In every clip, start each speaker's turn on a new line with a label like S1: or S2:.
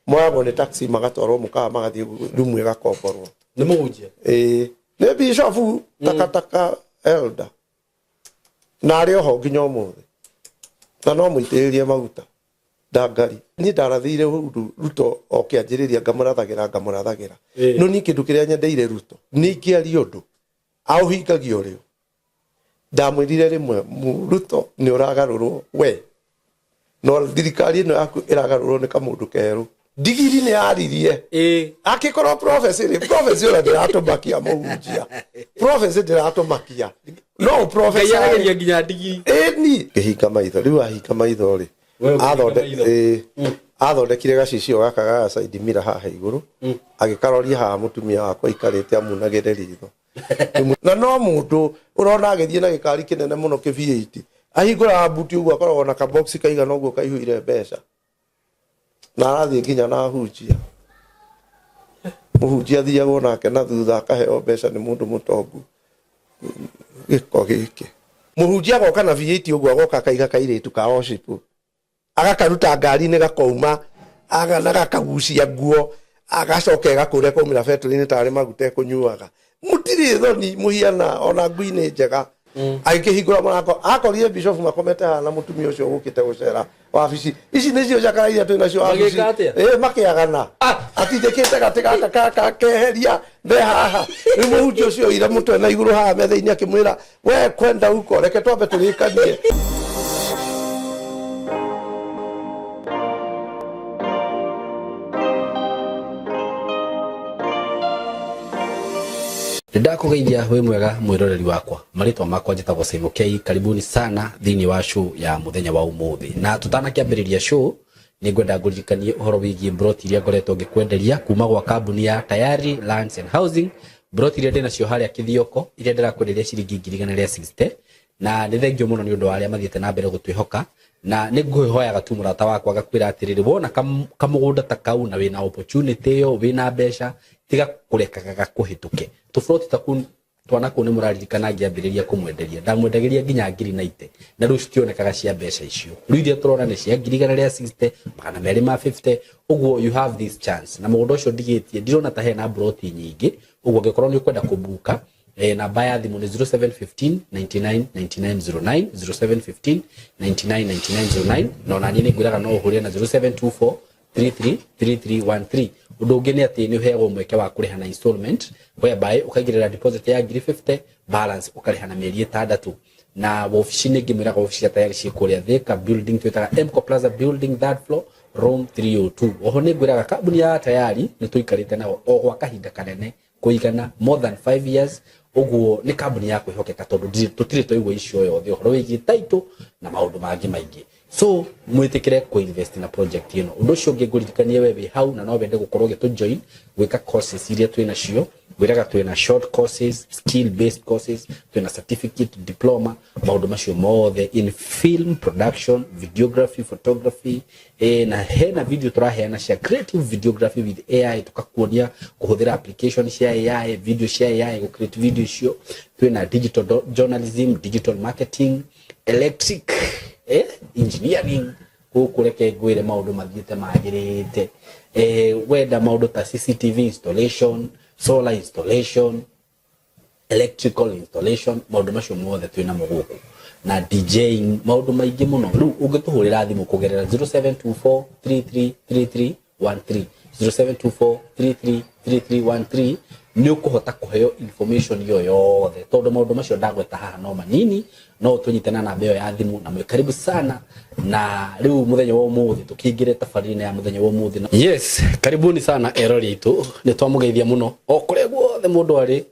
S1: Moyagwo nĩ taxi magatwarwo mũkawa, magathiĩ rumu ĩgakomborwo.
S2: Nĩ mũhunjia?
S1: Ĩĩ, nĩ bishofu takataka elder, na arĩ oho nginya ũmũthĩ, na no mũitĩrĩrie maguta ndangari. Niĩ ndarathĩire Uhuru Ruto o kĩanjĩrĩria, ngamũrathagĩra ngamũrathagĩra. No niĩ kĩndũ kĩrĩa nyendeire Ruto nĩ ingĩaria ũndũ aũhingagia ũrĩo. Ndamwĩrire rĩmwe, Ruto, nĩ ũragarũrwo we, no thirikari ĩno yaku ĩragarũrwo nĩ kamũndũ kerũ. Ndigiri nĩ yaririe. Akĩkorwo prophecy rĩ, prophecy ona ndĩratũmakia mũhunjia, prophecy ndĩratũmakia no
S2: Ngai
S1: prophesy.
S2: Arageria nginya ndigiri.
S1: Ĩni ngĩhinga maitho. Rĩu ahinga maitho rĩ,
S2: We ũkĩhinga maitho.
S1: Ĩĩ. Athondekire gacicio gaka ga side mirror haha igũrũ, agĩkaroria haha mũtumia wakwa aikarĩte amunagĩre ritho. Na no mũndũ ũrona agĩthiĩ na gĩkari kĩnene mũno kĩ V8, ahingũraga buti ũguo, akoragwo na kabox kaigana ũguo kaihũire mbeca, na arathiĩ nginya na ahunjia. Mũhunjia athiagwo nake na thutha, akaheo mbeca nĩ mũndũ mũtongu. Gĩko gĩkĩ. Mũhunjia agoka na V8 ũguo, agoka akaiga kairĩtu ka worship, agakaruta ngari-inĩ, gakouma na gakagucia nguo, agacoka ĩgakũrĩa kaumĩra betũrĩ-inĩ tarĩ maguta ekũnyuaga. Mũtirĩ thoni, mũhiana ona ngui-inĩ njega. Agĩkĩhingũra mũrango, akorire bishofu makomete haha na mũtumia ũcio ũgũkĩte gũcera wabici. Ici nĩcio cakara iria twĩ nacio wabici.
S2: Magĩka atĩa?
S1: Ĩ, makĩagana atindĩkĩte gatĩ gaka gaka keheria me haha. Rĩu mũhunjia ũcio oire mũtwe na igũrũ haha metha-inĩ, akĩmwĩra, "We kwenda huko, reke twambe tũrĩkanie."
S2: Ndakũgeithia, wĩ mwega mwĩroreri wakwa. Marĩtwa makwa njĩtagwo Simon K. Karibuni sana thĩinĩ wa show ya mũthenya wa ũmũthĩ. Na tũtanakĩambĩrĩria show, nĩ ngwenda ngũririkanie ũhoro wĩgiĩ mburoti iria ngoretwo ngĩkwenderia kuma gwa kambuni ya Tayari Lands and Housing. Mburoti iria ndĩnacio harĩa Kĩthioko, iria ndĩrakwenderia ciringi 160,000. Na nĩ thengio mũno nĩ ũndũ wa arĩa mathiĩte na mbere gũtwĩhoka, na nĩ ngũhoyaga tu mũrata wakwa ngakwĩra atĩrĩrĩ, wona kamũgũnda ta kau na wĩna opportunity ĩyo, wĩna mbeca, tiga kũrekaga gakũhĩtũke. Tũburoti ta kũu twana kũu, nĩ mũraririkana ngĩambĩrĩria kũmwenderia, ndamwendagĩria nginya 90,000, na rĩu citionekaga cia mbeca icio. Rĩu iria tũrona nĩ cia 160,000, 250,000. Ũguo you have this chance. Na mũgũnda ũcio ndigĩtie, ndirona ta hena mburoti nyingĩ. Ũguo angĩkorwo nĩ ũkwenda kũbuka, namba ya thimũ nĩ 0715 99 99 09, 0715 99 99 09. Na ona niĩ nĩ ngwĩraga no ũhũrĩre na 0724 333313. Ũndũ ũngĩ nĩ atĩ nĩ ũheagwo mweke wa kũrĩha na installment, whereby ũkaigĩrĩra deposit ya 50,000, balance ũkarĩha na mĩeri 6. Na wabici nĩ ngĩmwĩraga, wabici cia Tayari ciĩ kũrĩa Thika building, twĩtaga Mco Plaza building, third floor, room 302. Oho nĩ ngwĩraga kambuni ya Tayari nĩ tũikarĩte nao o gwa kahinda kanene kũigana more than 5 years. Ũguo nĩ kambuni ya kwĩhokeka, tondũ tũtirĩ twaigua icio yothe ũhoro wĩgiĩ title na maũndũ mangĩ maingĩ. So mwĩtĩkĩre kũ-invest na project ĩno. Ũndũ ũcio ũngĩ ngũririkanie, we wĩ hau na no wende gũkorwo ũgĩtũ join gwĩka courses iria twĩ nacio, ngwĩraga twĩna short courses, skill based courses, twĩna certificate, diploma, maũndũ macio mothe in film production, videography, photography, na hena video tũraheana cia creative videography with AI, tukakuonia kũhũthĩra application cia AI, video cia AI, gũ create video icio. Twĩna digital journalism, digital marketing, electric engineering. Gũkũ reke ngwĩre maũndũ mathiĩte magĩrĩte. Wenda maũndũ ta CCTV installation, solar installation, electrical installation, maũndũ macio mothe twĩ namo gũkũ, na DJing, maũndũ maingĩ mũno. Rĩu ũngĩtũhũrĩra thimũ kũgerera 0724 333313, 0724 333313, nĩ ũkũhota kũheo information ĩyo yothe, tondũ maũndũ macio ndagweta haha no manini. No ũtũnyite na namba ĩyo ya thimũ, na mwĩ karibu sana. Na rĩu mũthenya wa ũmũthĩ tũkĩingĩre tabarĩra ya mũthenya wa ũmũthĩ. Yes, karibuni sana erori aitũ, nĩ twamũgeithia mũno o kũrĩa guothe mũndũ arĩ.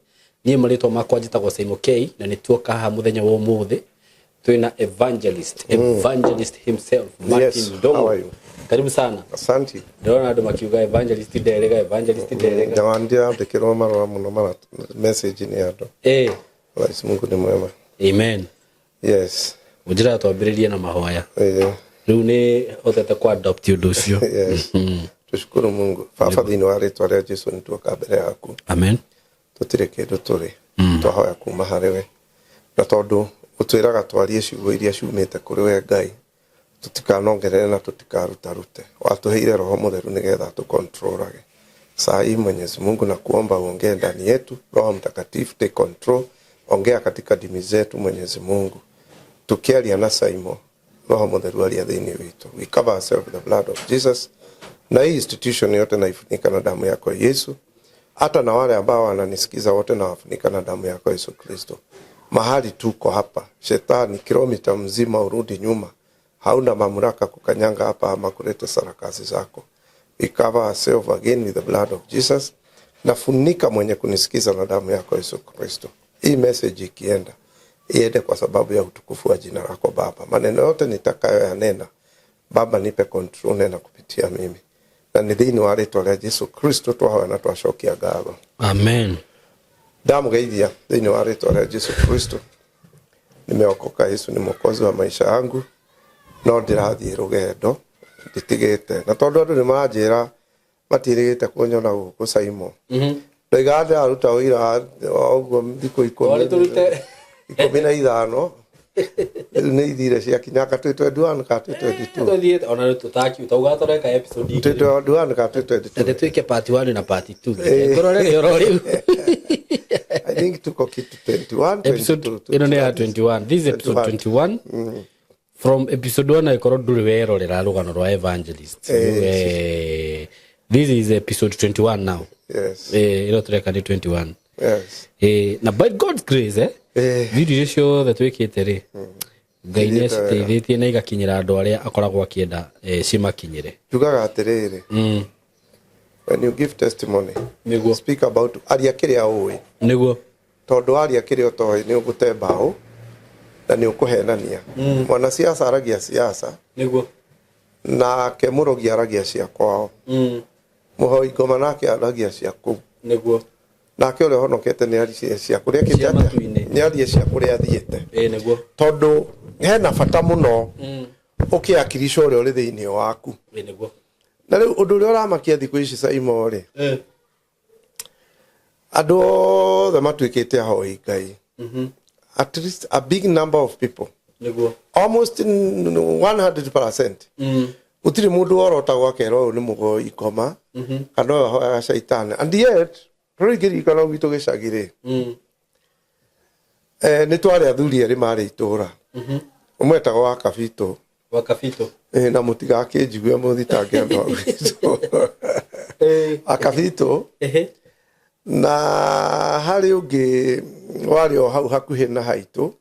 S2: Niĩ marĩtwa makwa njĩtagwo Simon K, na nĩ tuoka haha mũthenya wa ũmũthĩ twĩna evangelist, evangelist himself, Martin
S1: Yes,
S2: Ndongo.
S1: how are you?
S2: Karibu sana.
S1: Asante.
S2: Ndĩrona andũ makiuga evangelist nderega, evangelist nderega.
S1: Jamani, ndirandĩkĩrwo marũa mũno, mara message nĩ andũ. Rais, Mungu ni mwema.
S2: Amen.
S1: Yes.
S2: Ũnjĩraga twambĩrĩrie na mahoya. Rĩu nĩ hotete ku adopt ũndũ ũcio.
S1: Yes. Tushukuru Mungu. Baba, thĩinĩ wa rĩtwa rĩa Jesu, nĩ tuoka mbere yaku.
S2: Amen.
S1: Tũtirĩ kĩndũ tũrĩ. Twahoya kuma harĩ we. Na tondũ ũtwĩraga twarie ciugo iria ciumĩte kũrĩ we Ngai. Tutikanongerere na tutikarutarute. Watuheire Roho Mutheru nigetha tukontrolage. Saa hii Mwenyezi Mungu na kuomba uongee ndani yetu. Roho Mtakatifu, take control, ongea katika dimi zetu Mwenyezi Mungu. Tukiaria na Saimo, Roho Mutheru aria thiini witu. We cover ourselves with the blood of Jesus, na hii institution yote naifunika na damu yako Yesu. Hata na wale ambao wananisikiza wote nawafunika na damu yako Yesu Kristo. Mahali tuko hapa, shetani kilomita mzima urudi nyuma, hauna mamlaka kukanyanga hapa ama kuleta sarakasi zako. We cover ourselves again with the blood of Jesus. Nafunika mwenye kunisikiza na damu yako Yesu Kristo. Hii message ikienda, iende kwa sababu ya utukufu wa jina lako Baba. Maneno yote nitakayoyanena, Baba nipe control, nena kupitia mimi. Na nĩ thĩinĩ wa rĩtwa rĩa Jesu Kristo twahoya na twacokia ngatho.
S2: Amen.
S1: Ndamũgeithia thĩinĩ wa rĩtwa rĩa Jesu Kristo. Nimeokoka, Yesu ni mwokozi wa maisha yangu. No ndĩrathiĩ rũgendo nditigĩte, na tondũ andũ nĩ maranjĩra matirĩgĩte kunyona gũkũ Saimo, ndoigaga ndĩraruta ũira wa ũguo thikũ
S2: Twarĩ tũrute
S1: 15, rĩu nĩ ithire ciakinyanga twĩ 21 ka twĩ 22.
S2: Tũthiĩte ona rĩu tũtakiu taugaga tũreka episode
S1: twĩ
S2: igĩrĩ.
S1: 21 ka twĩ 22.
S2: Ende twĩke part 1 na part 2. Tũrore rĩ oro rĩu.
S1: I think tuko kitu 21.
S2: Episode
S1: 22.
S2: ĩno nĩ ya 21. This is episode 21. From episode 1 angĩkorwo ndũrĩ werorera rũgano rwa evangelist. This is episode 21 now.
S1: Yes.
S2: Ĩno tũreka nĩ 21.
S1: Yes.
S2: Na by God's grace, video icio ciothe twĩkĩte rĩ, Ngai nĩ
S1: Ithiĩte wega.
S2: aciteithĩtie na igakinyĩra andũ arĩa akoragwo akĩenda cimakinyĩre.
S1: Njugaga atĩrĩrĩ, when you give testimony,
S2: Nĩguo.
S1: speak about aria kĩrĩa ũĩ,
S2: Nĩguo.
S1: tondũ aria kĩrĩa ũtoĩ nĩ ũgũte mbaũ na nĩ ũkũhenania. Mwana siasa aragia siasa,
S2: Nĩguo.
S1: nake mũrogi aragia cia kwao, mũhoi ngoma nake aragia cia kũu,
S2: Nĩguo.
S1: nake ũrĩa ũhonokete nĩ arie cia kũrĩa
S2: Cia
S1: kĩte atĩa?
S2: matu-inĩ.
S1: Nĩ arie cia kũrĩa athiĩte,
S2: Nĩguo.
S1: tondũ hena bata mũno ũkĩakirisha ũrĩa ũrĩ thĩinĩ waku.
S2: Nĩguo.
S1: Na rĩu ũndũ ũrĩa ũramakia thikũ ici Saimo rĩ, andũ othe matuĩkĩte ahoi Ngai, at least a big number of people,
S2: Nĩguo.
S1: almost 100%, gũtirĩ mũndũ worotagwo akerwo ũyũ nĩ mũgoi ngoma kana ũyũ ahoyaga caitani. And yet rĩu ingĩririkana gwitũ gĩcagi rĩ, nĩ twarĩ athuri erĩ marĩ itũra, ũmwe etagwo wa Kabitũ.
S2: Wa Kabitũ.
S1: Na mũtigakĩnjigue mũthitange andũ a gwitũ wa Kabitũ. Na harĩ ũngĩ warĩ o hau hakuhĩ na haitũ,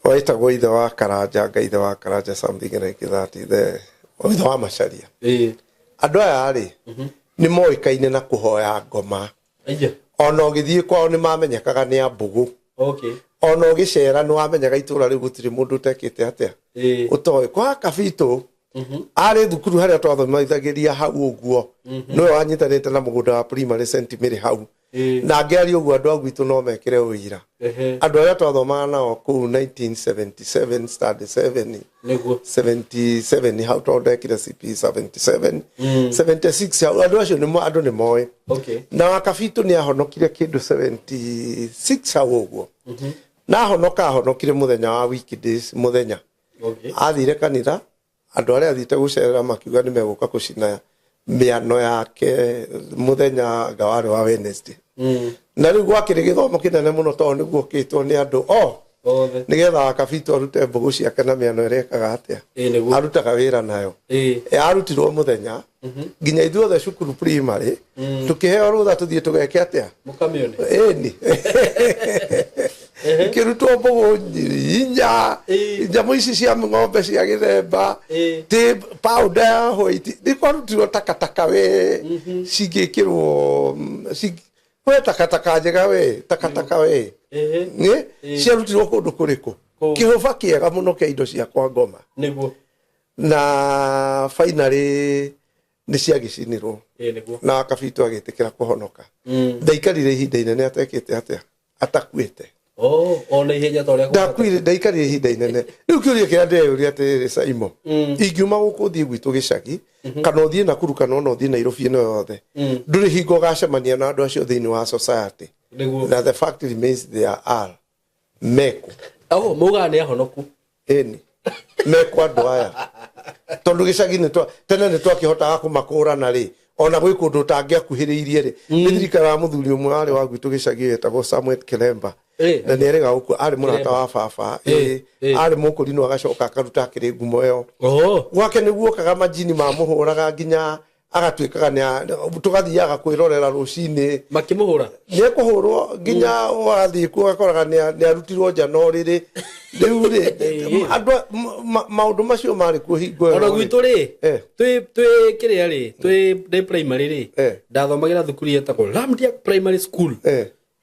S1: wetagwo ithe wa Karanja, nga ithe wa Karanja, something like that, ithe wa Macaria. Andũ aya rĩ, nĩ moĩkaine na kũhoya ngoma.
S2: Aija.
S1: Ona ũgĩthiĩ kwao nĩ mamenyekaga nĩ ambũgũ.
S2: Okay.
S1: Ona ũgĩcera nĩ wamenyaga itũra rĩu gũtirĩ mũndũ ũtekĩte atĩa, ũtoĩ kwa Kabitũ. Arĩ thukuru harĩa twathomithagĩria hau ũguo, nĩwe wanyitanĩte na mũgũnda wa primary St Mary hau. Na ngĩaria ũguo andũ a gwitũ no mekĩre ũira, andũ arĩa twathomaga nao kũu 1977 standard 7.
S2: Nĩguo.
S1: 77 hau, tondũ ndekire CP 77, 76 hau, andũ acio andũ nĩ moĩ.
S2: Okay.
S1: Na wa Kabitũ nĩ ahonokire kĩndũ 76 hau ũguo, na ahonoka ahonokire mũthenya wa weekdays mũthenya.
S2: Okay.
S1: Athire kanitha, andũ arĩa athiĩte gũcerera makiuga nĩ megũka kũcina mĩano yake mũthenya nga warĩ wa Wednesday. Na rĩu gwakĩrĩ gĩthomo kĩnene mũno tondũ nĩguo kĩtwo nĩ andũ o
S2: Othe.
S1: nĩgetha wakabitũ arute mbũgũ ciake na mĩano ĩrĩa ĩkaga atĩa,
S2: Nĩguo.
S1: arutaga wĩra nayo. Arutirwo mũthenya nginya ithuothe cukuru primary tukĩheo rũtha tũthiĩ tũgeke atĩa?
S2: Mũkamĩone.
S1: Ĩni ikĩrutwo mbũgũ inya, nyamũ ici cia ng'ombe cia gĩthemba, tĩ powder ya white, nĩ kwarutirwo takataka we cingĩkĩrwo, we takataka njega, we takataka we nĩ ciarutirwo kũndũ kũrĩkũ?
S2: Kũ?
S1: Kĩhũba kĩega mũno kĩa indo cia kwa ngoma.
S2: Nĩguo.
S1: Na finally nĩ ciagĩcinirwo.
S2: Nĩguo.
S1: Na Kabitũ agĩtĩkĩra kũhonoka. Ndaikarire ihinda inene atekĩte atĩa, atakuĩte.
S2: Oh, ona ihenya ta ũrĩa.
S1: Ndakuire, ndaikarire ihinda inene. Rĩu kĩũria kĩrĩa ndĩreyũria atĩrĩrĩ Saimo, ingiuma gũkũ thiĩ gwitũ gĩcagi, kana ũthiĩ Nakuru, kana ona ũthiĩ Nairobi ĩno yothe, ndũrĩ hingo ũgacemania na andũ acio thĩinĩ wa society.
S2: Nĩguo.
S1: Na the fact remains, they are all meku.
S2: Oh, maugaga nĩ ahonoku.
S1: Ĩni. Mekwo andũ aya tondũ gĩcagi nĩ tene nĩ twakĩhotaga kũmakũrana rĩ, ona gwĩ kũndũ ũtangĩakuhĩrĩirie rĩ. Nĩ ndirikanaga mũthuri ũmwe warĩ wa gwitũ gĩcagi wetagwo Samuel Kelemba, na nĩ erĩga gũkua, arĩ mũrata wa baba. Arĩ mũkũrinũ, agacoka akaruta akĩrĩ ngumo ĩyo. Gwake nĩguokaga majini mamũhũraga nginya agatuĩkaga tũgathiaga kwĩrorera rũcinĩ.
S2: Makĩmũhũra.
S1: Nĩ ekũhũrwo nginya wathiĩ kuo ũgakoraga nĩ arutirwo nja na ũrĩrĩ. Rĩu rĩ, andũ maũndũ macio marĩ kuo hingo ĩyo.
S2: Ona gwitũ rĩ, twĩ kĩrĩa rĩ, twĩ ndĩ primary rĩ, ndathomagĩra thukuru yetagwo Lamdiak Primary School,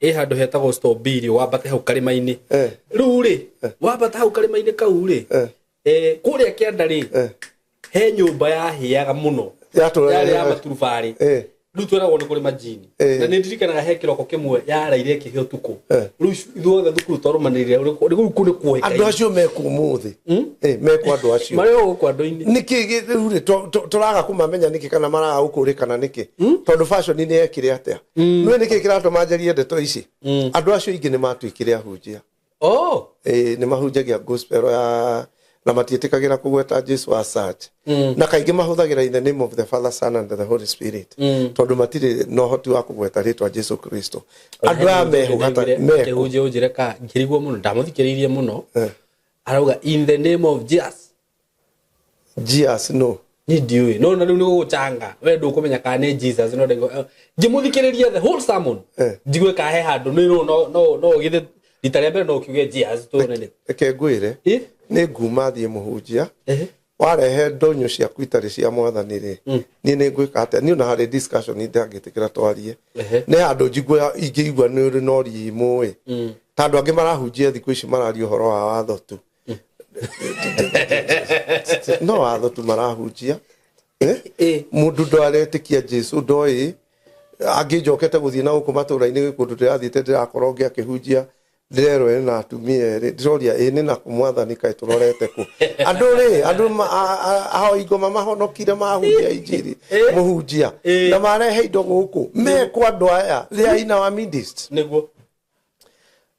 S2: ĩ handũ hetagwo Stobiri, wambate hau karĩma-inĩ. Rĩu rĩ, wambata hau karĩma-inĩ kau rĩ, kũrĩa kĩanda rĩ, he nyũmba yahĩaga mũno.
S1: Yatũraga.
S2: Yarĩ ya maturubarĩ. Rĩu tweragwo nĩ kũrĩ majini. Na nĩ ndirikanaga he kĩroko kĩmwe yaraire ĩkĩhĩa ũtukũ. Rĩu ithuothe thukuru twarũmanĩrĩire rĩu kũ nĩ kuoĩkaine.
S1: Andũ acio mekwo ũmũthĩ? Mekwo andũ acio?
S2: Marĩ o gũkũ andũ-inĩ.
S1: Nĩkĩ rĩu rĩ tũraga kũmamenya nĩkĩ, kana maraga gũkũrĩkana nĩkĩ? Tondũ fashion nĩ yekire atĩa? Nĩũĩ nĩkĩ kĩratũma njarie ndeto ici? Andũ acio aingĩ nĩ matuĩkire ahunjia. Nĩ mahunjagia gospel ya na matiĩtĩkagĩra kũgweta Jesu as such, na kaingĩ mahũthagĩra "in the name of the Father, Son and the Holy Spirit", tondũ matirĩ na ũhoti wa kũgweta rĩtwa Jesu Kristo. Andũ aya mehũgata meko.
S2: Akĩhunjia ũnjĩre ka ngĩrigwo mũno, ndamũthikĩrĩirie mũno, arauga "in the name of Jesus".
S1: Jesus no.
S2: Niĩ ndiũĩ, no na rĩu nĩ gũgũcanga we ndũkũmenya kana nĩ Jesus, no ndaigua ngĩmũthikĩrĩria the whole sermon, njigue ka he handũ nĩ no no no no githĩ rita rĩa mbere no ũkiuge Jesus tũone nĩ.
S1: Reke ngwĩre, nĩ nguma thiĩ mũhunjia. Warehe ndonyo ciaku itarĩ cia Mwathani rĩ, niĩ nĩ ngwĩka atĩa? Niĩ ona harĩ discussion ndangĩtĩkĩra twarie, nĩ handũ njigua ingĩigua nĩ ũrĩ na ũrimũ ĩ, ta andũ angĩ marahunjia thikũ ici mararia ũhoro wa watho tu, no watho tu marahunjia. Mũndũ ndaretĩkia Jesu, ndoĩ angĩnjokete gũthiĩ na gũkũ matũra-inĩ, gwĩ kũndũ ndĩrathiĩte ndĩrakora ũngĩ akĩhunjia, ndĩrerwo ĩ na atumia erĩ. Ndĩroria ĩ nĩ nakũ Mwathani, kaĩ tũrorete kũ? Andũ rĩ, andũ ahoi ngoma mahonokire mahunjia injiri, mũhunjia, na marehe indo gũkũ mekwo. Andũ aya, they are in our midst.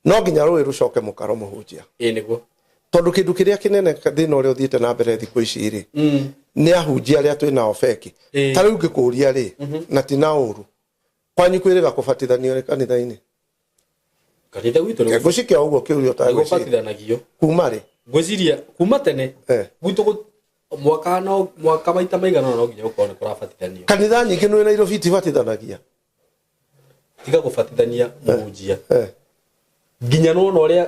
S1: No nginya rũĩ rũcoke mũkaro, mũhunjia.
S2: Ĩ nĩguo.
S1: Tondũ kĩndũ kĩrĩa kĩnene thĩna ũrĩa ũthiĩte na mbere thikũ ici rĩ, nĩ ahunjia arĩa twĩ nao feki. Ta rĩu ngĩkũria rĩ, na ti na ũru, kwanyu kwĩrĩga kũbatithanio rĩ kanitha-inĩ?
S2: Kanitha gwitũ nĩ
S1: Ngũcikia ũguo kĩũria ũtagwĩciria.
S2: gũbatithanagio.
S1: Kuma rĩ?
S2: Ngwĩciria kuma tene. Gwitũ mwaka no mwaka maita maigana ũna no nginya gũkorwo nĩ kũrabatithanio.
S1: Kanitha nyingĩ nĩ Nairobi itibatithanagia.
S2: Tiga gũbatithania, mũhunjia, nginya nona ũrĩa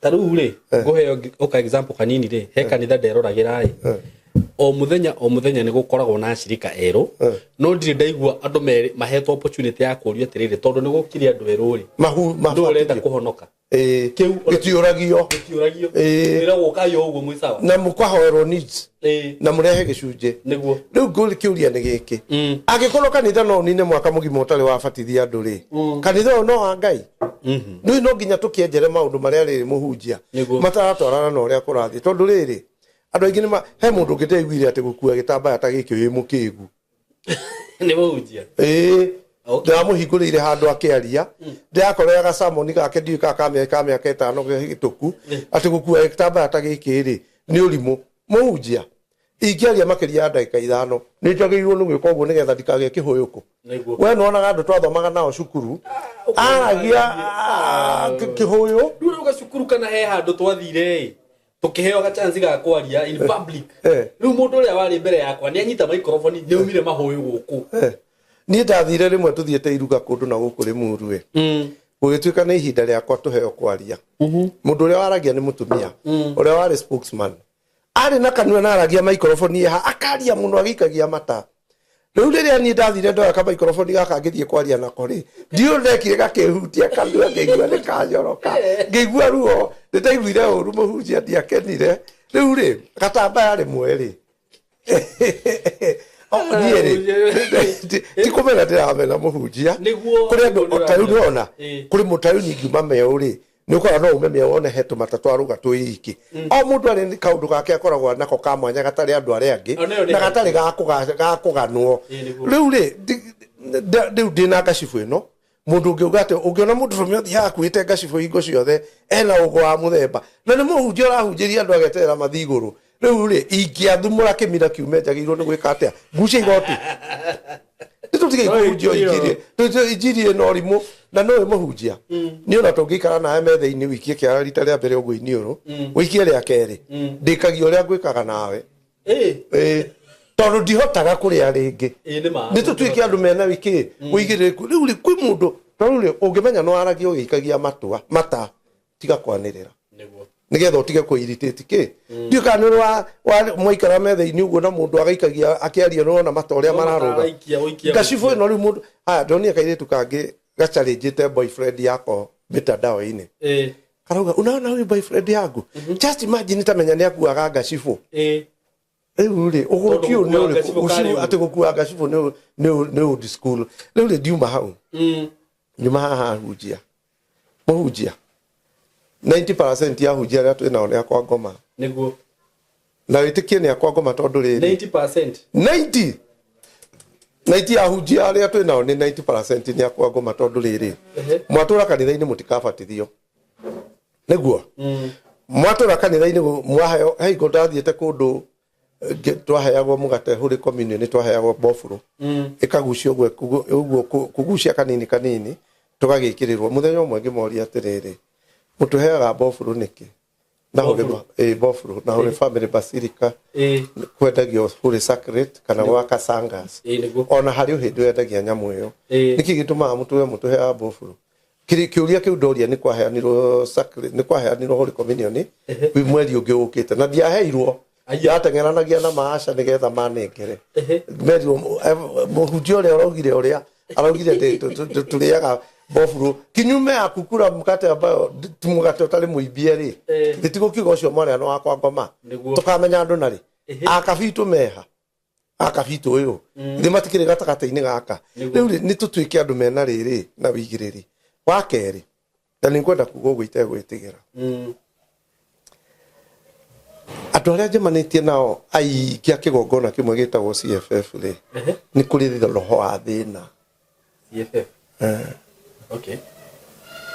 S2: ta rĩu rĩ, ngũheo oka example kanini rĩ, he kanitha nderoragĩra rĩ, o mũthenya o mũthenya nĩ gũkoragwo na acirika erũ, no ndirĩ ndaigua andũ merĩ mahetwo opportunity ya kũrio atĩrĩrĩ, tondũ nĩ gũkire andũ erũ rĩ,
S1: mahu
S2: ndũ ũrenda kũhonoka?
S1: Kĩu gĩtiũragio.
S2: Gĩtiũragio. Wĩragwo ũkai o ũguo mwĩ sawa.
S1: Na mũkahoerwo needs na mũrehe gĩcunjĩ. Rĩu ngũri kĩũria nĩ gĩkĩ: angĩkorwo kanitha no ũnine mwaka mũgima ũtarĩ wabatithia andũ rĩ, kanitha ũyũ no wa Ngai? Rĩu no nginya tũkĩenjere maũndũ marĩa rĩrĩ, mũhunjia, mataratwarana na ũrĩa kũrathiĩ, tondũ rĩrĩ, andũ aingĩ nĩma he mũndũ ũngĩ ndĩraiguire atĩ gũkua gĩtambaya ta gĩkĩ wĩ mũkĩgu.
S2: Nĩ mũhunjia?
S1: Ĩĩ. Ndĩramũhingũrĩire handũ akĩaria, ndĩrakorera gacamoni gake, ndiũĩ kana ka mĩaka 5 gĩtũku, atĩ gũkua gĩtambaya ta gĩkĩ rĩ nĩ ũrimũ. Mũhunjia, ingĩaria makĩria ya ndagĩka 5, nĩ njagĩrĩirwo nĩ gwĩka ũguo nĩgetha ndikagĩe kĩhũyũkũ. We nĩwonaga andũ twathomaga nao cukuru aragia kĩhũyũ.
S2: Rĩu rauga cukuru kana he handũ twathire ĩ, tukiheo ga chance ga kwaria in public. Riu mundu uria wari mbere yakwa ni anyita microphone, ni umire mahuyu guku.
S1: Niĩ ndathire rĩmwe tũthiĩte iruga kũndũ na gũkũ Rĩmuru ĩ, gũgĩtuĩka nĩ ihinda rĩakwa tũheo kwaria. Mũndũ ũrĩa waragia nĩ mũtumia ũrĩa warĩ spokesman, arĩ na kanua na aragia microphone ha akaria mũno agĩikagia mata. Rĩu rĩrĩa niĩ ndathire ndoya ka microphone gaka ngĩthiĩ kwaria nako rĩ, ndiũ ndekire gakĩhutia kanua, ngĩigua nĩ kanyoroka, ngĩigua ruo, nĩ ndaiguire ũru, mũhunjia, ndiakenire. Rĩu rĩ, gatambaya rĩmwe rĩ, niĩ rĩ, ti kũmena ndĩramena, mũhunjia. Kũrĩ andũ ta rĩu ndĩrona kũrĩ mũndũ ta rĩu ningiuma meũ rĩ, nĩ ũkora no ume mĩeo wone he tũmata twarũga twĩ iki. O mũndũ arĩ kaũndũ gake akoragwo nako ka mwanya gatarĩ andũ arĩa angĩ,
S2: O nĩyo nĩ
S1: na gatarĩ ga kũganwo.
S2: Ĩĩ, nĩguo.
S1: Rĩu rĩ, rĩu ndĩna ngacibũ ĩno. Mũndũ ũngĩuga atĩ ũngĩona mũndũrũme ũthiaga akuĩte ngacibũ hingo ciothe ena ũgo wa mũthemba, na nĩ mũhunjia ũrahunjĩria andũ ageterera mathiĩ igũrũ. Rĩu rĩ, ingĩathumũra kĩmira kiume, njagĩrĩirwo nĩ gwĩka atĩa? Ngucie igoti? Nĩ tũtige
S2: No
S1: kũhunjia
S2: ĩkĩo.
S1: injiri, injiri ĩno ũrimũ. Na nĩ ũĩ mũhunjia, niĩ ona tũngĩikara nawe metha-inĩ wikie kĩara rita rĩa mbere ũguo iniũrũ, wikie rĩa kerĩ, ndĩkagia ũrĩa ngwĩkaga nawe. Ĩĩ. Tondũ ndihotaga kũrĩa rĩngĩ.
S2: Ĩĩ, nĩ ma.
S1: Nĩ tũtuĩke andũ mena wĩkĩ ũigĩrĩrĩku. Rĩu rĩ, kwĩ mũndũ tondũ rĩ, ũngĩmenya no aragia ũgĩikagia matua mata, tiga kwanĩrĩra.
S2: Nĩguo.
S1: Nĩgetha ũtige kũ-irritate kĩ. Ndiũĩ kana nĩ wa mwaikara metha-inĩ ũguo na mũndũ agaikagia akĩaria, nĩ wona mata ũrĩa
S2: No
S1: mararũga.
S2: mataraikia, ũikia,
S1: Ngacibũ
S2: ũikia.
S1: ĩno rĩu mũndũ haya, ndonire kairĩtu kangĩ gacharĩnjĩte boyfriend yako mitandao-inĩ. Karauga, "Unaona huyu boyfriend yangu, just imagine tamenya nĩ akuaga ngacibũ." Rĩu rĩ, ũgũrũki ũyũ nĩ
S2: Tondũ gũkua
S1: ũrĩkũ?
S2: ngacibũ karĩ
S1: Atĩ gũkua ngacibũ nĩ old school. Rĩu rĩ, ndiuma hau, nyuma haha hunjia, mũhunjia, 90% ya hunjia arĩa twĩ nao nĩ akwa ngoma.
S2: Nĩguo.
S1: Na wĩtĩkie nĩ akwa ngoma tondũ rĩrĩ,
S2: 90%.
S1: 90 90 ya hunjia arĩa twĩ nao nĩ 90% nĩ akwa ngoma, tondũ rĩrĩ, mwatũra kanitha-inĩ mũtikabatithio, nĩguo mwatũra kanitha-inĩ mwaheo. He hingo ndathiĩte kũndũ, twaheagwo mũgate hũrĩ communion, nĩ twaheagwo bofuro, ĩkagucio ũguo, ũguo kũgucia kanini kanini, tũgagĩkĩrĩrwo. Mũthenya ũmwe ngĩmoria atĩrĩrĩ, "Mũtũheaga bofuro nĩkĩ na hũrĩ bofuro na hũrĩ family basilica kwendagio hũrĩ sacred kana gwa kasangas?"
S2: Nĩguo.
S1: Ona harĩ hĩndĩ wendagia nyamũ ĩyo. Nĩkĩ gĩtũmaga mũtũre mũtũheaga bofuro? Kĩũria kĩu ndoria, nĩ kwaheanirwo sacred, nĩ kwaheanirwo holy communion wĩ mweri ũngĩ ũkĩte, na ndiaheirwo. Ndateng'eranagia na maaca nĩgetha manengere. Merirwo mũhunjia ũrĩa ũraugire, ũrĩa araugire tũrĩaga bofuro kinyume ya kukura mkate ambayo ti mũgate ũtarĩ mũimbie rĩ. Gĩtigũkiuga ũcio mwarĩa nĩ wakwa ngoma.
S2: Nĩguo.
S1: Tũkamenya andũ narĩ akabitũ meha akabitũ ũyũ thĩ matikĩrĩ gatagatĩ-inĩ gaka. Rĩu rĩ, nĩ tũtuĩke andũ mena rĩrĩ na wĩigĩrĩri wa kerĩ, na nĩ ngwenda kuga ũguo itegwĩtigĩra. Andũ arĩa njemanĩtie nao aingĩ a kĩgongona kĩmwe gĩtagwo CFF rĩ, nĩ kũrĩ roho wa thĩna.
S2: CFF. Okay.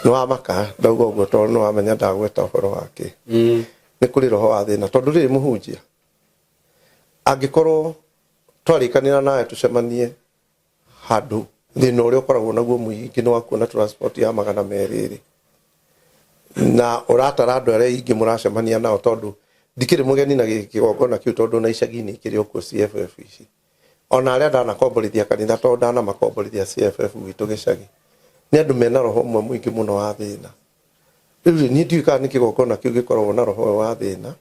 S1: Nĩ wamaka ndauga ũguo tondũ nĩ wamenya ndagweta ũhoro wake. Nĩ kũrĩ roho wa thĩna, tondũ rĩrĩ, mũhunjia, angĩkorwo twarĩkanĩra nawe tũcemanie handũ, thĩna ũrĩa ũkoragwo naguo mũingĩ nĩ wa kuona transport ya 200 rĩ, na ũratara andũ arĩa aingĩ mũracemania nao, tondũ ndikĩrĩ mũgeni na kĩgongona kĩu, tondũ na icagi-inĩ ikĩrĩ o kuo CFF ici, ona arĩa ndanakomborithia kanitha, tondũ ndanamakomborithia CFF gwitũ gĩcagi, nĩ andũ mena roho ũmwe mũingĩ mũno wa thĩna. Rĩu rĩ, niĩ ndiũĩ kana nĩ kĩgongona kĩu gĩkoragwo na roho ũyũ wa thĩna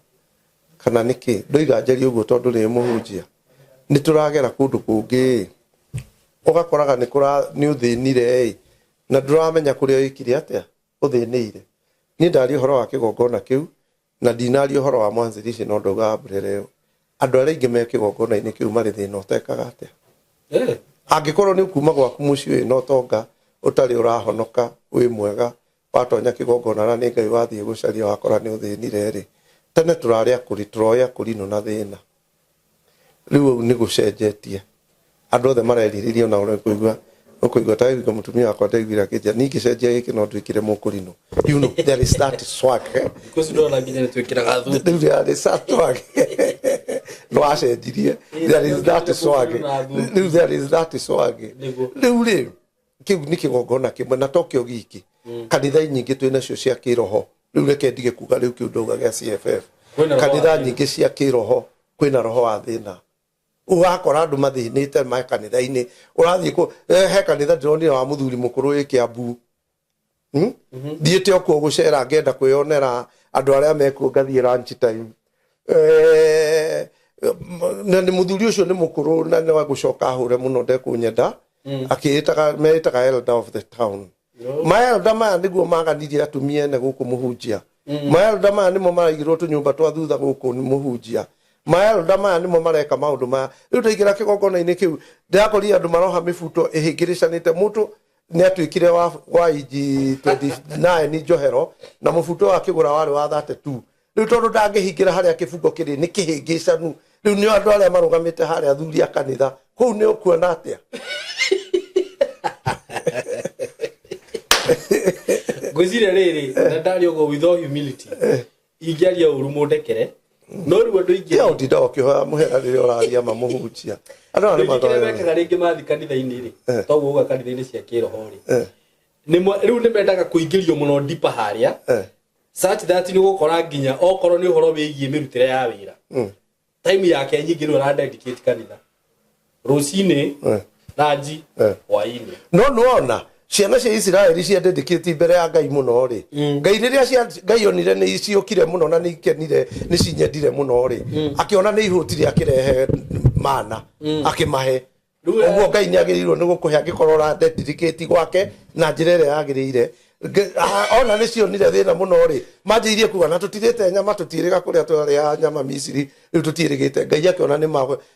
S1: kana nĩkĩ. Ndoiga njarie ũguo tondũ rĩrĩ, mũhunjia, nĩ tũragera kũndũ kũngĩ, ũgakoraga nĩ kũra nĩ ũthĩnire ĩ, na ndũramenya kũrĩa wĩkire atĩa ũthĩnĩire. Niĩ ndaria ũhoro wa kĩgongona kĩu na ndinaria ũhoro wa mwanzilishi, no ndauga mburere ĩyo andũ arĩa aingĩ me kĩgongona-inĩ kĩu marĩ thĩna ũtekaga atĩa. Angĩkorwo nĩ ũkuma gwaku mũciĩ wĩna ũtonga, ũtarĩ ũrahonoka, wĩ mwega, watonya kĩgongona na nĩ Ngai wathiĩ gũcaria, wakora nĩ ũthĩnire rĩ, tene tũrarĩ akũri, tũroĩ akũrinũ na thĩna. Rĩu nĩ gũcenjetie, andũ othe marerirĩria, ona ũrĩa ũkũigua, ũkũigua ta hingo mũtumia wakwa ndaiguire akĩnjĩra niĩ ngĩcenjia gĩkĩ no nduĩkire mũkũrinũ. You know there is that swag, eh?
S2: Thikũ ici ndona nginya nĩ twĩkĩraga thuti.
S1: Rĩu there is that swag, no acenjirie, there is that swag. Rĩu there is that swag.
S2: Nĩguo.
S1: Rĩu rĩ, kĩu nĩ kĩgongona kĩmwe na tokĩo giki, kanitha nyingĩ twĩ nacio cia kĩroho. Rĩu reke ndige kuga rĩu kĩu ndauga gĩa CFF.
S2: Kwĩna roho wa
S1: Kanitha
S2: thĩna.
S1: nyingĩ cia kĩroho kwĩna roho wa thĩna, ũgakora andũ mathĩnĩte me kanitha-inĩ. Ũrathiĩ kũ he kanitha ndĩronire wa mũthuri mũkũrũ wĩ Kĩambu. Thiĩte okuo gũcera, ngenda kwĩyonera andũ arĩa mekuo, ngathiĩ lunch time. Na nĩ mũthuri ũcio nĩ mũkũrũ na nĩ wa gũcoka ahũre mũno, ndekũnyenda, akĩĩtaga meĩtaga elder of the town. Maelda maya nĩguo maganirie atumia ene gũkũ, mũhunjia. Maelda maya nĩmo maraigĩrwo tũnyũmba twa thutha gũkũ, nĩ mũhunjia. Maelda maya nĩmo mareka maũndũ maya. Rĩu ndaingĩra kĩgongona-inĩ kĩu, ndĩrakorire andũ maroha mĩbuto ĩhĩngĩrĩcanĩte. Mũndũ nĩ atuĩkire wa inji 29 njohero, na mũbuto wa kĩgũra warĩ wa 32. Rĩu tondũ ndangĩhingĩra harĩa kĩbungo kĩrĩ, nĩ kĩhĩngĩcanu. Rĩu nĩ andũ arĩa marũgamĩte harĩa, athuri a kanitha kũu, nĩ ũkuona atĩa?
S2: Ngwĩciria rĩrĩ, na ndarĩ ũguo with all humility, ingĩaria ũru mũndekere, no rĩu andũ aingĩ
S1: Tiga ũtinda ũkĩhoya mũhera rĩrĩa ũraria ma, mũhunjia. Andũ aya nĩ
S2: andũ aingĩ kĩrĩa
S1: mathoete.
S2: mekaga rĩngĩ mathiĩ kanitha-inĩ rĩ, toguo uga kanitha-inĩ cia kĩroho rĩ, rĩu nĩ mendaga kũingĩrio mũno ndipa harĩa, such that nĩ ũgũkora nginya okorwo nĩ ũhoro wĩgiĩ mĩrutĩre ya wĩra, time yake nyingĩ rĩu aradedicate kanitha, rũcinĩ, ranji, hwainĩ.
S1: No nĩwona ciana cia Isiraeli ciandĩndĩkĩtie mbere ya Ngai mũno rĩ, Ngai rĩrĩa Ngai onire nĩ ciũkire mũno na nĩ ikenire, nĩ cinyendire mũno rĩ, akĩona nĩ ihũtire, akĩrehe mana akĩmahe. Ũguo Ngai nĩ agĩrĩirwo nĩ gũkũhe angĩkorwo ũradedicate gwake na njĩra ĩrĩa yagĩrĩire. Ona nĩ cionire thĩna mũno rĩ, manjĩirie kuga na tũtirĩte nyama, tũtiĩrĩga kũrĩa twarĩaga nyama Misiri, rĩu tũtiĩrĩgĩte. Ngai akĩona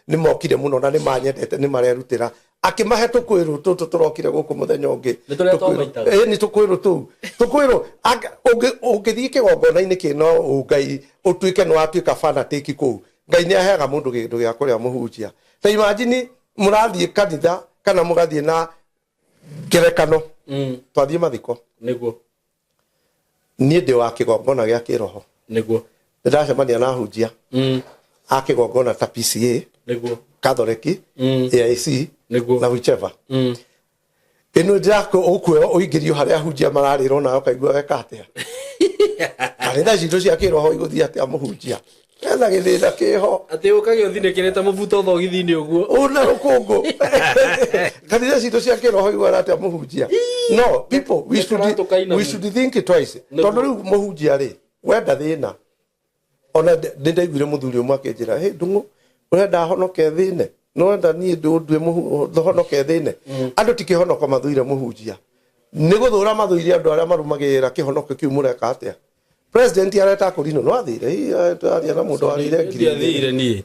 S1: nĩ mokire mũno na nĩ manyendete, nĩ marerutĩra, akĩmahe tũkwĩrũ tũtũ tũrokire gũkũ mũthenya ũngĩ.
S2: Nĩ tũrĩa twamaitaga.
S1: Ĩĩ, nĩ tũkwĩrũ tũu tũkwĩrũ. Ũngĩthiĩ kĩgongona-inĩ kĩna ũngai ũtuĩke nĩ watuĩka fanatic kũu, Ngai nĩ aheaga mũndũ kĩndũ gĩa kũrĩa, mũhunjia. Ta imagine mũrathiĩ kanitha kana mũgathiĩ na ngerekano, twathiĩ mathiko, Niĩ ndĩ wa kĩgongona gĩa kĩroho. Nĩ ndacemania na ahunjia a kĩgongona ta PCA, Catholic, AIC, na whichever. Ĩno ndĩrakũ ũkuoya ũingĩrio harĩa ahunjia mararĩrwo, nawe ũkaigua weka atĩa? Kanitha citũ cia kĩroho igũthiĩ atĩa, mũhunjia? Hena gĩthĩna kĩho.
S2: Atĩ ũkagĩa ũthinĩkĩrĩte mũbuto thogithi-inĩ ũguo.
S1: Una rũkũngũ. Kanitha citũ cia kĩroho iguana atĩa, mũhunjia? No people, we should,
S2: Nĩkaratũkaina
S1: we
S2: mũno.
S1: should think twice, tondũ rĩu mũhunjia rĩ, wenda thĩna. Ona nĩ ndaiguire mũthuri ũmwe akĩnjĩra, "Hey, Ndung'u, ũrenda honoke thĩne? Nĩwenda niĩ ndũndue honoke thĩne?" Andũ ti kĩhonoko mathũire, mũhunjia. Nĩ gũthũra mathũire andũ arĩa marũmagĩrĩra kĩhonoko kĩu. Mũreka atĩa? President areta kũrino no athire aria na mũndũ warĩire ngiri igĩrĩ.
S2: Ndiathire niĩ.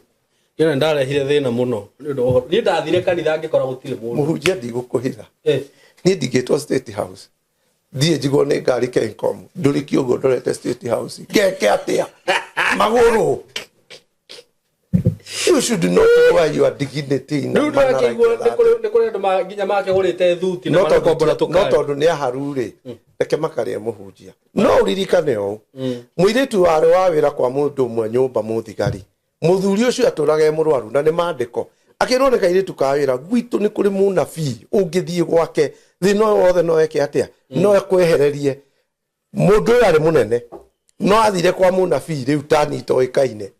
S2: Niĩ ndarehire thĩna mũno nĩ ũndũ wa ũhoro. Niĩ ndathire kanitha ngĩkora gũtirĩ mũndũ.
S1: Mũhunjia, ndigũkũhitha, niĩ ndingĩtwo State House thiĩ njigwo nĩ ngari Kencom ndũrĩkie ũguo ndorete State House, ngeke atĩa magũrũ? You should not wear your dignity in a
S2: Rĩu
S1: manner like
S2: ndĩrakĩigua
S1: that.
S2: nĩ kũrĩ andũ nginya makĩgũrĩte thuti na
S1: No tondũ
S2: marakombora
S1: no
S2: tũkari.
S1: Tondũ nĩ aharu rĩ, reke makarĩe, mũhunjia. No ũririkane ũũ, mũirĩtu warĩ wa wĩra kwa mũndũ ũmwe nyũmba, mũthigari. Mũthuri ũcio atũraga e mũrwaru, na nĩ mandĩko akĩrwo nĩ kairĩtu ka wĩra, "Gwitũ nĩ kũrĩ mũnabii, ũngĩthiĩ gwake thĩna ũyũ wothe no eke atĩa? No ekwehererie." Mũndũ ũyũ arĩ mũnene, no athire kwa mũnabii rĩu tani itoĩkaine.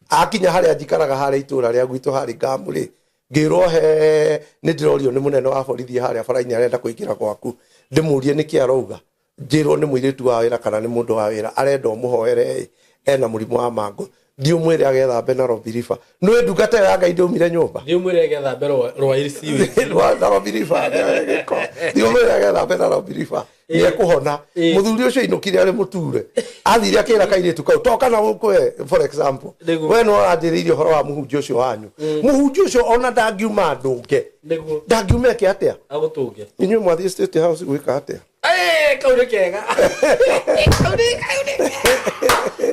S1: Akinya harĩa njikaraga, harĩa itũra rĩa gwitũ harĩ ngamu rĩ, ngĩrwo, "He, nĩ ndĩrorio nĩ mũnene wa borithi harĩa bara-inĩ, arenda kũingĩra gwaku." Ndĩmũrie nĩkĩ arauga. Njĩrwo nĩ mũirĩtu wa wĩra kana nĩ mũndũ wa wĩra, arenda ũmũhoere ĩ, ena mũrimũ wa mangũ, thiĩ ũmwĩre agethambe Nairobi River. Nĩ ndungata ĩyo ya Ngai ndĩumire nyũmba.
S2: Thiĩ ũmwĩre agethambe rwa sewage.
S1: Rwa Nairobi River, gĩko. Thiĩ ũmwĩre agethambe Nairobi River, nĩ ekũhona. Mũthuri ũcio ainũkire arĩ mũture. Athire akĩra kairĩtu kau, "Toka na gũkũ we." For example, we no aranjĩrĩirie ũhoro wa mũhunjia ũcio wanyu. Mũhunjia ũcio ona ndangiuma ndũnge, ndangiuma eke atĩa?
S2: Agũtũnge.
S1: Inyuĩ mwathiĩ State House gwĩka atĩa?
S2: Kau nĩ kega.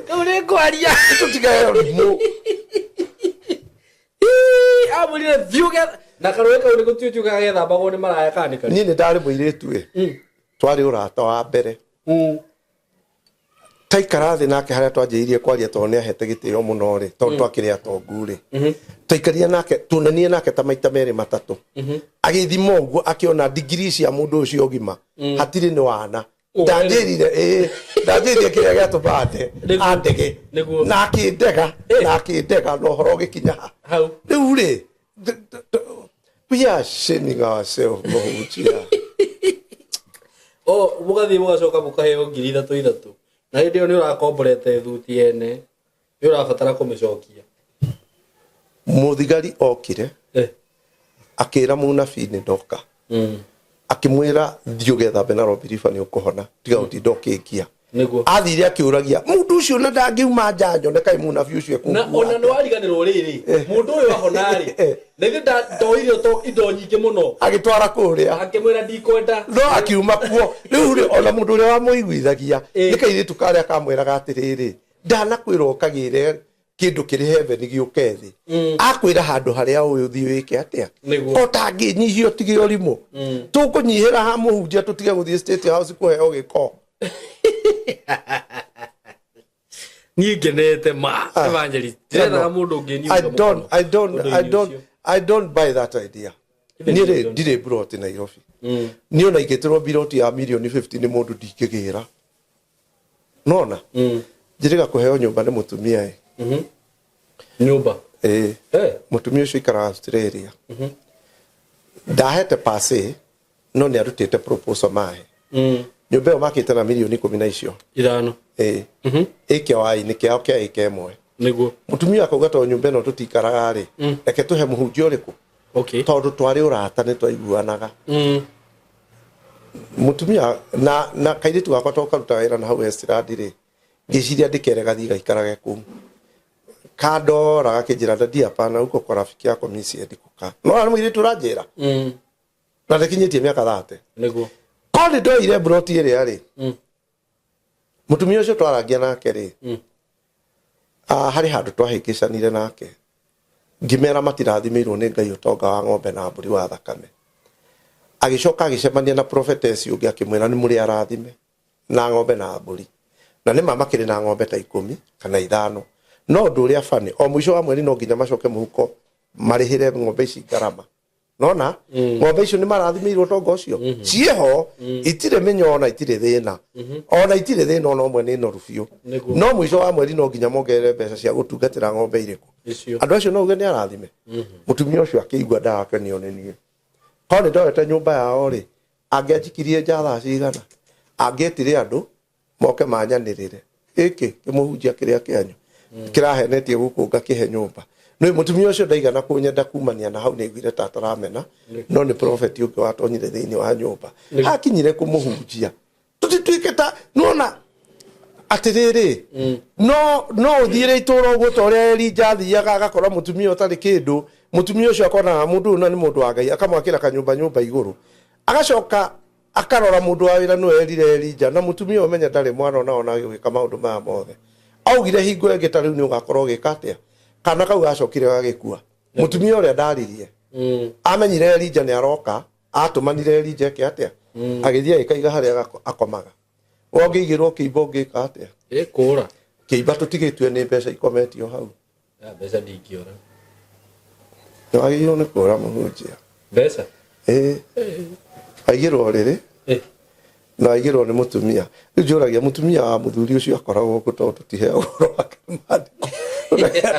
S2: Kau nĩ kwaria.
S1: Tũtigae rimũ.
S2: Amwĩrire thiĩ na karũĩ kau nĩ gũtiũtiũkaga gethambagwo nĩ maraya kana nĩ karĩ.
S1: Niĩ nĩ ndarĩ mũirĩtu ĩ, twarĩ ũrata wa mbere, taikara thĩ nake harĩa twanjĩrĩirie kwaria, tondũ nĩ ahete gĩtĩo mũno rĩ, tondũ twakĩrĩ atongu rĩ. Twaikarire nake, tuonanie nake ta maita merĩ matatũ. Agĩthima ũguo, akĩona ndigiri cia mũndũ ũcio ũgima hatirĩ nĩ wana. Ndanjĩrire, ĩĩ, ndanjĩrire kĩrĩa gĩatũma ande andege. Na akĩndega, na akĩndega, na ũhoro ũgĩkinya ha?
S2: Hau.
S1: Rĩu rĩ, we are shaming ourselves, mũhunjia.
S2: O mũgathiĩ mũgacoka mũkaheo 3,000 ithatũ, na hĩndĩ ĩyo nĩ ũrakomborete thuti ene, nĩ ũrabatara kũmĩcokia.
S1: Mũthigari okire, akĩra mũnabii, "Nĩ ndoka." Akĩmwĩra, "Thiĩ ũgethambe Nairobi River, nĩ ũkũhona, tiga gũtinda ũkĩngia." Athire akĩũragia mũndũ ũcio, na ndangiuma nja nyone kaĩ mũnabii ũcio
S2: Na
S1: ekũngua
S2: ona nĩ
S1: atĩa.
S2: wariganĩrwo rĩrĩ, mũndũ ũyũ ahona rĩ, na ithuĩ ndoire to indo nyingĩ mũno.
S1: Agĩtwara kũrĩa.
S2: Akĩmwĩra, "Ndikwenda."
S1: No akiuma kuo rĩu rĩ, ona mũndũ ũrĩa wamũiguithagia nĩ kairĩtu karĩa kamwĩraga atĩrĩrĩ, "Ndanakwĩra ũkagĩre." Kindu kiri heaven gĩũke thĩ. Akwĩra handũ harĩa ũyũ ũthiĩ wĩke atĩa?
S2: Nĩguo.
S1: Ũtangĩnyihia ũtige ũrimũ. Tũkũnyihĩra ha mũhunjia tũtige gũthiĩ State House kũheo gĩko.
S2: Niĩ ngenete ma evangelist ndirethaga mũndũ
S1: I don't I don't I don't I don't buy that idea. Niĩ rĩ ndirĩ mburoti Nairobi. Niĩ ona ingĩtĩrwo mbiroti ya mirioni 50 nĩ mũndũ ndingĩgĩra. Nona njĩrĩga kũheo nyũmba nĩ mũtumia ĩ.
S2: Nyũmba?
S1: Ĩ.
S2: Eh.
S1: Mũtumia ũcio ikaraga Australia. Ndahete pase no nĩ arutĩte proposal mahe. Nyũmba ĩyo makĩte na mirioni ikũmi na icio.
S2: Ithano.
S1: Ĩ. Ĩ kĩawa-inĩ kĩao kĩa ĩka ĩmwe.
S2: Nĩguo.
S1: Mũtumia akauga tondũ nyũmba ĩno tũtikaraga rĩ, reke tũhe mũhunjia ũrĩkũ?
S2: Okay.
S1: Tondũ twarĩ ũrata nĩ twaiguanaga. Mũtumia na kairĩtu gakwa to karuta wĩra na hau Westland rĩ, ngĩciria ndĩkere gathiĩ gaikarage kũu. Kandora gakĩnjĩra, "Daddy, hapana, huko kwa rafiki yako mimi siendi kukaa." No nĩ mũirĩtu ũranjĩra. Na ndakinyĩtie mĩaka 30.
S2: Nĩguo.
S1: Korwo nĩ ndoire mburoti ĩrĩa rĩ, mũtumia ũcio twarangia nake rĩ, harĩ handũ twahĩngĩcanire nake. Ngĩmera matirathimĩirwo nĩ Ngai ũtonga wa ng'ombe na mbũri wa thakame. Agĩcoka agĩcemania na prophetess ũngĩ akĩmwĩra nĩ mũrĩ arathime na ng'ombe na mbũri. Na nĩ ma makĩrĩ na ng'ombe ta 10 kana 5. No ũndũ ũrĩa funny, o mũico wa mweri no nginya macoke mũhuko marĩhĩre ng'ombe ici ngarama. Nona ng'ombe icio nĩ marathimĩirwo ũtonga ũcio. Ciĩho, itirĩ mĩnyoo na itirĩ thĩna. Ona itirĩ thĩna ona ũmwe, nĩ noru biũ.
S2: Nĩguo.
S1: No mũico wa mweri no nginya mongerere mbeca cia gũtungatĩra ng'ombe irĩkũ.
S2: Icio.
S1: Andũ acio no uge nĩ arathime. Mũtumia ũcio akĩigua ndarakenio nĩ niĩ. Korwo nĩ ndoete nyũmba yao rĩ, angĩanjikirie nja thaa cigana? Angĩetire andũ moke manyanĩrĩre. Gĩkĩ kĩmũhunjia kĩrĩa kĩanyu kĩrahenetie gũkũ ngakĩhe nyũmba. Nĩ mũtumia ũcio ndaigana kũnyenda kumania na hau nĩ aiguire ta ataramena, no nĩ prophet ũngĩ watonyire thĩinĩ wa nyũmba. Akinyire kũmũhunjia. Tũtituĩke ta nĩwona atĩrĩrĩ, no ũthiĩre itũũra ũguo ta ũrĩa Elijah athiaga agakora mũtumia ũtarĩ kĩndũ, mũtumia ũcio akonaga mũndũ ũyũ na nĩ mũndũ wa Ngai, akamwakĩra kanyũmba nyũmba igũrũ. Agacoka akarora mũndũ wa wĩra nĩwe erire Elijah, na mũtumia ũyũ ũmenye ndarĩ mwana ona ona agĩka maũndũ maya mothe. Augire hingo ĩngĩ ta rĩu nĩ ũgakorwo ũgĩka atĩa? Kana kau gacokire gagĩkua. Mũtumia ũrĩa ndaririe. Amenyire Elijah nĩ aroka, atũmanire Elijah eke atĩa? Agĩthiĩ agĩkaiga harĩa akomaga. We ũngĩigĩrwo kĩimba ũngĩka atĩa?
S2: Ĩkũra.
S1: Kĩimba tũtigĩtue nĩ mbeca ikometio hau.
S2: Ya, mbeca ndingĩora.
S1: Nĩ wagĩrĩirwo nĩ kũra mũhunjia.
S2: Mbeca?
S1: Ĩĩ. Waigĩrwo ũrĩrĩ. Na waigĩrwo nĩ mũtumia. Rĩu njũragia mũtumia wa mũthuri ũcio akoragwo kũ tondũ tũtiheagwo ũhoro wake nĩ maandĩko.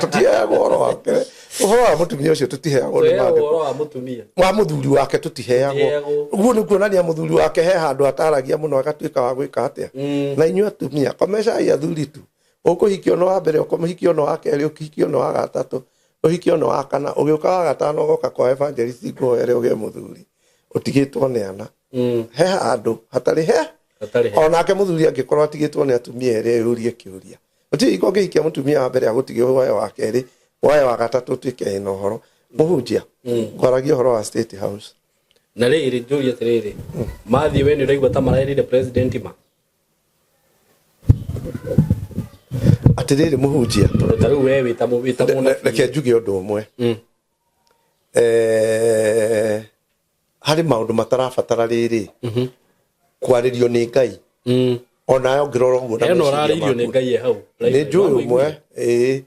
S1: Tũtiheagwo ũhoro wake. Ũhoro wa mũtumia ũcio tũtiheagwo nĩ
S2: Tũheagwo
S1: maandĩko.
S2: ũhoro wa mũtumia.
S1: Wa mũthuri wake tũtiheagwo.
S2: Tũtiheagwo.
S1: Ũguo nĩ kuonania mũthuri wake he handũ ataragia mũno agatuĩka wa gwĩka atĩa. Na inyuĩ atumia, komecai athuri tu. Ũkũhikio no wa mbere, ũkũhikio no wa kerĩ, ũkĩhikio no wa gatatũ, ũhikio no wa kana, ũgĩũka wa gatano ũgoka kwa evangelist ngũhoere ũgĩe mũthuri. Ũtigĩtwo nĩ ana. He handũ hatarĩ he.
S2: Hatarĩ he.
S1: Onake mũthuri angĩkorwo atigĩtwo nĩ atumia erĩ eyũrie kĩũria. Gũtirĩ hingo ũngĩhikia mũtumia wa mbere agũtige wae wa kerĩ, wae wa gatatũ ũtuĩke ĩna ũhoro. Mũhunjia, ngwaragia ũhoro wa State House.
S2: Na rĩrĩ, njũrie atĩrĩrĩ, mathiĩ we nĩ ũraigua ta marerire president ma?
S1: Atĩrĩrĩ mũhunjia.
S2: Tondũ ta rĩu we wĩ ta mũnabii.
S1: Reke njuge ũndũ ũmwe. Harĩ maũndũ matarabatara rĩrĩ kwarĩrio nĩ Ngai. Onawe ũngĩrora ũguo na
S2: Eno
S1: meciria
S2: ũrarĩirio nĩ
S1: maku.
S2: Ngai e hau.
S1: Nĩ njũĩ ũmwe, ĩĩ.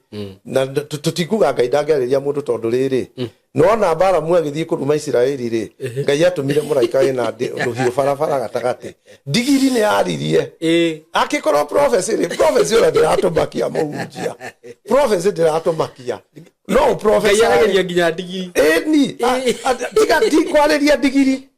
S1: Na tũtikuga Ngai ndangĩarĩria mũndũ tondũ rĩrĩ, nĩwona Balamu agĩthiĩ kũruma Isiraeli rĩ, Ngai atũmire mũraika wĩna rũhiũ barabara gatagatĩ. Ndigiri nĩ yaririe. Akĩkorwo prophecy rĩ, prophecy ona ndĩratũmakia mũhunjia. Prophecy ndĩratũmakia. No
S2: Ngai
S1: prophesy.
S2: arageria nginya ndigiri.
S1: Ĩni, tiga ti kwarĩria ndigiri.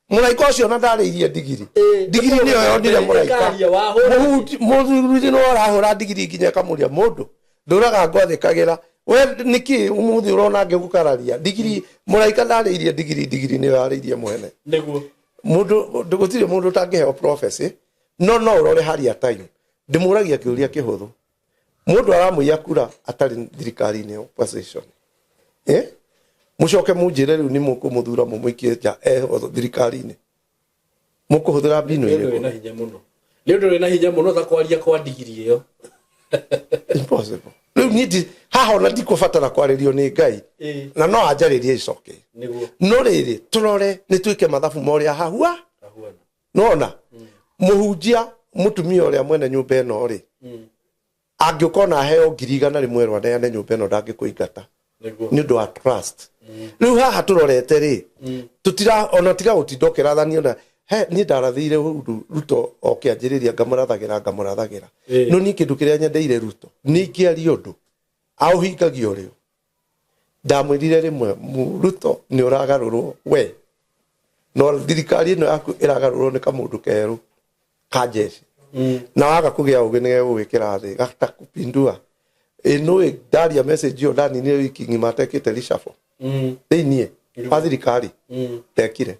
S1: Mũraika ũcio ona ndarĩirie ndigiri. Ndigiri nĩyo yonire mũraika.
S2: Ĩkaria, wahũra.
S1: Mũthuri nĩ arahũra ndigiri nginya ĩkamũria mũndũ. Ndũraga ngwathĩkagĩra. We nĩkĩ ũmũthĩ ũrona ngĩgũkararia? Ndigiri, mũraika ndarĩirie ndigiri, ndigiri nĩyo yarĩirie mwene.
S2: Nĩguo.
S1: Mũndũ, gũtirĩ mũndũ ũtangĩheo prophecy, no no ũrore harĩa time. Ndĩmũragia kĩũria kĩhũthũ. Mũndũ aramũiya kura atarĩ thirikari-inĩ ya opposition. Mũcoke mũnjĩre rĩu nĩ mũkũmũthura mũmũikie nja eho thirikari-inĩ. Mũkũhũthĩra mbinu
S2: Nĩ ũndũ
S1: ĩrĩkũ?
S2: wĩna hinya mũno. Nĩ ũndũ wĩna hinya mũno ta kwaria kwa ndigiri ĩyo.
S1: Impossible. Rĩu niĩ haha ona ndikũbatara kwarĩrio nĩ Ngai. Na no anjarĩrie icoke.
S2: Niguo.
S1: No rĩrĩ, tũrore nĩ twĩke mathabu ma ũrĩa hahua.
S2: Ahuana.
S1: Nona mũhunjia mũtumia ũrĩa mwene nyũmba ĩno rĩ, angĩũka ona aheo 100,000 rwo aneane nyũmba ĩno, ndangĩkũingata.
S2: Niguo.
S1: Nĩ ũndũ wa trust. Rĩu haha tũrorete rĩ, tũtira ona tiga gũtinda ũkĩrathania ona he niĩ ndarathĩire Ruto o kĩanjĩrĩria, ngamũrathagĩra ngamũrathagĩra. No niĩ kĩndũ kĩrĩa nyendeire Ruto nĩ ingĩaria ũndũ aũhingagia ũrĩo. Ndamwĩrire rĩmwe, Ruto, nĩ ũragarũrwo we, no thirikari ĩno yaku ĩragarũrwo nĩ kamũndũ kerũ ka jeshi, na waga kũgĩa ũgĩ nĩ gegũgwĩkĩra thĩ gatakupindua. Ĩnũĩ ndaria message ĩyo, ndaninire wiki ng'ima atekĩte reshuffle thĩiniĩ wa thirikari. Ndekire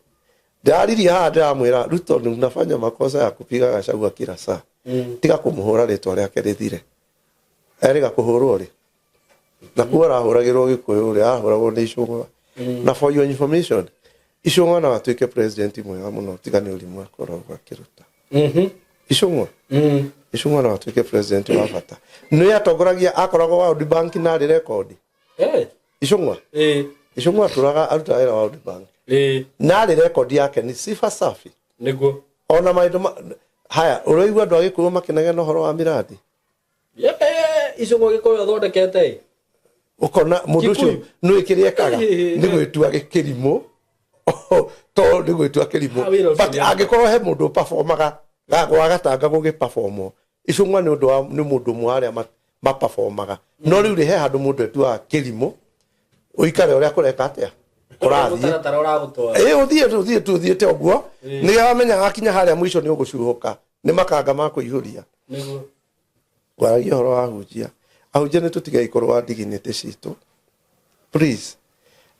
S1: ndĩraririe haha, ndĩramwĩra, "Ruto, ni unafanya makosa ya kupiga Gachagua kila saa. Tiga kũmũhũra rĩtwa rĩake rĩthire." Erĩga kũhũrwo rĩ, na kuo arahũragĩrwo Gĩkũyũ rĩ, arahũragwo nĩ Icũng'wa. Na for your information, Icũng'wa no atuĩke president mwega mũno, tiga nĩ ũrimũ akoragwo akĩruta. Icũng'wa, Icũng'wa no atuĩke president wa bata. Nĩ atongoragia, akoragwo World Bank na arĩ rekondi. Icũng'wa. Icũng'wa atũraga arutaga wĩra World Bank na arĩ rekondi yake ni sifa safi.
S2: Niguo.
S1: Ona maũndũ haya ũraigua andũ a Gĩkũyũ makĩnegena ũhoro wa miradi.
S2: Icũng'wa Gĩkũyũ athondekete.
S1: Ũkona mũndũ ũcio
S2: Kikuyu.
S1: nĩ kĩrĩa ekaga nĩ gwĩtua gĩkĩrimũ, to nĩ gwĩtua kĩrimũ.
S2: Ah, wĩra ũcio
S1: But angĩkorwo he mũndũ ũperformaga gwa gatanga gũgĩperformwo, Icũng'wa nĩ ũndũ wa nĩ mũndũ ũmwe wa arĩa maperformaga. No rĩu rĩ, he handũ mũndũ etuaga kĩrimũ, ũikare ũrĩa kũreka atĩa kũrathiĩ.
S2: Mũtaratara ũragũtwara.
S1: Ĩ, ũthiĩ ũthiĩ tu ũthiĩte ũguo, nĩgetha wamenya wakinya harĩa mũico nĩ ũgũcuhũka nĩ makanga ma kũihũria.
S2: Niguo.
S1: Kwaragia ũhoro wa ahunjia, ahunjia nĩ tũtigei kũrũa dignity citũ, please.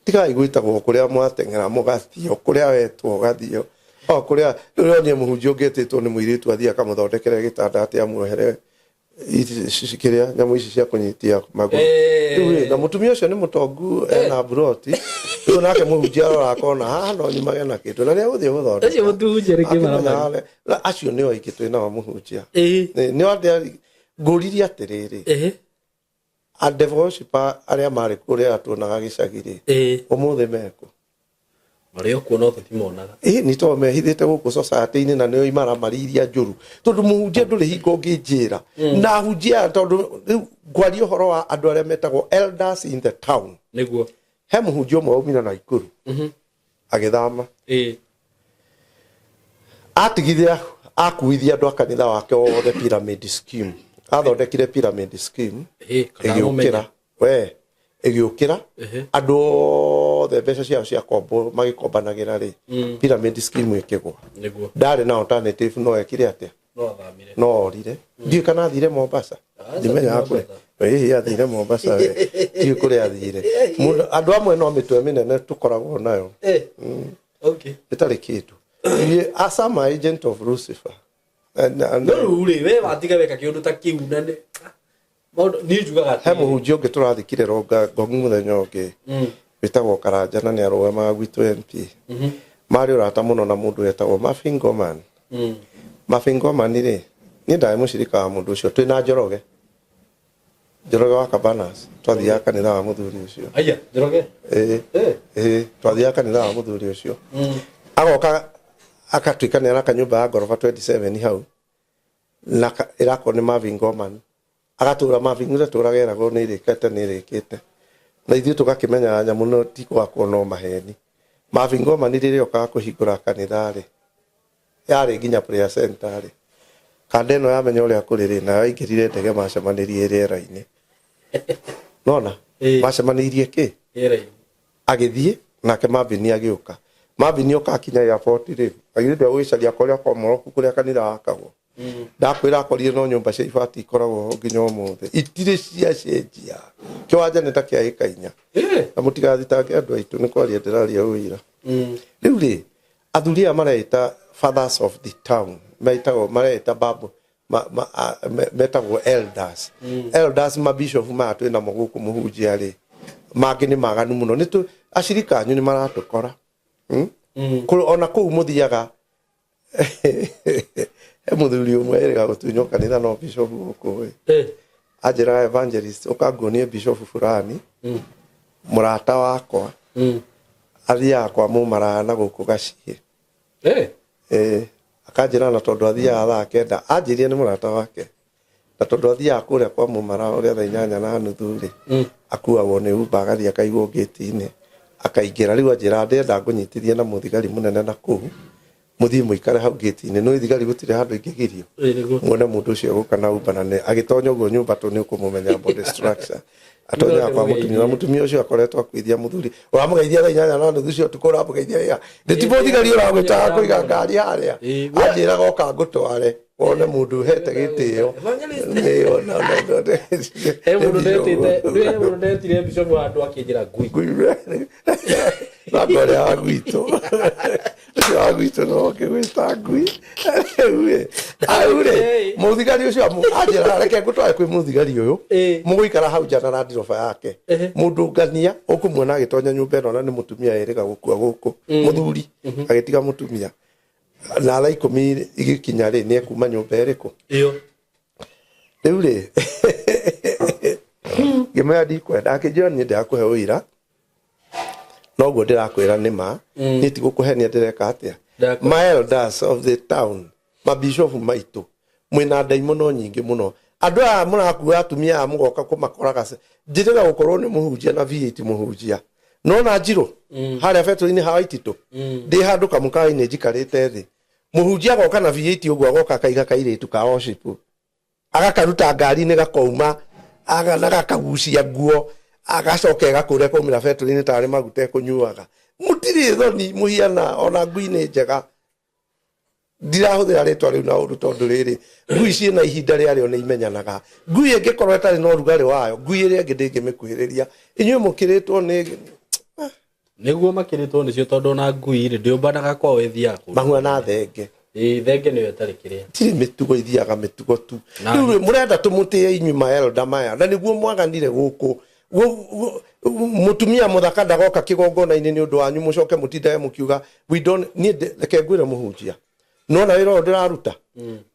S1: Tigai gwĩtagwo kũrĩa mwateng'era mũgathio, kũrĩa wetwo ũgathio o kũrĩa. Rĩu ũronire mũhunjia ũngĩtĩtwo nĩ mũirĩtu athiĩ akamũthondekere gĩtanda, atĩ amuohere kĩrĩa nyamũ ici cia kũnyitia magũrũ. Rĩu rĩ, na mũtumia ũcio nĩ mũtongu, ena mburoti. Rĩu nake mũhunjia arora akona haha no nyumage na kĩndũ na nĩegũthiĩ gũthondeka.
S2: Ũcio mũtũhunjia nĩ
S1: Akĩmenya
S2: kĩmaramari.
S1: Na acio nĩo aingĩ twĩ nao mũhunjia. Nĩ andĩa ngũririe atĩrĩrĩ, a devil worshiper arĩa marĩ kũrĩa tuonaga gĩcagi rĩ, ũmũthĩ mekũ?
S2: Marĩ o kuo no tũtimonaga.
S1: Ĩ, nĩ tondũ mehithĩte gũkũ society-inĩ na nĩo imaramari iria njũru, tondũ mũhunjia ndũrĩ hingo ũngĩnjĩra na ahunjia aya, tondũ rĩu ngwaria ũhoro wa andũ arĩa metagwo elders in the town.
S2: Niguo.
S1: He mũhunjia ũmwe waumire na Ikuru agĩthama, atigithia akuithia andũ a kanitha wake othe pyramid scheme. Athondekire pyramid scheme.
S2: Kana mũmenye.
S1: Ĩgĩũkĩra we, ĩgĩũkĩra andũ othe mbeca ciao cia kombo magĩkombanagĩra rĩ, pyramid scheme ĩkĩgwa.
S2: Niguo.
S1: Ndarĩ na alternative, no ekire atĩa?
S2: No athamire.
S1: No orire, ndiũĩ kana athire Mombasa.
S2: Aca,
S1: Ndimenyaga
S2: ti
S1: kũrĩa ĩhĩ athire Mombasa we, ndiũĩ kũrĩa athire. Andũ amwe no mĩtwe mĩnene tũkoragwo nayo.
S2: Okay.
S1: Ĩtarĩ kĩndũ. Ithuĩ, some are agent of Lucifer.
S2: No rĩu rĩ, we watiga weka kĩũndũ ta kĩu na nĩ maũndũ niĩ njugaga
S1: He
S2: atĩrĩrĩ.
S1: mũhunjia ũngĩ tũrathikire ronga ngongu mũthenya ũngĩ, wĩtagwo Karanja, na nĩ arũgamaga gwitũ MP. Marĩ ũrata mũno na mũndũ wetagwo Marvin Goman. Marvin Goman rĩ, niĩ ndarĩ mũcirika wa mũndũ ũcio, twĩna Njoroge, Njoroge wa Cabanas, twathiaga kanitha wa mũthuri ũcio.
S2: Aya, Njoroge.
S1: Ĩĩ. Ĩĩ, twathiaga kanitha wa mũthuri ũcio. Agoka agatuĩka nĩ araka nyũmba ya ngoroba 27 hau na ĩrakwo nĩ Marvin Goman. Agatũra Marvin ũrĩa tũraga eragwo nĩ ĩrĩkĩte, nĩ ĩrĩkĩte, na ithuĩ tũgakĩmenya nyamũ no ti gwakwo, no maheni. Marvin Goman rĩrĩa okaga kũhingũra kanitha rĩ, yarĩ nginya prayer center rĩ, kanda ĩno yamenya ũrĩa kũrĩ rĩ, nayo aingĩrire ndege, macemanĩrie rĩera-inĩ nona. Macemanĩirie kĩ?
S2: Rĩera-inĩ.
S1: Agĩthiĩ nake Marvin agĩũka. Marvin oka akinya airport rĩ, agĩrĩte gũgĩcaria kũrĩa komoroku kũrĩa kanitha wakagwo. Ndakwĩra akorire no nyũmba cia ibati ikoragwo ho nginya ũmũthĩ, itirĩ ciacenjia, kĩwanja nĩ ta kĩa ĩka 4. Na mũtigathitange andũ aitũ nĩ kwaria ndĩraria ũira. Rĩu rĩ, athuri aya mareita fathers of the town, metagwo mareita babu metagwo elders, elders mabishop maya twĩ namo gũkũ mũhunjia rĩ, mangĩ nĩ maganu mũno. Nĩ tũ acirika anyu nĩ maratũkora. Ona kũu mũthiaga, he mũthuri ũmwe erĩga gũtunywo kanitha no bishop gũkũ ĩ. Anjĩra, "Evangelist, ũkanguonie bishop fulani, mũrata wakwa, athiaga kwa mũmaraya na gũkũ gaciĩ." Ĩĩ, akanjĩra na tondũ athiaga thaa 9, anjĩrie nĩ mũrata wake, na tondũ athiaga kũrĩa kwa mũmara ũrĩa thaa 8:30 rĩ, akuagwo nĩ Uber, agathiĩ akaigwo ngĩti-inĩ, akaingĩra. Rĩu anjĩra ndĩrenda ngũnyitithie na mũthigari mũnene na kũu, mũthiĩ mũikare hau ngĩti-inĩ. Nĩ thigari gũtirĩ handũ ingĩgirio. Muone mũndũ ũcio gũka na Uber na nĩ agĩtonya ũguo nyũmba tũ nĩ ũkũmũmenya body structure. Atonyaga kwa mũtumia, na mũtumia ũcio akoretwo akuithia mũthuri ũramũgeithia thaa 8:30 cia ũtukũ, ũramũgeithia wĩra nĩ ti mũthigari ũragwĩtaga kũiga ngari harĩa. Anjĩraga oka ngũtware wone mũndũ ũhete gĩtĩo.
S2: He mũndũ ndetĩte, he mũndũ ndetire bishop handũ akĩnjĩra ngui.
S1: Nanga ũrĩa wa gwitũ, ũcio wa gwitũ no ngĩgwĩta ngui. Rĩu rĩ, rĩ mũthigari ũcio anjĩra reke ngũtware kwĩ mũthigari ũyũ, mũgũikara hau nja na landiroba yake. Mũndũ ngania ũkũmuona agĩtonya nyũmba ĩno, na nĩ mũtumia ĩrĩga gũkua gũkũ, mũthuri agĩtiga mũtumia, na thaa 10 igĩkinya rĩ, nĩ ekuma nyũmba ĩrĩkũ?
S2: Ĩyo.
S1: Rĩu rĩ, ngĩmwĩra ndikwenda. Akĩnjĩra niĩ ndĩrakũhe ũira noguo ndĩrakwĩra nĩ ma, niĩ ti gũkũhenia ndĩreka atĩa. Ma elders of the town, mabishofu maitũ, mwĩna ndaimono nyingĩ mũno. Andũ aya mũrakua atumia aya mũgoka kũmakoraga, njĩrĩga gũkorwo nĩ mũhunjia na V8 mũhunjia nona njirũ harĩa betũrũ-inĩ ha Waititũ, ndĩ handũ kamũkawa-inĩ njikarĩte thĩ, mũhunjia agoka na V8 ũguo, agoka akaiga kairĩtu ka worship, agakaruta ngari-inĩ, gakouma na gakagucia nguo, agacoka ĩgakũrĩa kaumĩra betũrũ-inĩ tarĩ maguta ekũnyuaga. Mũtirĩ thoni, mũhiana ona ngui nĩ njega. Ndirahũthĩra rĩtwa rĩu na ũru, tondũ rĩrĩ, ngui ciĩna ihinda rĩarĩo, nĩ imenyanaga. Ngui ĩngĩkorwo ĩtarĩ na ũrugarĩ wayo, ngui ĩrĩa ĩngĩ ndĩngĩmĩkuhĩrĩria. Inyuĩ mũkĩrĩtwo nĩ
S2: Nĩguo makĩrĩtwo nĩcio, tondũ ona ngui rĩ, ndĩũmbanaga kwao, ĩthiaga kũndũ.
S1: Mahuana thenge.
S2: Ĩĩ, thenge nĩyo ĩtarĩ kĩrĩa.
S1: Tirĩ mĩtugo, ithiaga mĩtugo tu. Rĩu rĩ, mũrenda tũmũtĩe inyuĩ maelda maya, na nĩguo mwaganire gũkũ. Mũtumia mũthaka ndagoka kĩgongona-inĩ nĩ ũndũ wanyu, mũcoke mũtindage mũkiuga we don't. Niĩ reke ngwĩre mũhunjia, nona wĩra ũyũ ndĩraruta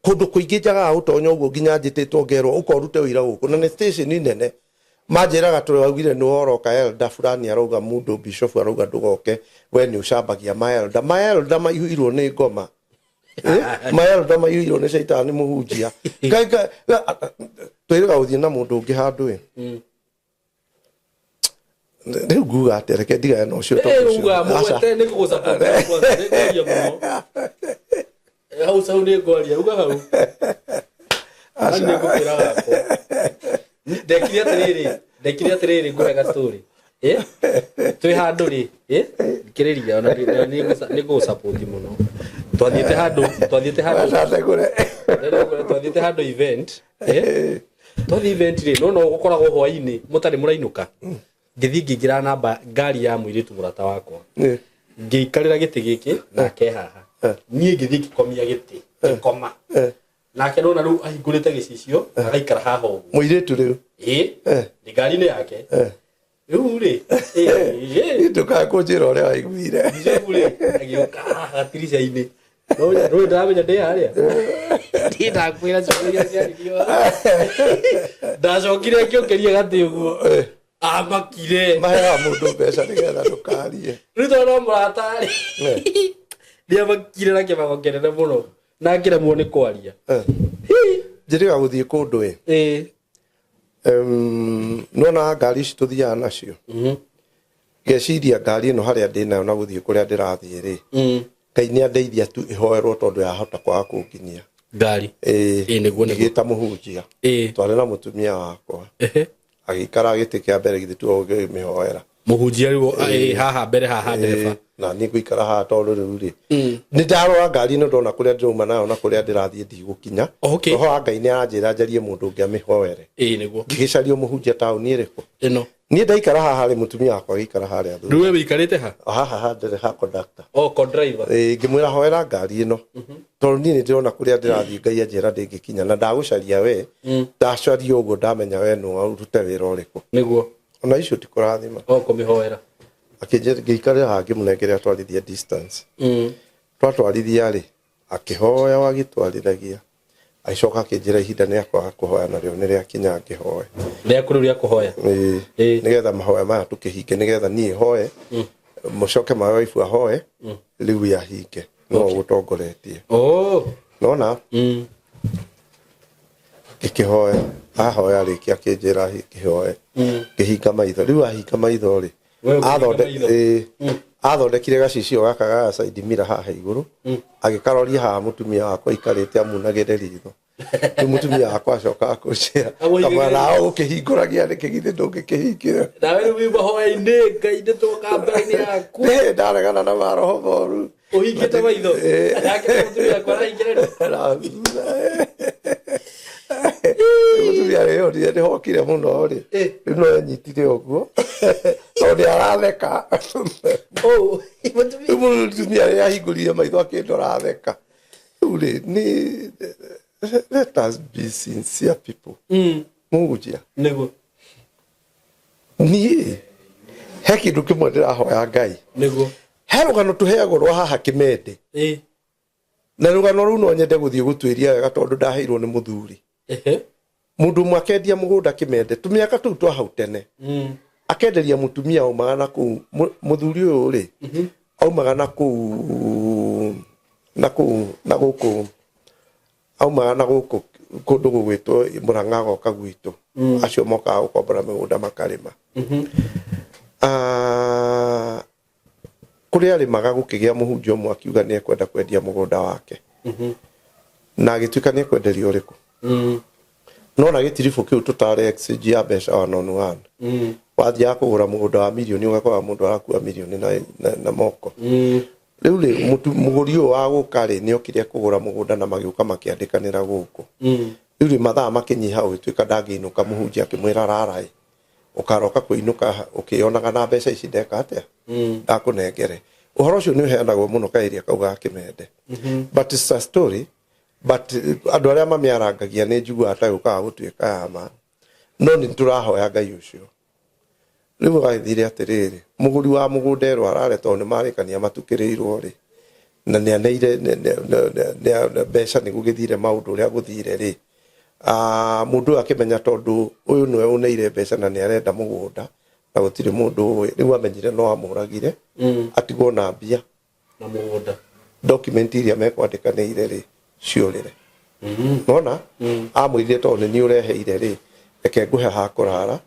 S1: kũndũ kũingĩ, njagaga gũtonya ũguo nginya njĩtĩtwo ngerwo ũka ũrute wĩra gũkũ, na nĩ station nene. Manjĩraga tũraugire nĩ woroka, elder fulani arauga, mũndũ bishop arauga ndũgoke, we nĩ ũcambagia maelda. Maelda maihũirwo nĩ ngoma. Maelda maihũirwo nĩ caitani. Mũhunjia, twĩrĩga gũthiĩ na mũndũ ũngĩ handũ ĩ. Rĩu nguga atĩa? Reke ndigane na ũcio tondũ
S2: uga
S1: Aca.
S2: Mũgwete nĩ gũgũsupport, nĩ ngwaria mũno. Hau hau nĩ ngwaria, uga hau.
S1: Aca.
S2: Nĩ ngũkwĩra gakwa ndekire atĩrĩrĩ, ngũhe ga story. Twĩ handũ rĩ, thikĩrĩria, ona nĩ ngũgũsupport mũno. Twathiĩte handũ
S1: Aca, ndegũre.
S2: Twathiĩte handũ event. Twathiĩ event rĩ, no gũkoragwo hwainĩ mũtarĩ mũrainũka, ngĩthiĩ ngĩingĩra namba ngari ya mũirĩtu mũrata wakwa, ngĩikarĩra gĩtĩ gĩkĩ nake haha. Niĩ ngĩthiĩ ngĩkomia gĩtĩ, ngĩkoma nake. Nona rĩu ahingũrĩte gĩcicio, agaikara haha ũguo.
S1: Mũirĩtu rĩu?
S2: Ĩ. Ndĩ ngari-inĩ yake rĩu rĩ, ĩ.
S1: Ndũkae kũnjĩra ũrĩa waiguire.
S2: Bishop rĩ, agĩũka haha gatirica-inĩ. Rũĩ ndamenya ndĩ harĩa, ndiĩ ndakwĩra ciugo iria ciaririo. Ndacokire ngĩũkĩria gatĩ ũguo, amakire.
S1: Maheaga mũndũ mbeca nĩgetha ndũkarie.
S2: Rĩu tondũ no mũrata rĩ, nĩamakire na kĩmako kĩnene mũno na ngĩremwo nĩ kwaria.
S1: Njĩrĩga gũthiĩ kũndũ ĩ. Nona ngari ici tũthiaga nacio, ngeciria ngari ĩno harĩa ndĩ nayo na gũthiĩ kũrĩa ndĩrathiĩ rĩ, Ngai nĩ andeithia tu ĩhoerwo, tondũ yahota kwaga kũnginyia.
S2: Ngari?
S1: Ĩĩ.
S2: Ĩĩ, nĩguo.
S1: Ngĩgĩta mũhunjia, twarĩ na mũtumia wakwa, agĩikara gĩtĩ kĩa mbere, githĩ tuo ngĩmĩhoera.
S2: Mũhunjia rĩu haha mbere, haha ndereba?
S1: Na niĩ ngũikara haha, tondũ rĩu rĩ, nĩ ndarora ngari ĩno, ndona kũrĩa ndĩrauma nayo na kũrĩa ndĩrathiĩ ndigũkinya. Roho wa Ngai nĩ aranjĩra njarie mũndũ ũngĩ amĩhoere.
S2: Ĩĩ, nĩguo.
S1: Ngĩgĩcaria mũhunjia taũni ĩrĩkũ?
S2: Ĩno.
S1: Niĩ ndaikara haha rĩ, mũtumia wakwa agĩikara harĩa thutha.
S2: Rĩu we wĩikarĩte ha?
S1: Haha ha ndere ha conductor.
S2: O co-driver?
S1: Ĩĩ, ngĩmwĩra hoera ngari ĩno, tondũ niĩ nĩ ndĩrona kũrĩa ndĩrathiĩ Ngai anjĩra ndĩngĩkinya, na ndagũcaria we, ndacaria ũguo ndamenya we nũ ũrute wĩra ũrĩkũ. Ona icio ti kũrathima.
S2: O kũmĩhoera.
S1: Akĩnjĩra ngĩikarĩra haha, ngĩmũnengere atwarithia distance. Twatwarithia rĩ, akĩhoya wagĩtwarithagia. Agĩcoka akĩnjĩra ihinda nĩ akwaga kũhoya narĩo nĩ rĩakinya ngĩhoe.
S2: Rĩaku rĩu rĩa kũhoya.
S1: Ĩĩ. Nĩgetha mahoya maya tũkĩhinge, nĩgetha niĩ hoe, mũcoke my wife ahoe, rĩu yahinge no ũgũtongoretie.
S2: Oh.
S1: Nona ngĩkĩhoya, ahoya rĩngĩ akĩnjĩra ngĩhoe, ngĩhinga maitho. Rĩu ahinga maitho rĩ,
S2: We ũkĩhinga maitho?
S1: Ĩĩ. Athondekire gacicio gaka ga side mirror haha igũrũ, agĩkaroria haha mũtumia wakwa aikarĩte amunagĩre ritho. Rĩu mũtumia wakwa acoka akũnjĩra,
S2: Amũhingĩre.
S1: "Kamwana, nawe ũkĩhingũragia nĩkĩ, githĩ ndũngĩkĩhingĩra?"
S2: Nawe rĩu wĩ mahoya-inĩ, Ngai nĩ twoka mbere-inĩ yaku.
S1: Ĩĩ, ndaregana na maroho moru.
S2: Ũhingĩte maitho.
S1: Ĩĩ.
S2: Nake mũtumia wakwa arahingĩra.
S1: Mũtumia rĩ onire nĩ hokire mũno rĩ,
S2: Ĩĩ.
S1: rĩu no enyitire ũguo tondũ nĩ aratheka.
S2: Oh, mũtumia.
S1: Rĩu mũtumia rĩ ahingũrire maitho akĩndora atheka. Rĩu rĩ, nĩ let us be sincere people. Mũhunjia.
S2: Nĩguo.
S1: Niĩ he kĩndũ kĩmwe ndĩrahoya Ngai.
S2: Nĩguo.
S1: He rũgano tũheagwo rwa haha Kĩmende.
S2: Ĩĩ.
S1: Na rũgano rũu no nyende gũthiĩ gũtuĩria wega tondũ ndaheirwo nĩ mũthuri.
S2: Ehe.
S1: Mũndũ ũmwe akendia mũgũnda Kĩmende tũmĩaka tũu twa hau tene. Akenderia mũtumia aumaga na kũu, mũthuri ũyũ rĩ, aumaga na kũu, na kũu, na gũkũ, aumaga na gũkũ kũndũ gũgwĩtwo Mũrang'a agoka gwitũ. Acio mokaga gũkombora mĩgũnda makarĩma. Kũrĩa arĩmaga gũkĩgĩa mũhunjia ũmwe akiuga nĩ ekwenda kwendia mũgũnda wake. Na agĩtuĩka nĩ ekwenderia ũrĩkũ. No na gĩtiribũ kĩu tũtarĩ exchange ya mbeca one on one. Wathiaga kũgũra mũgũnda wa mirioni ũgakora mũndũ arakua mirioni na moko. Rĩu rĩ, mũgũri ũyũ wa gũka rĩ, nĩ okire kũgũra mũgũnda na magĩũka makĩandĩkanĩra gũkũ. Rĩu rĩ, mathaa makĩnyiha ũgĩtuĩka ndangĩinũka, mũhunjia akĩmwĩra rara ĩ, ũkaroka kũinũka ũkĩonaga na mbeca ici ndeka atĩa? Ndakũnengere. Ũhoro ũcio nĩ ũheanagwo mũno kaĩria kau ga Kĩmende. But it's a story, but andũ arĩa mamĩarangagia nĩ njiguaga ta yũkaga gũtuĩka ya ma. No nĩ tũrahoya Ngai ũcio. Rĩu agĩthire atĩrĩrĩ, mũgũri wa mũgũnda erwo arare tondũ nĩ marĩkania matukĩrĩirwo rĩ, na nĩ aneire mbeca nĩ gũgĩthire maũndũ ũrĩa gũthire rĩ. Mũndũ ũyũ akĩmenya tondũ ũyũ nĩwe ũneire mbeca na nĩ arenda mũgũnda na gũtirĩ mũndũ ũĩ, rĩu amenyire no amũragire, atigwo na mbia.
S2: Na mũgũnda.
S1: Document iria mekwandĩkanĩire rĩ, ciũrĩre. Nona? Amwĩrire tondũ nĩ niĩ ũreheire rĩ, reke ngũhe ha kũrara,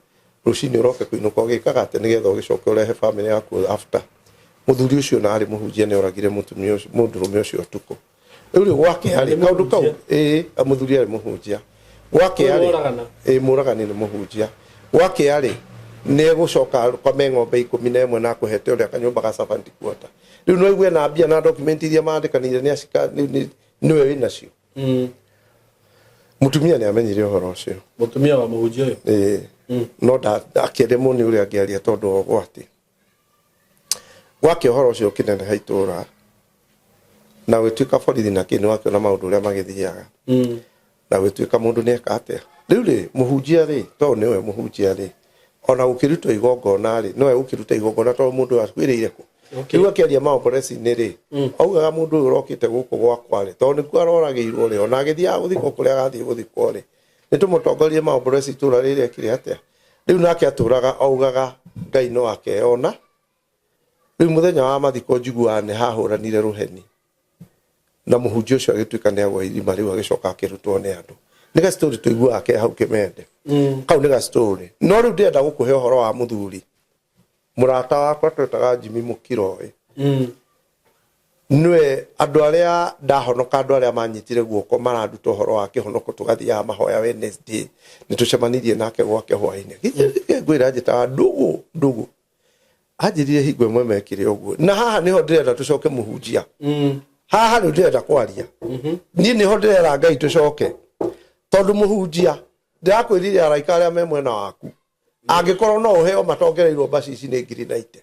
S1: rũcinĩ ũroke kũinũka ũgĩkaga atĩ nĩgetha ũgĩcoke ũrehe family yaku after. Mũthuri ũcio na arĩ mũhunjia nĩ oragire mũtumia ũcio, mũndũrũme ũcio ũtukũ. Rĩu rĩ, gwakĩa rĩ, kaũndũ kau, ĩĩ, mũthuri arĩ mũhunjia. Gwakĩa rĩ,
S2: Mũragana.
S1: ĩĩ, mũragani nĩ mũhunjia. Gwakĩa rĩ, nĩ egũcoka akome ng'ombe 11 na akũhete ũrĩa kanyũmba ga servant quarter. Rĩu no aigue na mbia na document iria mandĩkanĩire nĩ acika, nĩwe wĩnacio. Mũtumia nĩ amenyire ũhoro ũcio.
S2: Mũtumia wa mũhunjia ũyũ?
S1: Ĩĩ. No akĩremwo nĩ ũrĩa angĩaria tondũ wa ũgwati. Gwakĩa ũhoro ũcio ũkĩneneha itũũra, na ũgĩtuĩka borithi na kĩ, nĩ wakĩona maũndũ ũrĩa magĩthiaga. Na ũgĩtuĩka mũndũ nĩ eka atĩa. Rĩu rĩ, mũhunjia rĩ, tondũ nĩwe mũhunjia rĩ, ona gũkĩrutwo igongona rĩ, nowe gũkĩruta igongona tondũ mũndũ ũyũ akuĩrĩire kũ? Rĩu akĩaria maomboreci-inĩ rĩ, augaga mũndũ ũyũ ũrokĩte gũkũ gwakwa rĩ, tondũ nĩkuo aroragĩirwo rĩ, ona agĩthiaga gũthikwo kũrĩa agathiĩ gũthikwo rĩ, nĩ tũmũtongorie maomboreci itũũra rĩrĩ ekire atĩa? Rĩu nake atũraga augaga Ngai no akeyona. Rĩu mũthenya wa mathiko njiguaga nĩ hahũranire rũheni. Na mũhunjia ũcio agĩtuĩka nĩ agwa irima rĩu agĩcoka akĩrutwo nĩ andũ. Nĩ ga story tũiguaga ke hau Kĩmende. Kau nĩ ga story. No rĩu ndĩrenda gũkũhe ũhoro wa mũthuri. Mũrata wakwa twetaga Jimmy Mũkiroĩ. Nĩwe andũ arĩa ndahonoka, andũ arĩa manyitire guoko maranduta ũhoro wa kĩhonoko, tũgathiaga mahoya Wednesday, nĩ tũcemanirie nake gwake hwainĩ. Ngwĩra njĩtaga ndũgũ, ndũgũ. Anjĩrire hingo ĩmwe mekire ũguo. Na haha nĩho ndĩrenda tũcoke mũhunjia. Haha rĩu ndĩrenda kwaria. Niĩ nĩho ndĩrera Ngai tũcoke. Tondũ mũhunjia, ndĩrakwĩrire araika arĩa me mwena waku. Angĩkorwo no ũheo matongereirwo mbacici nĩ ngiri na ite.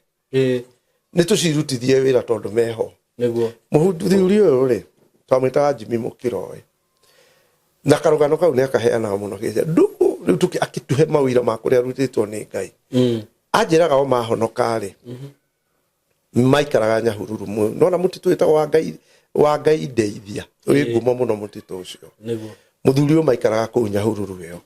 S1: Nĩ tũcirutithie wĩra tondũ meho.
S2: Nĩguo.
S1: Mũthuri ũyũ rĩ, twamwĩtaga Jimmy Mũkiroĩ. Na karũgano kau nĩ akaheanaga mũno gĩca. Ndũgũ, rĩu akĩtũhe mawĩra ma kũrĩa arutĩtwo nĩ Ngai. Anjĩraga o mahonoka rĩ, maikaraga Nyahururu mũno. Nona mũtitũ wĩtagwo wa Ngai, wa Ngai ndeithia. Wĩ ngumo mũno mũtitũ ũcio.
S2: Nĩguo.
S1: Muthuri ũyũ maikaraga kũu Nyahururu ĩyo.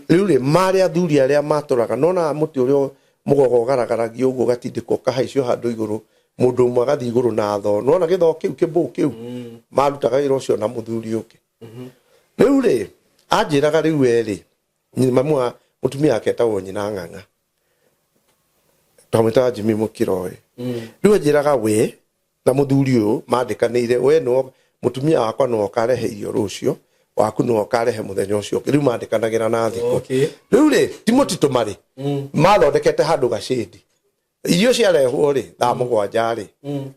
S1: Rĩu rĩ, marĩ athuri arĩa matũraga nona mũtĩ ũrĩa mũgogo ũgaragaragio ũguo, ũgatindĩkwo, ũkahaicio handũ igũrũ, mũndũ ũmwe agathiĩ igũrũ na thoo. Nona gĩthoo kĩu, kĩbũ kĩu, marutaga wĩra ũcio na mũthuri ũngĩ. Rĩu rĩ, anjĩraga rĩu we rĩ, mamu wa mũtumia wake etagwo Nyina Ng'ang'a, twamwĩtaga Jimmy Mũkiroĩ. Rĩu anjĩraga we na muthuri uyu mandikanire, we no mutumia wakwa no okarehe irio rucio, waku no okarehe muthenya ucio ũngĩ. Riu mandikanagira na thiku. Riu ri, ti mutitu mari mathondekete handu gacindi, irio ciarehwo ri thaa 7 ri,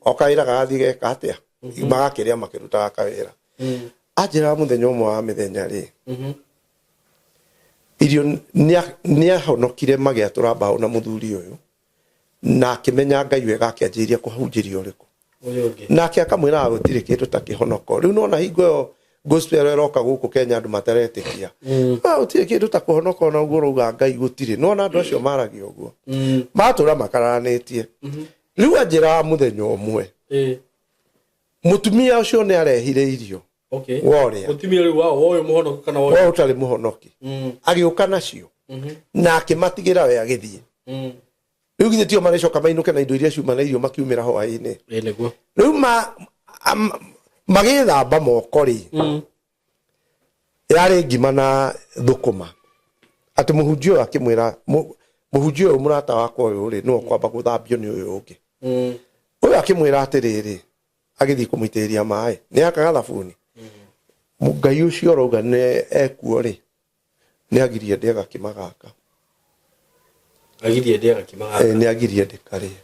S1: o kawira gagathi geka atia, magakiria makirutaga kawira. Anjĩraga mũthenya ũmwe wa mĩthenya rĩ, irio nĩahonokire magĩatũra mbaũ na mũthuri ũyũ, na akĩmenya Ngai wega, akĩanjĩrĩria kũhunjĩria ũrĩkũ?
S2: Ũyũ ũngĩ.
S1: Nake akamwĩra gũtirĩ kĩndũ ta kĩhonoko. Rĩu nona hingo ĩyo gospel ĩroka gũkũ Kenya, andũ mataretĩkia. Ah, gũtirĩ kĩndũ ta kũhonoka, ona ũguo ũrauga Ngai gũtirĩ. Nona andũ acio maragia ũguo, matũra makararanĩtie. Rĩu anjĩraga mũthenya ũmwe, mũtumia ũcio nĩ arehire irio. Worĩa.
S2: Mũtumia rĩu wa ũyũ mũhonoku kana wa
S1: ũyũ ũtarĩ mũhonoki, agĩũka nacio na akĩmatigĩra, we agĩthiĩ. Rĩu githĩ tio marĩcoka mainũke na indo iria ciuma na irio makiumĩra hwaĩ-inĩ?
S2: Ĩ nĩguo.
S1: Rĩu magĩthamba moko rĩ, yarĩ ngima na thũkũma. Atĩ mũhunjia ũyũ akĩmwĩra, mũhunjia ũyũ mũrata wakwa ũyũ rĩ, nĩwe ũkwamba gũthambio nĩ ũyũ ũngĩ. Ũyũ akĩmwĩra atĩrĩrĩ, agĩthiĩ kũmũitĩrĩria maĩ, nĩ akaga thabuni. Ngai ũcio ũrauga nĩ ekuo rĩ, nĩ agirie ndĩe gakima gaka.
S2: Agirie ndĩe gakima gaka.
S1: Nĩ agirie ndĩkarĩe.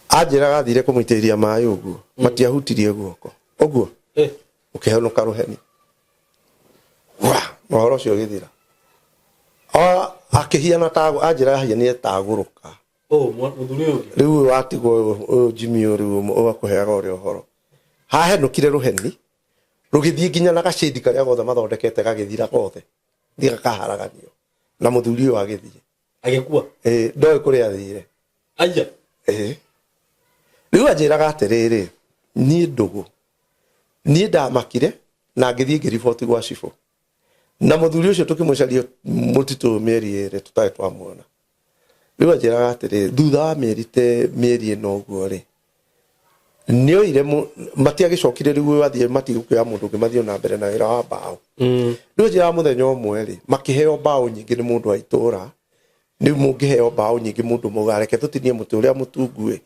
S1: Anjĩraga athire kũmũitĩrĩria maĩ ũguo, matiahutirie guoko ũguo, ũkĩhenũka rũheni wa na ũhoro ũcio ũgĩthira. Akĩhiana ta anjĩra ahianire ta agũrũka.
S2: Oh, mũthuri ũyũ ũngĩ.
S1: Rĩu ũyũ watigwo, ũyũ Jimmy ũyũ rĩu ũgakũheaga ũrĩa ũhoro, hahenũkire rũheni rũgĩthiĩ nginya na gacĩndi karĩa gothe mathondekete gagĩthira gothe, thiĩ gakaharaganio, na mũthuri ũyũ agĩthiĩ.
S2: Agĩkua.
S1: Ĩ, ndoĩ kũrĩa athire.
S2: Aya.
S1: Ĩ. Rĩu anjĩraga atĩrĩrĩ, niĩ ndũgũ niĩ ndamakire na ngĩthiĩ ngĩriboti gwa cibũ, na mũthuri ũcio tũkĩmũcaria mũtitũ ũyũ mĩeri 2 tũtarĩ twamuona. Rĩu anjĩraga atĩrĩrĩ, thutha wa mĩeri te mĩeri 4 ũguo rĩ, nĩoire matiagĩcokire. Rĩu ũyũ athiĩ, matigũkĩoya mũndũ ũngĩ mathiĩ na mbere na wĩra wa mbaũ. Rĩu anjĩraga mũthenya ũmwe rĩ, makĩheo mbaũ nyingĩ nĩ mũndũ wa itũũra. Rĩu mũngĩheo mbaũ nyingĩ, mũndũ mauga reke tũtinie mũtĩ ũrĩa mũtungu ĩ,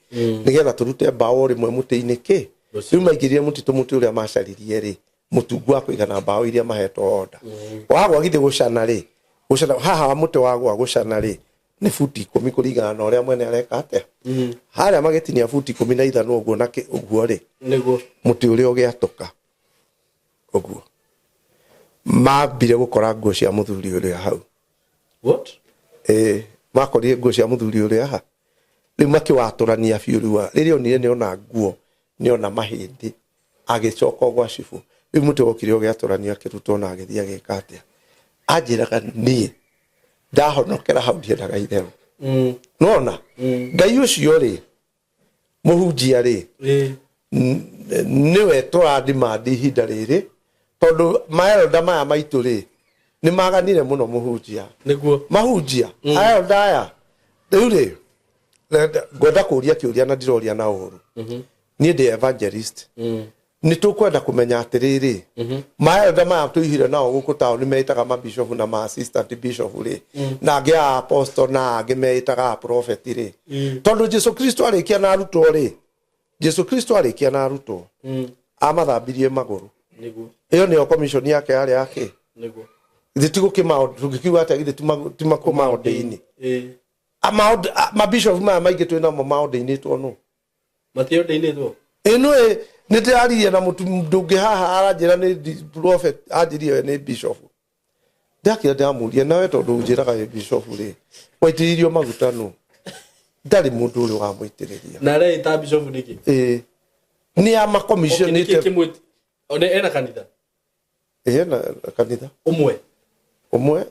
S1: nĩgetha tũrute mbaũ o rĩmwe mũtĩ-inĩ kĩ. Rĩu maingĩrire mũtitũ, mũtĩ ũrĩa macaririe rĩ, mũtungu wa kũigana mbaũ iria mahetwo order, wagwa githĩ gũcana rĩ, gũcana haha mũtĩ wagwa gũcana rĩ, nĩ buti 10 kũringana na ũrĩa mwene areka atĩa. Harĩa magĩtinia buti 15 ũguo na ũguo rĩ, mũtĩ ũrĩa ũgĩatũka ũguo, mambire gũkora nguo cia mũthuri ũrĩa hau.
S2: What?
S1: Ĩĩ, makorire nguo cia mũthuri ũrĩa ha. Rĩu makĩwatũrania biũ. Rĩu rĩrĩa onire nĩona nguo, nĩona mahĩndĩ, agĩcoka gwa cibũ. Rĩu mũtĩ wokire ũgĩatũranio, akĩrutwo na agĩthiĩ agĩka atĩa. Anjĩraga niĩ ndahonokera hau, ndiendaga itherũ. Nona Ngai ũcio rĩ, mũhunjia rĩ, nĩwe tũradimandi ihinda rĩrĩ, tondũ maelda maya maitũ rĩ, nĩ maganire mũno mũhunjia. Mahunjia aelda aya rĩu rĩ, ngwenda kũria kĩũria na ndiroria na ũru. Niĩ ndĩ evangelist. Nĩ tũkwenda kũmenya atĩrĩrĩ, maelda maya tũihire nao gũkũ taũni meĩtaga mabishopu na ma assistant bishop rĩ, na angĩ a apostle, na angĩ meĩtaga a prophet rĩ, tondũ Jesu Kristo arĩkia na arutwo rĩ, Jesu Kristo arĩkia na arutwo, amathambirie magũrũ. Ĩyo nĩyo commission yake yarĩ yake. Githĩ ti gũkĩma tũngĩkiuga atĩa? Githĩ ti makũmaũndĩ-inĩ? Mabishop maya maingĩ twĩ namo maũndĩ-inĩtwo nũ?
S2: Matiordainĩtwo.
S1: Ĩno ĩ nĩ ndĩraririe na mũndũ ũngĩ haha, aranjĩra nĩ prophet, anjĩrie we nĩ bishop. Ndakĩra ndĩramũria, nawe tondũ ũnjĩraga wĩ bishop rĩ, waitĩrĩirio maguta nũ? Ndarĩ mũndũ ũrĩ wamũitĩrĩria.
S2: Na areĩta bishop nĩkĩ?
S1: Ĩ, nĩ amakomicionĩte.
S2: One ena kanitha?
S1: Ĩ, na kanitha.
S2: Ũmwe?
S1: Ũmwe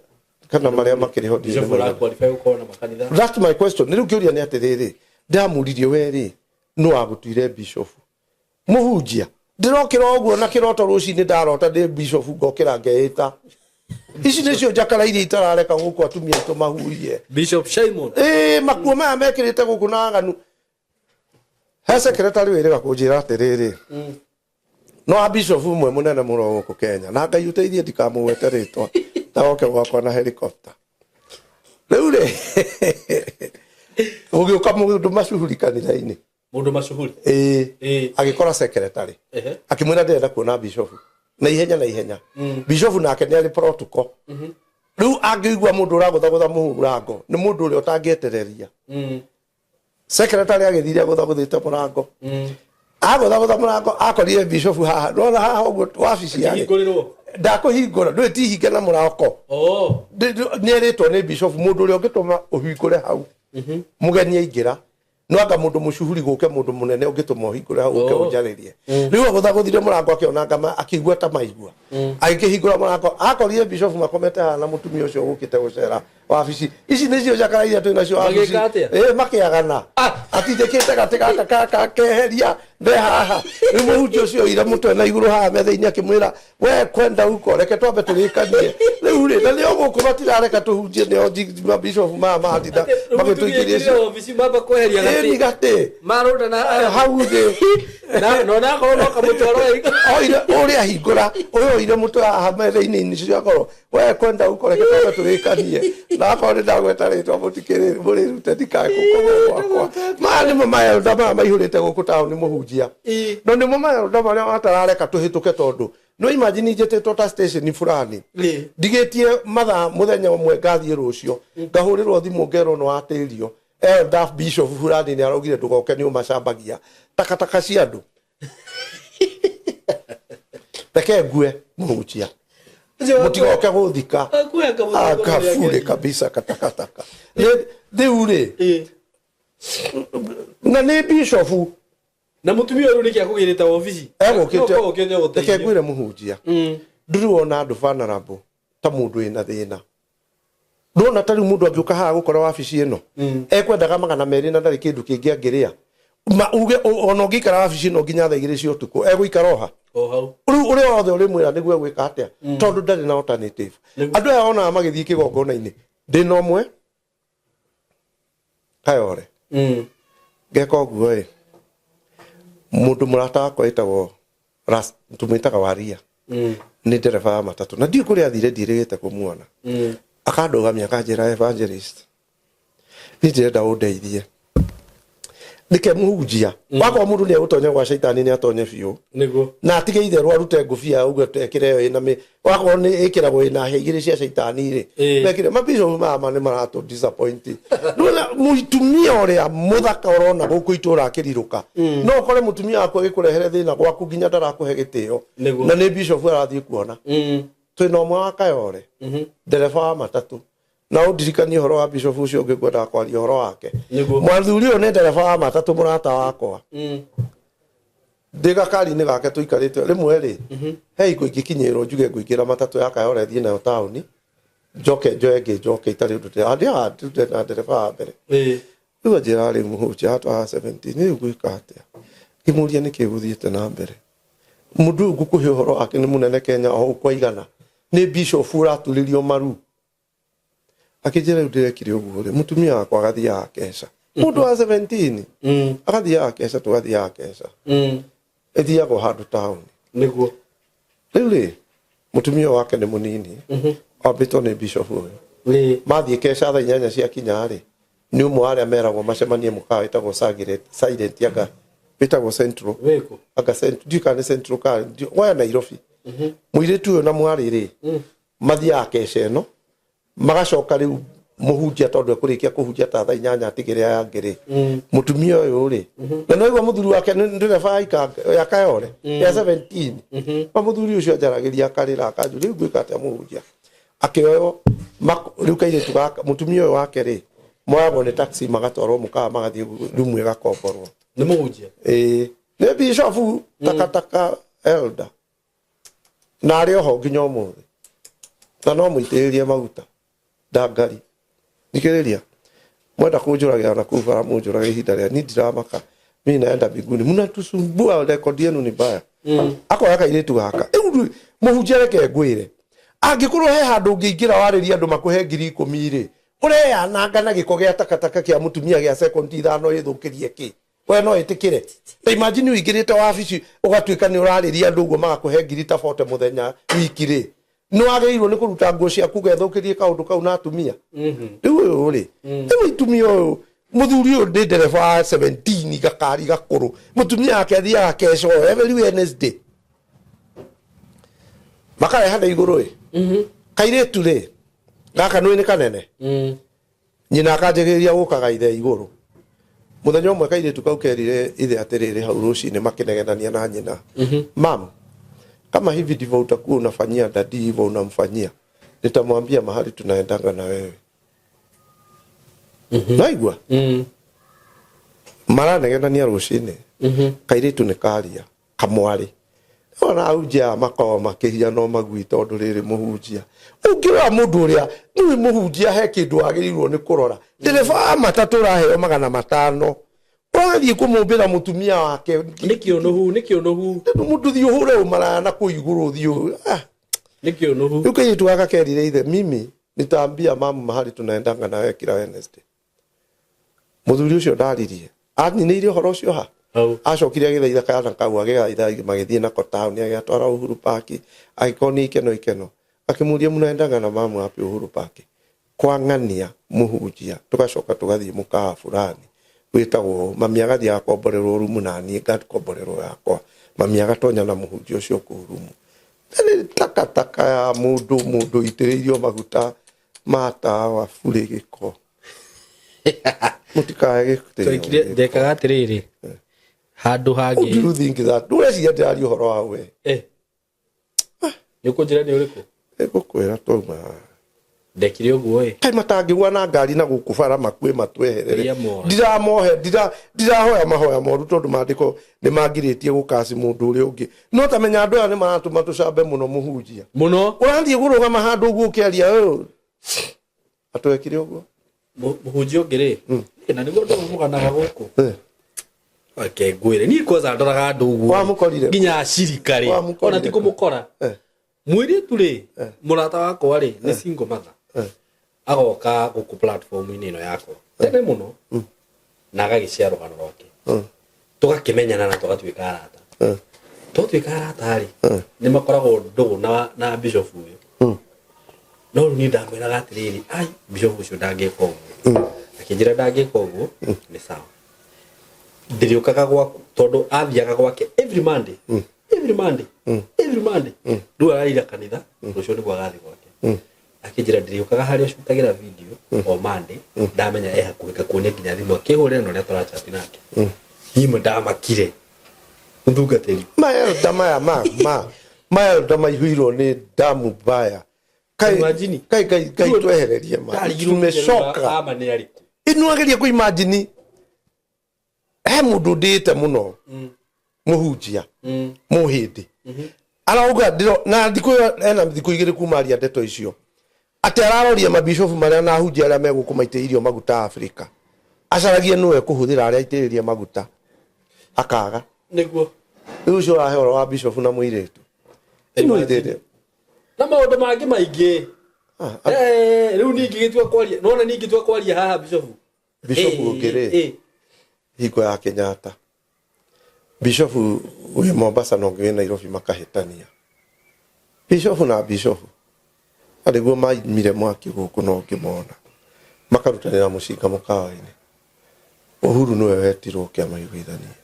S1: kana marĩa makĩrĩ ho ndiũĩ
S2: Bishop
S1: nĩ maigana.
S2: Ũraqualify gũkorwo na makanitha?
S1: That's my question. Rĩu kĩũria nĩ atĩrĩrĩ, ndamũririe, we rĩ, nũ wagũtuire bishop? Mũhunjia. Ndĩrokĩra ũguo na kĩroto rũcinĩ, ndarota ndĩ bishop, ngokĩra ngeĩta. Ici nĩcio njakara iria itarareka gũkũ atumia aitũ mahurie.
S2: Bishop Simon.
S1: Ĩĩ, makuo maya mekĩrĩte gũkũ na aganu. He secretary wĩrĩga kũnjĩra atĩrĩrĩ, no a bishop ũmwe mũnene mũno gũkũ Kenya, na Ngai ũteithie ndikamũgwete rĩtwa tagoke gwakwa na helicopter. Rĩu rĩ, gũgĩũka mũndũ macuhuri kanitha-inĩ.
S2: Mundu mashuhuri.
S1: Ĩĩ.
S2: Ĩĩ.
S1: Agĩkora secretary, akĩmwĩra ndĩrenda kuona bishop na ihenya na ihenya. Bishop nake nĩ arĩ protocol. Rĩu angĩigua mũndũ ũragũthagũtha mũrango, nĩ mũndũ ũrĩa ũtangĩetereria. Secretary agĩthire agũthagũthĩte mũrango. Agũthagũtha mũrango, akorire bishop haha, nona haha ũguo wabici yarĩ.
S2: Akĩhingũrĩrwo.
S1: Ndakũhingũra, ndũĩ tihinge na mũrango.
S2: Oh.
S1: Nĩ erĩtwo nĩ bishop mũndũ ũrĩa ũngĩtũma ũhingũre hau mũgeni aingĩra, no anga mũndũ mũcuhuri gũke, mũndũ mũnene ũngĩtũma ũhingũre hau ũke
S2: Oh.
S1: ũnjarĩrie. Rĩu agũthagũthire mũrango, akĩona ngama, akĩigua ta maigua, agĩkĩhingũra mũrango, akorire bishop makomete haha na mũtumia ũcio ũgũkĩte gũcera wabici. Ici nĩcio njakara iria twĩ nacio wabici.
S2: Magĩka atĩa?
S1: Ĩ, makĩagana atindĩkĩte gatĩ gaka keheria me haha. Rĩu mũhunjia ũcio oire mũtwe na igũrũ haha metha-inĩ, akĩmwĩra, "We kwenda uko, reke twambe tũrĩkanie." Rĩu rĩ, na nĩo gũkũ matirareka tũhunjie, nĩo mabishopu maya matinda magĩtũikĩria icio.
S2: Obici mamba kweheria
S1: ĩni
S2: gati.
S1: Gatĩ.
S2: Marunda na
S1: hau thĩ.
S2: Na no na korwo no kamũtwaro.
S1: Oire ũrĩa ahingũra ũyũ, oire mũtwe haha metha-inĩ cia goro, "We kwenda uko, reke twambe tũrĩkanie." Na akorwo nĩ ndagweta rĩtwa, mũtikĩrĩ mũrĩrute, ndikae gũkorwo gwakwa. Maya nĩmo maelda maya maihũrĩte gũkũ taũni, mũhunjia. No nĩmo maelda marĩa matarareka tũhĩtũke, tondũ no imagine njĩtĩtwo ta station fulani, ndigĩtie mathaa mũthenya ũmwe, ngathiĩ rũciũ, ngahũrĩrwo thimũ, ngerwo nĩ watĩrio, elder bishop fulani nĩ araugire ndũgoke, nĩ ũmacambagia takataka cia andũ. Reke ngue, mũhunjia, mũtigoke gũthika akabure kabisa katakataka. Rĩu rĩ, na nĩ bishofu.
S2: Na mutumia ũyũ nĩkĩ akũgĩrĩte obici?
S1: Egũkĩte.
S2: No ũkĩte
S1: Reke
S2: gũteithio.
S1: ngwĩre, mũhunjia, ndũrĩ wona andũ vulnerable ta mũndũ wĩna thĩna. Ndona ta rĩu mũndũ angĩũka haha gũkora wabici ĩno, ekwendaga 200 na ndarĩ kĩndũ kĩngĩ angĩrĩa, ma uge ona ũngĩikara wabici ĩno nginya thaa 2 cia ũtukũ, egũikara oha.
S2: O hau.
S1: Rĩu ũrĩa wothe ũrĩmwĩra nĩguo egwĩka atĩa, tondũ ndarĩ na alternative. Andũ aya onaga magĩthiĩ kĩgongona-inĩ, ndĩna ũmwe Kayore, ngeka ũguo ĩ, mũndũ mũrata wakwa wĩtagwo tũmwĩtaga Waria, nĩ ndereba wa matatũ, na ndiũ kũrĩa athire, ndiĩrĩgĩte kũmuona. Akandũgamia, akanjĩra, "Evangelist, niĩ ndĩrenda ũndeithie." Nĩke, mũhunjia wakorwo mũndũ nĩ egũtonya gwa caitani, nĩ atonye biũ.
S2: Nĩguo.
S1: Na atige itherũ, arute ngũbia ũguo, ekĩre ĩyo ĩna mĩ wakorwo nĩ ĩkĩragwo ĩna hĩa igĩrĩ cia caitani rĩ. Mekire mabishop maya ma nĩ maratũ disappoint. Nĩwona mũtumia ũrĩa mũthaka ũrona gũkũ itũra akĩrirũka, no ũkore mũtumia waku agĩkũrehere thĩna gwaku nginya ndarakũhe gĩtĩo. Na nĩ bishop arathiĩ kuona. Twĩna ũmwe wa Kayore, ndereba wa matatũ, na ũndirikanie ũhoro wa bishop ũcio ũngĩ ngwendaga kwaria ũhoro wake. Mwathuri ũyũ nĩ ndereba wa matatũ, mũrata wakwa. Ndĩ gakari-inĩ gake tũikarĩte rĩmwe rĩ, he hingo ingĩkinyĩrwo njuge ngũingĩra matatũ ya Kayore, thiĩ nayo taũni, njoke njoe ĩngĩ, njoke itarĩ ũndũ. Ndĩaga na ndereba wa mbere. Rĩu anjĩra, "Rĩu mũhunjia atwara 17, rĩu ngwĩka atĩa?" Ngĩmũria nĩkĩ gũthiĩte na mbere. Mũndũ ũyũ ngũkũhe ũhoro wake nĩ mũnene Kenya o ũũ kwaigana, nĩ bishop ũraturĩrio maru. Akĩnjĩra, "Rĩu ndĩrekire ũguo rĩ, mũtumia wakwa agathiaga keca, mũndũ wa 17, agathiaga keca, tũgathiaga keca, ĩthiagwo handũ taũni." Rĩu rĩ, mũtumia wake nĩ mũnini, ambĩtwo nĩ bishop ũyũ. Mathiĩ keca, thaa 8 ciakinya rĩ, nĩ ũmwe wa arĩa meragwo macemanie mũkawa wĩtagwo Silent, anga wĩtagwo Central.
S2: Wĩkũ?
S1: Anga Central, ndiũĩ kana nĩ Central kana waya Nairobi. Mũirĩtu ũyũ na mwarĩ rĩ, mathiaga keca ĩno, magacoka. Rĩu mũhunjia tondũ ekũrĩkia kũhunjia ta thaa 8, atigĩre aya angĩ rĩ, mũtumia ũyũ rĩ, na nĩwaigua mũthuri wake nĩ ndereba ya Kayore ya 17. Ma mũthuri ũcio anjaragĩria, akarĩra, akanjũria, "Rĩu ngwĩka atĩa, mũhunjia?" Akĩoywo rĩu kairĩtu gaka, mũtumia ũyũ wake rĩ, moyagwo nĩ taxi, magatwarwo mũkawa, magathiĩ rumu ĩgakomborwo.
S2: Nĩ mũhunjia.
S1: Ĩĩ, nĩ bishofu takataka elder, na arĩ oho nginya ũmũthĩ, na no mũitĩrĩrie maguta ndangari. Thikĩrĩria, mwenda kũnjũragĩra na kũu bara, mũnjũrage ihinda rĩa niĩ ndiramaka. Mi naenda mbinguni, mnatusumbua, rekodi yenu ni mbaya. Akoya kairĩtu gaka rĩu mũhunjia, reke ngwĩre, angĩkorwo he handũ ũngĩingĩra warĩria andũ makũhe 10,000 rĩ, ũreyananga na gĩko gĩa takataka kĩa mũtumia gĩa sekondi 5 ĩthũkĩrie kĩ we no ĩtĩkĩre. Ta imagine ũingĩrĩte wabici ũgatuĩka nĩ ũrarĩria andũ ũguo magakũhe ngiri ta 40 mũthenya wiki rĩ, nĩ wagĩrĩirwo nĩ kũruta nguo ciaku ũgethũkĩrie kaũndũ kau na atumia. Rĩu ũyũ rĩ, rĩu itumia ũyũ mũthuri ũyũ nĩ ndereba wa 17 gakari gakũrũ, mũtumia wake athiaga keco every Wednesday makarehana igũrũ ĩ kairĩtu rĩ gaka nĩ nĩ kanene. Nyina akanjĩgĩrĩria gũkaga ithe igũrũ. Mũthenya ũmwe kairĩtu kau kerire ithe atĩrĩrĩ, hau rũcinĩ makĩnegenania na nyina, "Mam, kama hivi ndivyo utakuwa unafanyia daddy, hivyo unamfanyia, nitamwambia mahali tunaendanga na wewe." Naigua maranegenania rũcinĩ, kairĩtu nĩ karia kamwarĩ ona ahunjia aya makoragwo makĩhia no magui, tondũ rĩrĩ mũhunjia ũngĩrora mũndũ ũrĩa nĩwe mũhunjia he kĩndũ wagĩrĩirwo nĩ kũrora. Ndereba wa matatũ ũraheo 500 ũrathiĩ kũmũmbĩra mũtumia wake.
S2: Nĩ kĩũnũhu, nĩ kĩũnũhu.
S1: Mũndũ thiĩ ũhũre ũmaraya na kũu igũrũ thiĩ.
S2: Nĩ kĩũnũhu.
S1: Rĩu kairĩtu gaka kerire ithe, "Mimi nitaambia mamu mahali tunaendanga na wewe kila Wednesday." Mũthuri ũcio ndaririe, aninĩire ũhoro ũcio ha.
S2: Hau.
S1: Acokire agĩthaitha kana kau, agĩgathaitha, magĩthiĩ nako taũni, agĩgatwara Uhuru Park, agĩkonia ikeno ikeno, akĩmũria, "Mnaendaga na mamu wapi Uhuru Park?" Kwang'ania mũhunjia, tũgacoka tũgathiĩ mũkawa fulani wĩtagwo ũũ. Mami agathiĩ agakomborerwo rumu na niĩ ngakomborerwo yakwa. Mami agatonya na mũhunjia ũcio kũu rumu. Nĩ takataka ya mũndũ, mũndũ itĩrĩirio maguta ma tawa burĩ gĩko, mũtikae gĩtĩo.
S2: Twekire ndekaga atĩrĩrĩ handũ
S1: How do
S2: hangĩ.
S1: you think that? Ndũreciria ndĩraria ũhoro wa we?
S2: Nĩ ũkũnjĩra nĩ ũrĩkũ?
S1: Ĩgũkwĩra twauma.
S2: Ndekire ũguo ĩ.
S1: Kaĩ matangĩgwa na ngari na gũkũ bara makue matweherere?
S2: Ũrĩa mohe.
S1: Ndiramohe, ndirahoya mahoya moru, tondũ maandĩko nĩ mangirĩtie gũkaci mũndũ ũrĩa ũngĩ, no tamenya andũ aya nĩ maratũma tũcambe mũno mũhunjia.
S2: Mũno.
S1: Ũrathiĩ kũrũgama handũ ũguo ũkĩaria ũyũ atwekire ũguo.
S2: Mũhunjia ũngĩ rĩ, na nĩguo andũ mamũganaga gũkũ. Reke ngwĩre, niĩ kwanza ndoraga andũ ũguo
S1: Wamũkorire?
S2: Nginya acirika rĩ.
S1: Wamũkorire?
S2: Ona ti kũmũkora. Mũirĩtu rĩ, mũrata wakwa rĩ, nĩ single mother. Agoka gũkũ platform-inĩ ĩno yakwa tene mũno na agagĩcea rũgano rwake, tũgakĩmenyana na tũgatuĩka arata. Twatuĩka arata rĩ, nĩ makoragwo ndũgũ na bishop ũyũ. No rĩu niĩ ndamwĩraga atĩrĩrĩ, ai, bishop ũcio ndangĩka ũguo. Akĩnjĩra ndangĩka ũguo, nĩ sawa, ndĩrĩũkaga gwaku, tondũ athiaga gwake every Monday, every Monday, every Monday. Rĩu ararira kanitha, rũciũ nĩguo agathiĩ gwake. Akĩnjĩra ndĩrĩũkaga harĩa ũcutagĩra video o Monday, ndamenya e hakuhĩ ngakuonia nginya thimũ akĩhũrĩra na ũrĩa tũrachati nake. Niĩ ndamakire mũtungatĩri.
S1: Maelda maya ma maelda maihũirwo nĩ damu mbaya. Kai
S2: Imagine.
S1: Kai kai kai, twehererie ma.
S2: Ndarigirwo
S1: Tumecoka.
S2: Ama nĩ arĩkũ?
S1: Ĩno ageria kũ imagine he mũndũ ndĩĩte mũno, mũhunjia mũhĩndĩ arauga na thikũ ĩyo ena thikũ 2 kuma aria ndeto icio atĩ araroria mabishofu marĩa na ahunjia arĩa megũkũ maitĩrĩirio maguta Afrika, acaragie nũwe kũhũthĩra arĩa aitĩrĩrie maguta akaga.
S2: Nĩguo.
S1: Rĩu ũcio ũrahe ũhoro wa bishofu na mũirĩtu ĩno ithĩrĩ.
S2: Na maũndũ mangĩ maingĩ. Rĩu niĩ ingĩgĩtua kwaria, nona niĩ ingĩtua kwaria haha bishofu.
S1: Bishofu ũngĩ rĩ, hingo ya Kenyatta, bishofu wĩ Mombasa na ũngĩ wĩ Nairobi makahĩtania, bishofu na bishofu, na nĩguo maimire mwaki gũkũ no ngĩmona makarutanĩra mũcinga mũkawa-inĩ. Uhuru nĩwe wetirwo kĩamaiguithanie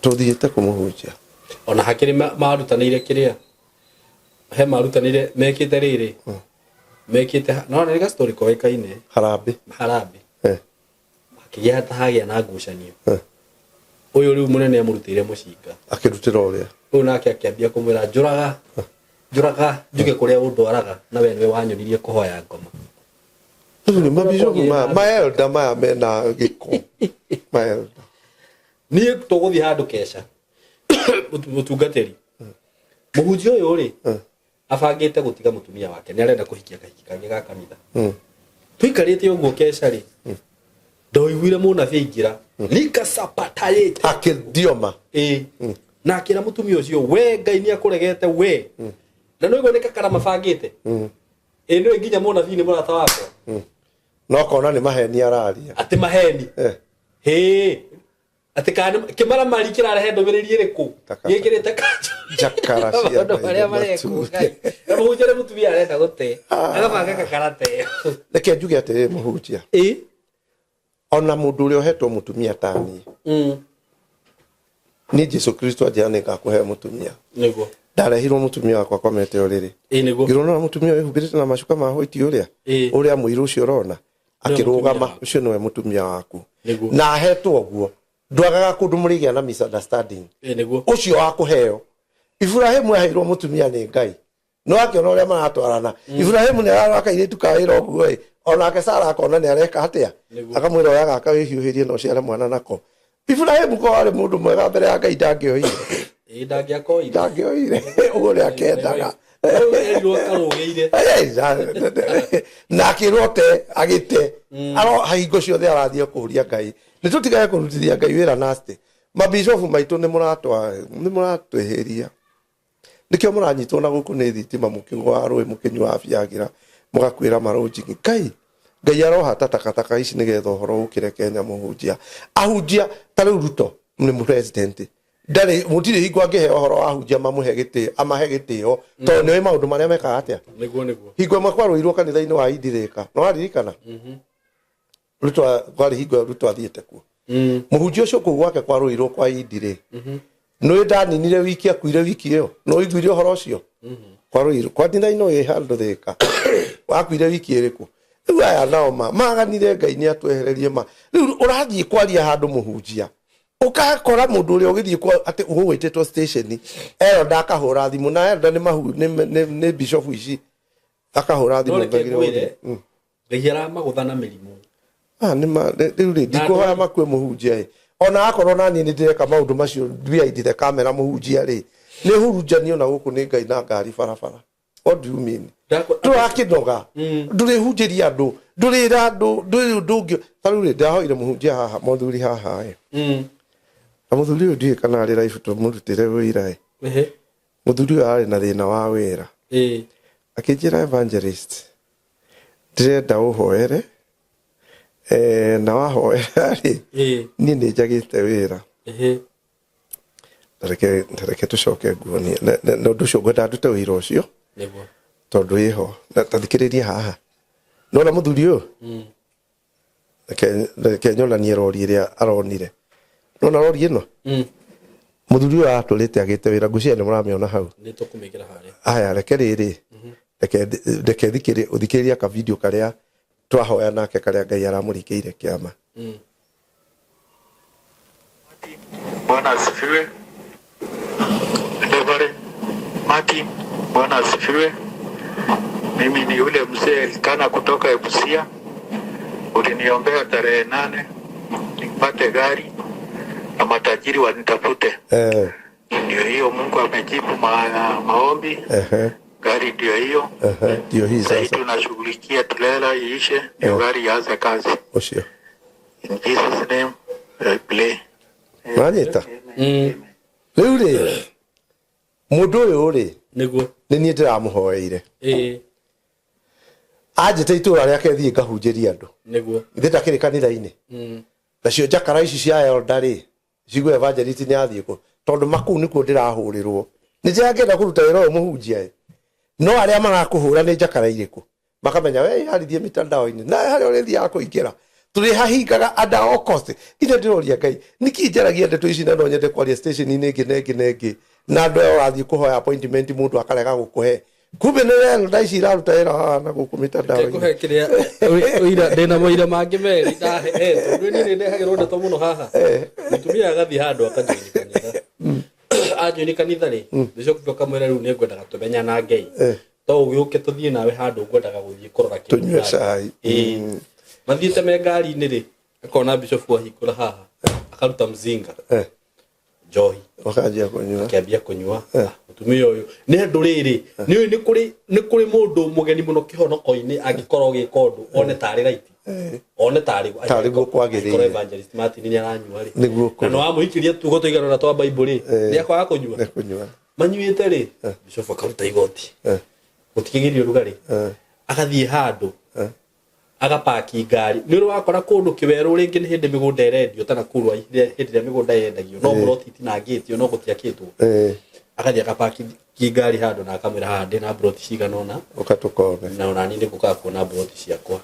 S1: tũthiĩte kũmũhunjia.
S2: Ona hakĩrĩ marutanĩire kĩrĩa he marutanĩire mekĩte rĩrĩ mekĩte, no nĩ ga story koĩkaine.
S1: Harambĩ.
S2: Harambĩ. Hakĩgĩa ta hagĩa na ngucanio. Ũyũ rĩu mũnene amũrutĩire mũcinga.
S1: Akĩrutĩra ũrĩa.
S2: Ũyũ nake akĩambia kũmwĩra, "Njũraga, njũraga njuge kũrĩa ũndwaraga, na we nĩwe wanyonirie kũhoya ngoma."
S1: Rĩu nĩ mabishofu maya maelda maya mena gĩko maelda.
S2: Niĩ tũgũthiĩ handũ keca, mũtungatĩri, mũhunjia ũyũ rĩ, abangĩte gũtiga mũtumia wake, nĩ arenda kũhikia kahiki kangĩ ga kanitha. Tũikarĩte ũguo keca rĩ, ndoiguire mũnabii aingĩra. Likasapatayete.
S1: Akĩthioma.
S2: Ĩĩ, na akĩra mũtumia ũcio, we Ngai nĩ akũregete we, na nĩ ũigua nĩ kakara mabangĩte. Ĩĩ, nĩũĩ nginya mũnabii nĩ mũrata wakwa.
S1: No kona nĩ maheni araria.
S2: Atĩ maheni. Hĩ, atĩ kana kĩmaramari kĩrarehe ndũmĩrĩri ĩrĩkũ?
S1: Takataka.
S2: Gĩkĩrĩte kanjũ.
S1: Njakara cia
S2: Maũndũ marĩa
S1: maitho
S2: marekwo,
S1: matune.
S2: Ngai. Na mũhunjia nĩ mũtumia arenda gũte, agabanga kakarate.
S1: Reke njuge atĩrĩrĩ, mũhunjia, ona mũndũ ũrĩa ũhetwo mũtumia ta niĩ, niĩ Jesu Kristo anjĩra nĩ ngakũhe mũtumia.
S2: Nĩguo.
S1: Ndarehirwo mũtumia wakwa akomete ũrĩrĩ.
S2: Ĩĩ, nĩguo.
S1: Ngĩrwo na mũtumia wĩhumbĩrĩte na macuka ma white ũrĩa ũrĩa mũirũ ũcio ũrona akĩrũgama.
S2: Mũtumia waku.
S1: Ũcio nĩwe mũtumia waku.
S2: Nĩguo.
S1: Na ahetwo ũguo, ndwagaga kũndũ mũrĩgĩa na misunderstanding.
S2: Ĩĩ, nĩguo.
S1: Ũcio wa kũheo, Iburahĩmu aheirwo mũtumia nĩ Ngai, no akĩona ũrĩa maratwarana. Iburahĩmu nĩ ararora kairĩtu ka wĩra ũguo ĩ, onake Sara akona nĩ areka atĩa. Akamwĩra, oya gaka wĩhiũhĩrie na ũciare mwana nako. Iburahĩmu ko arĩ mũndũ mwega mbere ya Ngai, ndangĩoire.
S2: Ĩĩ, ndangĩakoire.
S1: Ndangĩoire ũguo nĩ akendaga.
S2: Erirwo karũgĩire.
S1: Na akĩrwo te agĩte aro hingo ciothe arathiĩ kũria Ngai. Nĩ tũtigage kũrutithia Ngai wĩra nasty. Mabishofu maitũ, nĩ mũratwĩhĩria, nĩkĩo mũranyitwo na gũkũ nĩ thitima, mũkĩgwa rũĩ, mũkĩnyua biagira, mũgakuĩra marũnjingi. Ngai, Ngai arohata takataka ici nĩgetha ũhoro ũkĩre Kenya. Mũhunjia, ahunjia ta rĩu Ruto nĩ president, ndarĩ mũtirĩ hingo angĩhe ũhoro wa ahunjia mamũhe gĩtĩo, amahe gĩtĩo, tondũ nĩoĩ maũndũ marĩa mekaga atĩa.
S2: Nĩguo, nĩguo.
S1: Hingo ĩmwe kwarũirwo kanitha-inĩ wa Indirĩka, no waririkana Ruto kwarĩ hingo Ruto athiĩte kuo. Mũhunjia ũcio kũu gwake kwarũirwo kwa Indirĩ, nĩ ndaninire wiki, akuire wiki ĩyo. No ũiguire ũhoro ũcio kwarũirwo kwa kanitha-inĩ wĩ handũ Thĩka, wakuire wiki ĩrĩkũ? Rĩu aya nao ma maganire, Ngai nĩ atwehererie ma. Rĩu ũrathiĩ kwaria handũ, mũhunjia, ũgakora mũndũ ũrĩa ũgĩthiĩ kwa atĩ ũgũgwĩtĩtwo station, elder akahũra thimũ, na elder nĩ mahu nĩ bishop ici, akahũra thimũ.
S2: No reke
S1: ngagĩrĩrwo
S2: ngwĩre,
S1: gũthiĩ.
S2: Ngai aramagũtha na mĩrimũ.
S1: Ah, nĩ ma rĩu rĩ, ndikũhoya makue, mũhunjia ĩ, ona akorwo naniĩ nĩ ndĩreka maũndũ macio behind the camera, mũhunjia rĩ, nĩ hurunjanio na gũkũ nĩ Ngai na ngari barabara. What do you mean? Ndũrakĩnoga, ndũrĩhunjĩria andũ, ndũrĩra andũ, ndũrĩ ũndũ ũngĩ. Ta rĩu rĩ, ndĩrahoire mũhunjia haha, mũthuri haha ĩ, na mũthuri ũyũ ndiũĩ kana arĩ live, tũmũrutĩre wĩira ĩ. Mũthuri ũyũ arĩ na thĩna wa wĩra. Akĩnjĩra, "Evangelist, ndĩrenda ũhoere, na wahoera rĩ, niĩ nĩ njagĩte wĩra." Ta reke tũcoke nguonie na ũndũ ũcio ngwenda ndute wĩira ũcio. Tondũ ĩho. Na ta thikĩrĩria haha, nona mũthuri ũyũ, reke nyonanie rori ĩrĩa aronire. Nona rori ĩno, mũthuri ũyũ aratũrĩte agĩte wĩra. Ngwĩciria nĩ mũramĩona hau.
S2: Nĩ tũkũmĩkĩra harĩa.
S1: Aya, reke rĩrĩ, reke thikĩrĩ ũthikĩrĩria ka video karĩa twahoya nake, karĩa Ngai aramũringĩire kĩama.
S3: Bwana asifiwe. Reverend Martin, Bwana asifiwe. Mimi ni yule mzee Elkana kutoka Ebusia. Uliniombea tarehe 8 nipate gari na matajiri wanitafute. Ndio hiyo, Mungu amejibu maombi. Gari ndio hiyo.
S1: Ehe, ndio hii.
S3: Sasa
S1: Sasa
S3: tunashughulikia trela iishe, ndio gari ianze kazi.
S1: Ũcio.
S3: In Jesus name I pray.
S1: Wanyita? Rĩu rĩ, mũndũ ũyũ rĩ, nĩ niĩ ndĩramũhoeire. Anjĩte itũũra rĩake thiĩ ngahunjĩrie andũ. Ithe ndakĩrĩ kanitha-inĩ. Nacio njakara ici cia elder rĩ, cigue evangelist nĩ athiĩ kũ, tondũ makũu nĩkuo ndĩrahũrĩrwo. Nĩ ndĩrakĩenda kũruta wĩra ũyũ, mũhunjia ĩ, no arĩa marakũhũra nĩ njakara irĩkũ? Makamenya we yarithie mitandao-inĩ na harĩa ũrĩthiaga kũingĩra tũrĩhahingaga at all cost. Ithe ndĩroria Ngai nĩkĩ njaragia ndeto ici, na no nyende kwaria station-inĩ ĩngĩ na ĩngĩ na ĩngĩ, na andũ aya ũrathiĩ kũhoya appointment, mũndũ akarega gũkũhe, kumbe nĩ elder ici iraruta wĩra haha na gũkũ mitandao-inĩ.
S2: Ngũhe kĩrĩa ũira, ndĩna maira mangĩ merĩ ndahetwo. Niĩ nĩ ndehagĩrwo ndeto mũno haha. Mũtumia agathiĩ handũ akajoini kanitha. Ajoini kanitha rĩ, bishop akamwĩra, rĩu nĩ ngwendaga tũmenyanange, to ũgĩũke tũthiĩ nawe handũ ngwendaga gũthiĩ kũrora kĩndũ
S1: Tũnyue
S2: fulani."
S1: cai.
S2: Ĩĩ. Mathiĩte me ngari-inĩ rĩ, akona bishop ahingũra haha, akaruta mzinga, njohi.
S1: Wakanjia kũnyua.
S2: Akĩambia kũnyua. Mũtumia ũyũ nĩ andũ rĩrĩ, nĩ ũĩ nĩ kũrĩ mũndũ mũgeni mũno kĩhonoko-inĩ angĩkorwo ũgĩka ũndũ one tarĩ right. One tarĩ
S1: Tarĩ guo kwagĩrĩire.
S2: Angĩkorwo Evangelist Martin nĩ aranyua rĩ,
S1: Nĩguo
S2: na
S1: kũrĩ.
S2: nĩ wamũikĩria tugo tũigana ũna twa Bible rĩ, nĩ akwaga kũnyua.
S1: Nĩ kũnyua.
S2: Manyuĩte rĩ, bishop akaruta igoti, gũtikĩgirio rugarĩ, agathiĩ handũ, agapaki ngari. Nĩ ũrĩ wakora kũndũ kĩwerũ rĩngĩ nĩ hĩndĩ mĩgũnda ĩrendio ta Nakuru, hĩndĩ ĩrĩa mĩgũnda yendagio no mburoti itinangĩtio, no gũtiakĩtwo. Agathiĩ agapaki ngari handũ na akamwĩra, "Haha ndĩna mburoti cigana ũna."
S1: Ũka tũkone.
S2: "Na ona niĩ nĩngũkaga kuona mburoti ciakwa."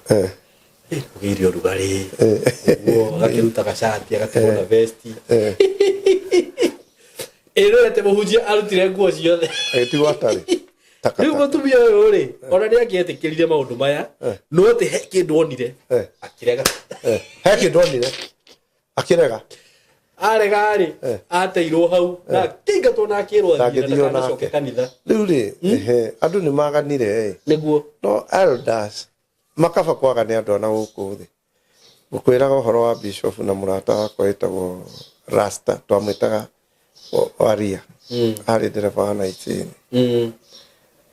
S2: Kũgĩire ũrugarĩ ũguo, agakĩruta gacati, agatigwo na vesti. Ĩrorete mũhunjia arutire nguo ciothe.
S1: Agĩtigwo atarĩ.
S2: Rĩu
S1: Takataka.
S2: Mũtumia ũyũ rĩ, ona nĩ angĩetĩkĩrire maũndũ maya, no atĩ he kĩndũ onire, akĩrega.
S1: He kĩndũ onire akĩrega.
S2: Arega rĩ, ateirwo hau na akĩingatwo na akĩrwo
S1: Na
S2: athiĩ na
S1: agĩthio
S2: ndakanacoke
S1: nake.
S2: kanitha.
S1: Rĩu rĩ, ehe, andũ nĩ maganire ĩ. No elders makaba kwaga nĩ andũ ana gũkũ thĩ. Ngũkwĩraga ũhoro wa bishop na mũrata wakwa wĩtagwo Rasta, twamwĩtaga Waria. Arĩ ndereba wa Naitini.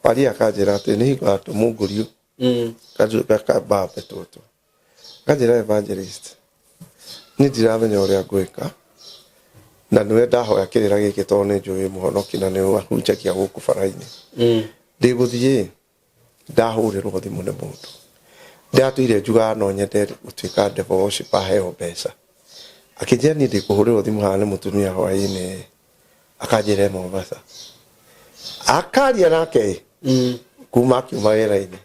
S1: Waria akanjĩra atĩ nĩ hingo ya tũmungũriũ gakambambe tũtũ. Akanjĩra, "Evangelist, niĩ ndiramenya ũrĩa ngwĩka na nĩwe ndahoya kĩrĩra gĩkĩ tondũ nĩ njũĩ mũhonoki na nĩ ahunjagia gũkũ bara-inĩ. Ndĩgũthiĩ ndahũrĩrwo thimũ nĩ mũndũ ndatũire njugaga no nyende gũtuĩka devil worshiper heo mbeca. Akĩnjĩra niĩ ndĩkũhũrĩrwo thimũ haha nĩ mũtumia hwaĩ-inĩ, akanjĩra e Mombasa." Akaria nake kuma akiuma wĩra-inĩ,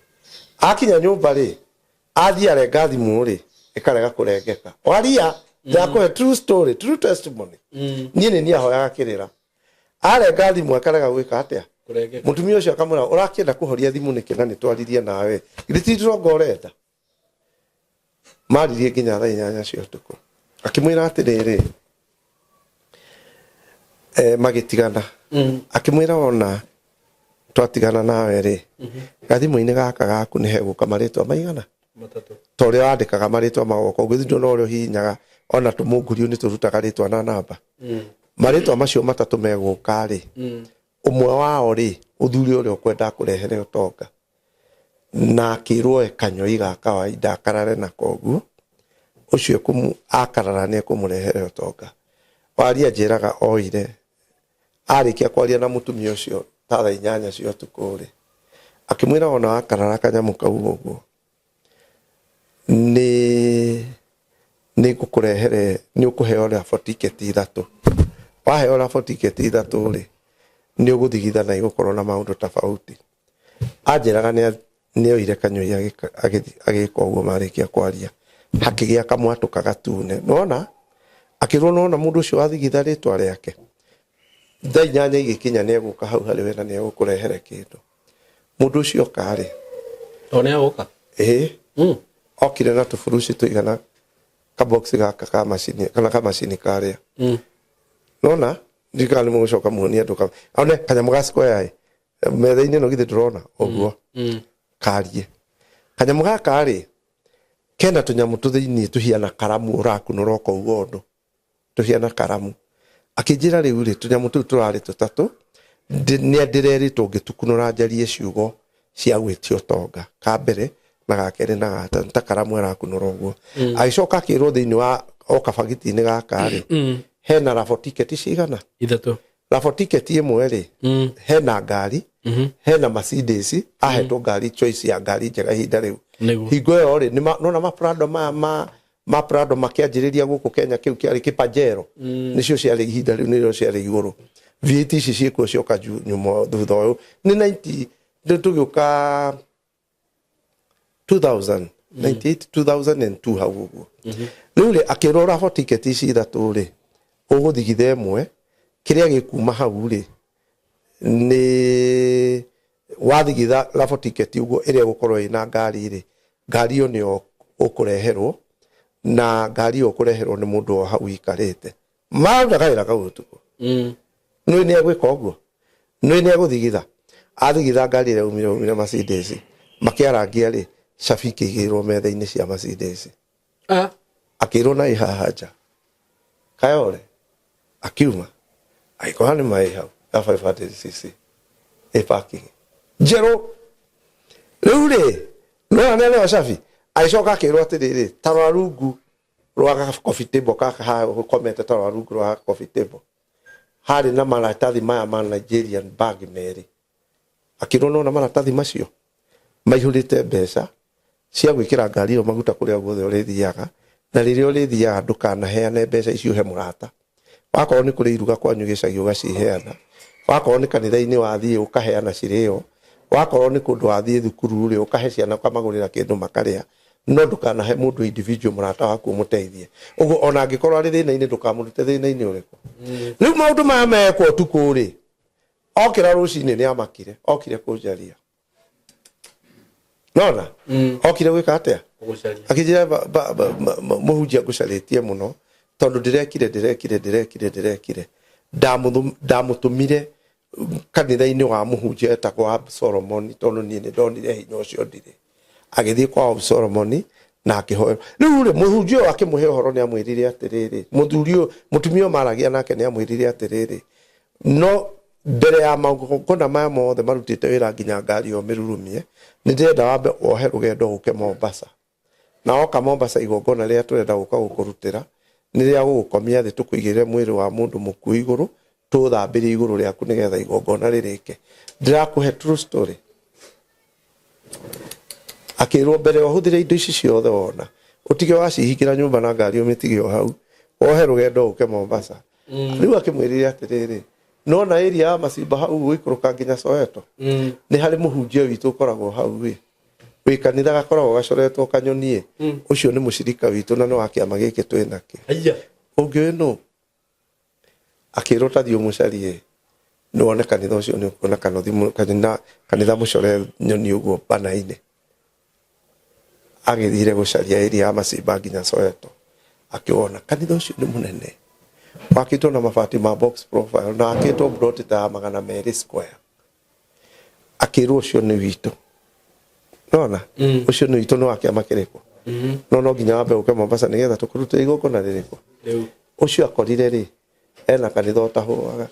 S1: akinya nyũmba rĩ, athiĩ arenga thimũ rĩ, ĩkarega kũrengeka. Waria, ndakũhe true story, true testimony. Niĩ nĩ niĩ ahoyaga kĩrĩra, arenga thimũ akarega gwĩka atĩa?
S2: Kũrengeka.
S1: Mũtumia ũcio akamwĩra, "Ũrakĩenda kũhoria thimũ nĩkĩ na nĩtwaririe nawe? Githĩ ti ndĩronga ũrenda?" Maririe nginya thaa 8 cia ũtukũ. Akĩmwĩra atĩrĩrĩ, magĩtigana. Akĩmwĩra, "Ona twatigana nawe rĩ, gathimũ-inĩ gaka gaku nĩ hegũka marĩtwa maigana?"
S2: 3.
S1: Ta ũrĩa wandĩkaga marĩtwa magoka ũguo, ithuĩ na ũrĩa ũhihinyaga ona tũmũngũriũ nĩ tũrutaga rĩtwa na namba. Marĩtwa macio matatũ megũka rĩ, ũmwe wao rĩ, ũthure ũrĩa ũkwenda kũrehere ũtonga. Na akĩrwo oe kanyoi ga kawaida akarare nako ũguo, ũcio akarara nĩ ekũmũrehere ũtonga. Waria njĩraga oire arĩkia kwaria na mũtumia ũcio ta thaa 8 cia ũtukũ rĩ, akĩmwĩra, "Ona wakarara kanyamũ kau ũguo, nĩ ngũkũrehere, nĩ ũkũheo raffle ticket 3. Waheo raffle ticket 3 rĩ, nĩ ũgũthigitha na igũkorwo na maũndũ tofauti." Anjĩraga nĩ oire kanyoi agĩka ũguo. Marĩkia kwaria hakĩgĩa kamwatũka gatune. Nĩwona akĩrwo, nĩwona mũndũ ũcio wathigitha rĩtwa rĩake, thaa 8 igĩkinya nĩ egũka hau harĩ we na nĩ egũkũrehere kĩndũ. Mũndũ ũcio oka rĩ,
S2: To nĩ agũka.
S1: Ĩĩ. Okire na tũburuci tũigana kabox gaka ka macini kana kamacini karĩa. Nona ndikana nĩ mũgũcoka muonie andũ one kanyamũ ga square ĩ metha-inĩ ĩno, githĩ ndũrona ũguo? Karie kanyamũ gaka rĩ, kena tũnyamũ tũthĩiniĩ tũhiana karamu, ũrakunũra ũkauga ũndũ tũhiana karamu. Akĩnjĩra rĩu rĩ, tũnyamũ tũu tũrarĩ tũtatũ, nĩ ndĩrerĩtwo ngĩtukunũra njarie ciugo cia gwĩtia ũtonga, ka mbere na ga kerĩ na gatatũ, ta karamu arakunũra ũguo. Agĩcoka akĩrwo thĩinĩ wa o kabagiti-inĩ gaka rĩ, hena raffle ticket cigana?
S2: 3.
S1: Raffle ticket ĩmwe rĩ, hena ngari, hena Mercedes. Ahetwo ngari, choice ya ngari njega ihinda rĩu. Hingo ĩyo rĩ, nĩwona ma Prado maya ma Prado makĩanjĩrĩria gũkũ Kenya, kĩu kĩarĩ kĩpajero, nĩcio ciarĩ ihinda rĩu, nĩrĩo ciarĩ igũrũ. V8 ici ciĩkuo cioka nyuma thutha ũyũ nĩ 90, rĩu tũgĩũka 2000, 98, 2002 hau ũguo. Rĩu rĩ, akĩrwo raffle ticket ici ithatũ rĩ, ũgũthigitha ĩmwe, kĩrĩa gĩkuma hau rĩ, nĩ wathigitha raffle ticket ũguo ĩrĩa ĩgũkorwo ĩna ngari rĩ, ngari ĩyo nĩyo ũkũreherwo, na ngari ĩyo ũkũreherwo nĩ mũndũ o hau ikarĩte maruta kawĩra kau ũtukũ. Nĩ nĩ egwĩka ũguo, nĩ nĩ egũthigitha, athigitha ngari ĩrĩa umire Mercedes, makĩarangia rĩ, cabi ikĩigĩrĩrwo metha-inĩ cia Mercedes. Akĩrwo na ĩ haha nja kayore, akiuma agĩkora nĩ maĩ hau ya 500 cc ĩ parking njerũ. Rĩu rĩ, nona nĩ aneo cabi. Agĩcoka akĩrwo atĩrĩrĩ, ta rora rungu rwa coffee table kaka haha ũkomete, ta rora rungu rwa coffee table harĩ na maratathi maya ma Nigerian bag merĩ. Akĩrwo nona maratathi macio maihũrĩte mbeca cia gwĩkĩra ngari ĩyo maguta kũrĩa guothe ũrĩthiaga, na rĩrĩa ũrĩthiaga ndũkanaheane mbeca icio he mũrata. Wakorwo nĩ kũrĩ iruga kwanyu gĩcagi ũgaciheana, wakorwo nĩ kanitha-inĩ wathiĩ ũkaheana cirĩo, wakorwo nĩ kũndũ wathiĩ thukuru rĩ ũkahe ciana ũkamagũrĩra kĩndũ makarĩa, no ndũkanahe mũndũ individual mũrata waku ũmũteithie. Ũguo ona angĩkorwo arĩ thĩna-inĩ ndũkamũrute thĩna-inĩ ũrĩkũ. Rĩu maũndũ maya mekwo ũtukũ rĩ, okĩra rũcinĩ nĩ amakire, okire kũnjaria. Nona? Okire gwĩka atĩa?
S2: Gũcaria.
S1: Akĩnjĩra mũhunjia ngũcarĩtie mũno tondũ ndĩrekire ndĩrekire ndĩrekire ndĩrekire ndamũtũmire kanitha-inĩ wa mũhunjia etagwo Ab Solomon tondũ niĩ nĩ ndonire hinya ũcio ndirĩ. Agĩthiĩ kwa Ab Solomon na akĩhoerwo. Rĩu rĩ, mũhunjia ũyũ akĩmũhe ũhoro nĩ amwĩrire atĩrĩrĩ, mũthuri ũyũ, mũtumia ũyũ maragia nake nĩ amwĩrire atĩrĩrĩ, no mbere ya magongona maya mothe marutĩte wĩra nginya ngari ĩyo mĩrurumie, nĩ ndĩrenda wambe wohe rũgendo ũke Mombasa. Na woka Mombasa igongona rĩrĩa tũrenda gũka gũkũrutĩra nĩ rĩa gũgũkomia thĩ tũkũigĩrĩre mwĩrĩ wa mũndũ mũkuũ igũrũ, tũũthambĩrie igũrũ rĩaku nĩgetha igongona rĩrĩke. Ndĩrakũhe true story. Akĩrwo mbere ũhũthĩre indo ici ciothe wona, ũtige wacihingĩra nyũmba na ngari ũmĩtige o hau, wohe rũgendo ũke Mombasa. Rĩu akĩmwĩrire atĩrĩrĩ, nona area ya Masimba hau gũikũrũka nginya Soweto, nĩ harĩ mũhunjia witũ ũkoragwo hau ĩ, wĩ kanitha gakoragwo gacoretwo kanyoni ĩ, ũcio nĩ mũcirika witũ na nĩ wa kĩama gĩkĩ twĩ nakĩo.
S2: Aya.
S1: Ũngĩũĩ nũ? Akĩrwo ta thiĩ ũmũcarie nĩ wone kanitha ũcio nĩ ũkuona kanitha mũcore nyoni ũguo bana-inĩ. Agĩthire gũcaria area ya Masimba nginya Soweto, akĩwona kanitha ũcio nĩ mũnene, wakĩtwo na mabati ma box profile na wakĩtwo plot ta ya 200 square. Akĩrwo ũcio nĩ witũ. Nona ũcio nĩ witũ nĩ wa kĩama kĩrĩkũ? No no nginya wambe ũke Mombasa nĩgetha tũkũrutĩre igongona rĩrĩkũ. Ũcio akorire rĩ ena kanitha ũtahũaga.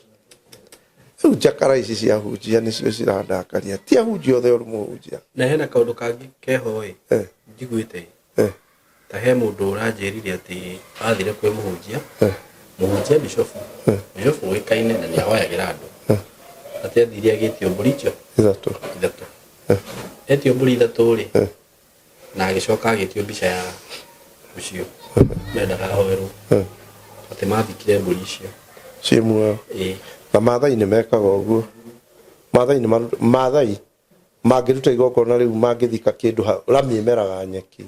S1: Rĩu njakara ici cia hunjia nĩcio cirandakaria. Ti ahunjia othe ũru mũhunjia.
S2: Na hena kaũndũ kangĩ keho ĩ, njiguĩte ĩ, ta he mũndũ ũranjĩrire atĩ athire kwĩ mũhunjia, mũhunjia bishofu, bishofu ũĩkaine na nĩ ahoyagĩra andũ, atĩ athire agĩtio mbũri icio
S1: ithatũ.
S2: Ithatũ. Etio mbũri ithatũ rĩ, na agĩcoka agĩtio mbica ya ũcio mendaga ahoerwo, atĩ mathikire mbũri icio
S1: ciĩ muoyo.
S2: Ĩĩ.
S1: Na Maathai nĩ mekaga ũguo. Maathai nĩ Maathai mangĩruta igongona rĩu mangĩthika kĩndũ rami ĩmeraga nyeki.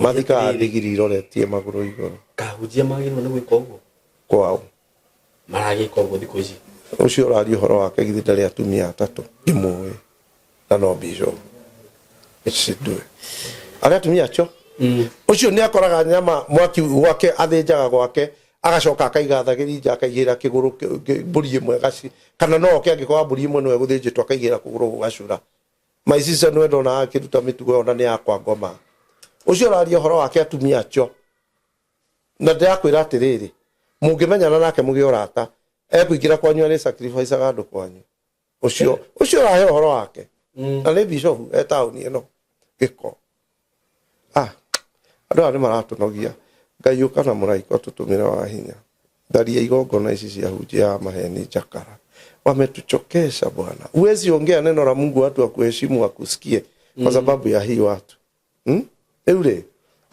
S1: Mathikaga ndigiri iroretie magũrũ igũrũ.
S2: Kahunjia magĩrĩirwo nĩ gwĩka ũguo?
S1: Kwao.
S2: Maragĩka ũguo thikũ ici.
S1: Ũcio ũraria ũhoro wake githĩ ndarĩ atumia atatũ ndimũĩ na no bishop. Cindue. Arĩa atumia acio. Ũcio nĩ akoraga nyama mwaki gwake, athĩnjaga gwake, agacoka akaiga thagĩri nja, akaigĩrĩra kĩgũrũ mbũri ĩmwe gaci, kana no oke angĩkorwo mbũri ĩmwe nĩwe gũthĩnjĩtwo akaigĩrĩra kũgũrũ gũgacura. My sister nĩwe ndona akĩruta mĩtugo ĩyo na nĩ yakwa ngoma. Ũcio ũraria ũhoro wake atumia acio. Na ndĩrakwĩra atĩrĩrĩ, mũngĩmenyana nake mũgĩe ũrata, ekũingĩra kwanyu arĩ sacrifice-aga andũ kwanyu. Ũcio ũcio ũrahe ũhoro wake. Na nĩ bishop e taũni ĩno. Gĩko. Andũ aya nĩ maratũnogia. Ngai ũka na mũraika ũtũtũmĩre wa hinya. Tharia igongona ici cia hunjia ya maheni njakara. Wametuchokesha bwana. Huwezi ongea neno la Mungu watu wakuheshimu wakusikie kwa sababu ya hii watu. Rĩu rĩ,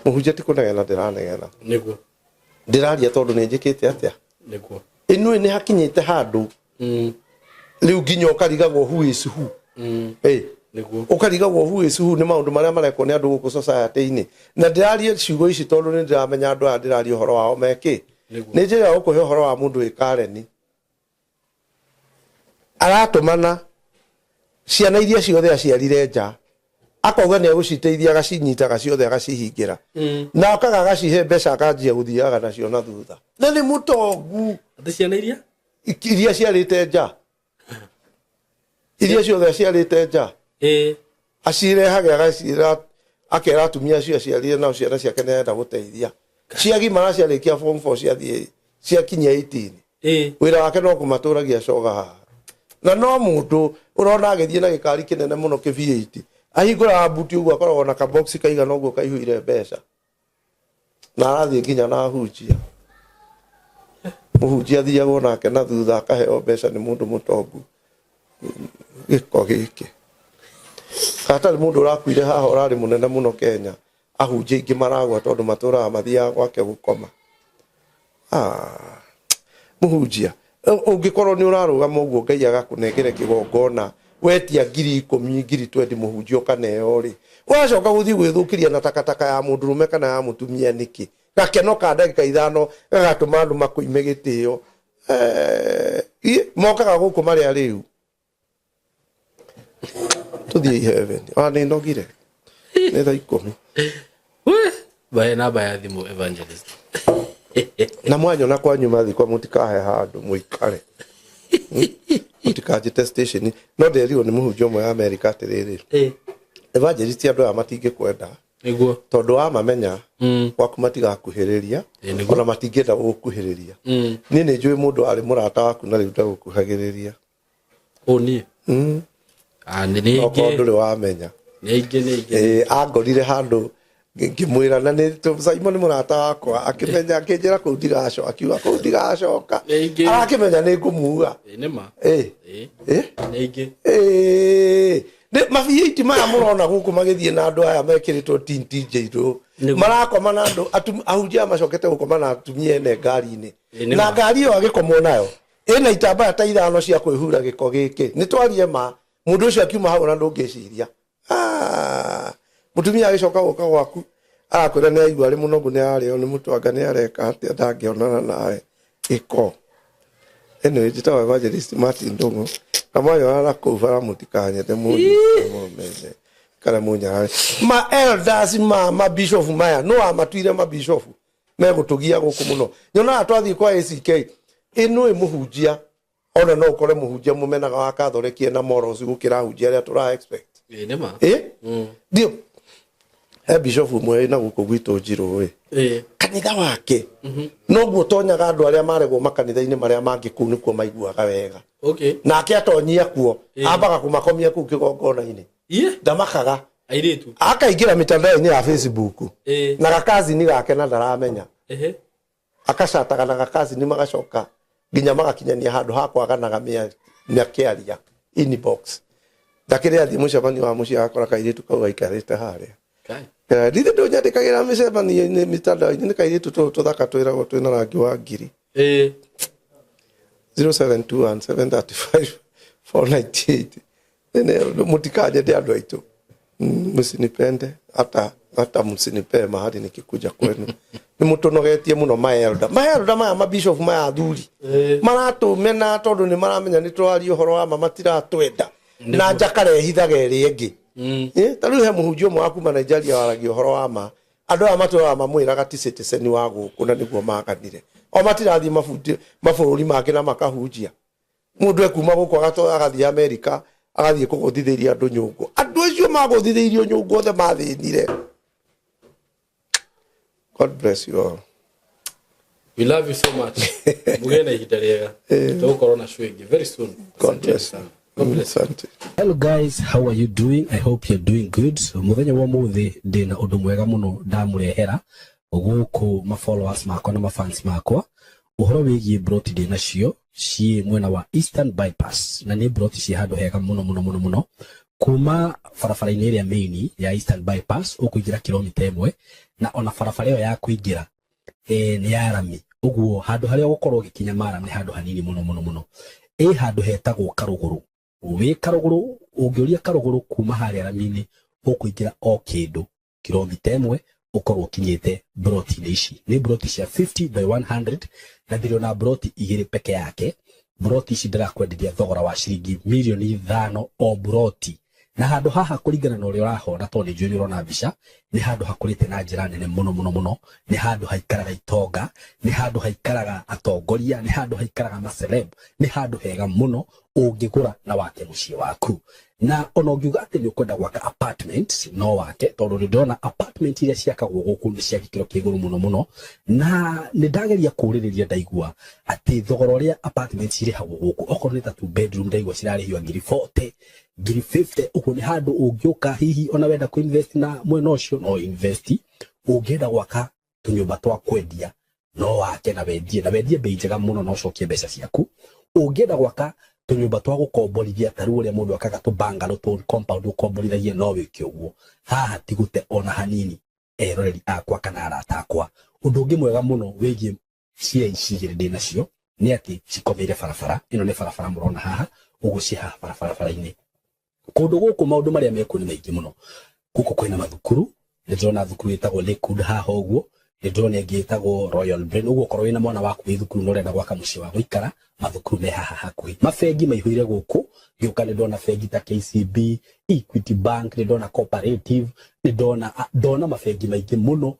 S1: mũhunjia ti kũnegena ndĩranegena.
S2: Nĩguo.
S1: Ndĩraria tondũ nĩ njĩkĩte atĩa?
S2: Nĩguo.
S1: Ĩno nĩ hakinyĩte handũ. Rĩu nginya ũkarigagwo who is who.
S2: Nĩguo.
S1: Ũkarigagwo who is who nĩ maũndũ marĩa marekwo nĩ andũ gũkũ society-inĩ. Na ndĩraria ciugo ici tondũ nĩ ndĩramenya andũ aya ndĩraria ũhoro wao mekĩ.
S2: Nĩguo.
S1: Nĩ njĩra ya gũkũhe ũhoro wa mũndũ wĩ Karen. Aratũmana ciana iria ciothe aciarire nja, akauga nĩ egũciteithia, agacinyitaga ciothe agacihingĩra. Na okaga agacihe mbeca akanjia gũthiaga nacio na thutha. Na nĩ mũtongu.
S2: Atĩ ciana iria?
S1: Iria ciarĩte nja. Iria ciothe aciarĩte nja. Acirehage agacira, akera atumia acio aciarire nao ciana ciake nĩ arenda gũteithia. Ciagimara ciarĩkia form 4 ciathiĩ ciakinyia 18. Wĩra wake no kũmatũragia coga haha. Na no mũndũ ũrona agĩthiĩ na gĩkari kĩnene mũno kĩ V8. Ahingũraga mbuti ũguo akoragwo na kabox kaigana ũguo kaihũire mbeca. Na arathiĩ nginya na ahunjia. Mũhunjia athiagwo nake na thutha akaheo mbeca nĩ mũndũ mũtongu. Gĩko gĩkĩ. Hatarĩ mũndũ ũrakuire haha ũrarĩ mũnene mũno Kenya. Ahunjia aingĩ maragwa tondũ matũraga mathiaga gwake gũkoma. Ah, mũhunjia ũngĩkorwo nĩ ũrarũgama ũguo Ngai agakũnengere kĩgongona wetia 10,000 20,000 mũhunjia ũkaneo rĩ, ũracoka gũthiĩ gwĩthũkĩria na takataka ya mũndũrũme kana ya mũtumia nĩkĩ? Gakeno ka ndagĩka 5 gagatũma andũ makũime gĩtĩo. Mokaga gũkũ marĩ arĩu. Tũthiĩ heaven. Ona nĩ nogire. Nĩ thaa 10.
S2: Bae namba ya thimũ evangelist.
S1: Na mwanyona kwanyu mathikwa mũtikahe handũ mũikare. Mũtikanjĩte station. No nderirwo nĩ mũhunjia ũmwe wa Amerika atĩrĩrĩ. Evangelist andũ aya matingĩkwenda.
S2: Nĩguo.
S1: Tondũ wamamenya gwaku matigakuhĩrĩria ona matingĩenda gũgũkuhĩrĩria. Niĩ nĩ njũĩ mũndũ arĩ mũrata waku na rĩu ndagũkuhagĩrĩria.
S2: Ũ niĩ? Nĩ
S1: Okorwo ndũrĩ wamenya.
S2: Nĩ aingĩ, nĩ aingĩ.
S1: Angorire handũ ngĩmwĩra na nĩ Simon nĩ mũrata wakwa, akĩmenya akĩnjĩra kũu ndigacoka, akiuga kũu ndigacoka.
S2: Nĩ aingĩ.
S1: Arakĩmenya nĩ ngũmuga.
S2: Nĩ ma. Nĩ aingĩ.
S1: Nĩ mabiaiti maya mũrona gũkũ magĩthiĩ na andũ aya mekĩrĩtwo tinti njerũ. Marakoma na andũ, ahunjia macokete gũkoma na atumia ene ngari-inĩ. Na ngari ĩyo agĩkomwo nayo ĩna itambaya ta 5 cia kwĩhura gĩko gĩkĩ. Nĩ twarie ma, mũndũ ũcio akiuma hau ona ndũngĩciria. Mũtumia agĩcoka gũka gwaku arakwĩra nĩ aigua arĩ mũnogu, nĩ ararĩo nĩ mũtwanga, nĩ areka atĩa, ndangĩonana nawe. Gĩko. Anyway, njĩtagwo Evangelist Martin Ndung'u. Na mwanyona na kũu bara mũtikanyende mũmenye kana mũnyarare. Ma elders ma bishop maya no amatuire ma bishop megũtũgia gũkũ mũno. Nyonaga twathiĩ kwa ACK ĩno ĩ mũhunjia, ona no ũkore mũhunjia mũmenaga wa Catholic ena morals gũkĩra ahunjia arĩa tũra expect.
S2: Nĩ ma.
S1: Ndio. He bishop ũmwe wĩna gũkũ gwitũ Njirũ ĩ. Kanitha wake. Noguo tonyaga andũ arĩa maregwo makanitha-inĩ marĩa mangĩ kũu nĩkuo maiguaga wega. Nake atonyia kuo, ambaga kũmakomia kũu kĩgongona-inĩ. Ndamakaga.
S2: Airĩtu.
S1: Akaingĩra mitandao-inĩ ya Facebook. Na gakazini gake na ndaramenya. Akacataga na gakazini magacoka nginya magakinyania handũ ha kwaganaga mĩakĩaria inbox. Ndakĩrĩ athiĩ mũcemanio wa mũciĩ agakora kairĩtu kau gaikarĩte harĩa. Ndithe ndũnyandĩkagĩra mĩcemanio-inĩ mitandao-inĩ nĩ kairĩtu tũtũ tũthaka twĩragwo twĩna rangi wa ngiri. 0721 735 498. Mũtikanyende andũ aitũ. Msinipende hata msinipee mahali nikikuja kwenu. Nĩ mũtũnogetie mũno maelda. Maelda maya mabishop maya athuri. Maratũmena tondũ nĩ maramenya nĩ tũraria ũhoro wa ma, matiratwenda. Na njakarehithaga ĩrĩa ĩngĩ. Ta rĩu he mũhunjia ũmwe wa kuma Nigeria waragia ũhoro wa ma. Andũ aya matũraga mamwĩraga ti citizen wa gũkũ na nĩguo maganire. O matirathiĩ mabũrũri mangĩ na makahunjia. Mũndũ ekuma gũkũ agathiĩ Amerika, agathiĩ kũgũthithĩria andũ nyũngũ. Andũ acio magũthithĩirio nyũngũ othe mathĩnire. God bless you all.
S2: We love you so much. Mugĩe na ihinda rĩega. Tũgũkorwo na show ĩngĩ very soon.
S1: God bless you.
S2: God bless you.
S1: Asante.
S2: Hello guys, how are you doing? I hope you're doing good. Muthenya wa mũthĩ ndĩna ũndũ mwega mũno ndamũrehera gũkũ ma followers makwa na ma fans makwa. Ũhoro wĩgiĩ broti ndĩ nacio ciĩ mwena wa Eastern Bypass na nĩ broti ciĩ handũ hega mũno mũno mũno mũno. Kuma barabara-inĩ ĩrĩa main ya Eastern Bypass ũkũingĩra kilomita 1 na ona barabara ĩyo ya kũingĩra nĩ ya rami. Ũguo handũ harĩa ũgũkorwo ũgĩkinya maram nĩ handũ hanini mũno mũno mũno. Ĩ handũ hetagwo Karũgũrũ. Wĩ Karũgũrũ, ũngĩũria Karũgũrũ kuma harĩa rami-inĩ ũkũingĩra o kĩndũ kilomita 1 ũkorwo ũkinyĩte broti-inĩ ici. Nĩ broti cia 50 by 100 na ndĩrĩ ona broti 2 peke yake. Broti ici ndĩrakwenderia thogora wa ciringi mirioni 5 o broti. Na handũ haha kũringana na ũrĩa ũrahona tondũ nĩ njũĩ nĩ ũrona mbica, nĩ handũ hakũrĩte na njĩra nene mũno mũno mũno. Nĩ handũ haikaraga itonga, nĩ handũ haikaraga atongoria, nĩ handũ haikaraga maceleb, nĩ handũ hega mũno. Ũngĩgũra na wake mũciĩ waku, na ona ũngiuga atĩ nĩ ũkwenda gwaka apartment, no wake, tondũ nĩ ndĩrona apartment iria ciakagwo gũkũ nĩ cia gĩkĩro kĩa igũrũ mũno mũno. Na nĩ ndageria kũrĩrĩria, ndaigua atĩ thogora ũrĩa apartment cirĩhagwo gũkũ, okorwo nĩ ta two bedroom, ndaigua cirarĩhio ngiri 40, ngiri 50. Ũguo nĩ handũ ũngĩũka, hihi ona wenda kũ invest na mwena ũcio, no invest. Ũngĩenda gwaka tũnyũmba twa kwendia, no wake na wendie bei njega mũno na ũcokie mbeca ciaku. Ũngĩenda gwaka tũnyũmba twa gũkomborithia, ta rĩu ũrĩa mũndũ akaga tũ bungalow, tũ compound ũkomborithagie, no wĩke ũguo. Haha ti gũte ona hanini, eroreri akwa kana arata akwa. Ũndũ ũngĩ mwega mũno wĩgiĩ cia ici igĩrĩ ndĩ nacio nĩ atĩ cikomeire barabara. Ĩno nĩ barabara mũrona haha ũguo, ciĩ haha barabara-inĩ. Kũndũ gũkũ maũndũ marĩa mekuo nĩ maingĩ mũno. Gũkũ kwĩna mathukuru. Nĩ ndĩrona thukuru ĩtagwo Lakewood haha ũguo, nĩ ndĩrona ĩngĩ ĩtagwo Royal Brain. Ũguo okorwo wĩna mwana waku wĩ thukuru na ũrenda gwaka mũciĩ wa gũikara, mathukuru me haha hakuhĩ. Mabengi maihũire gũkũ. Ngĩũka nĩ ndona bengi ta KCB, Equity Bank, nĩ ndona Cooperative, nĩ ndona ndona mabengi maingĩ mũno.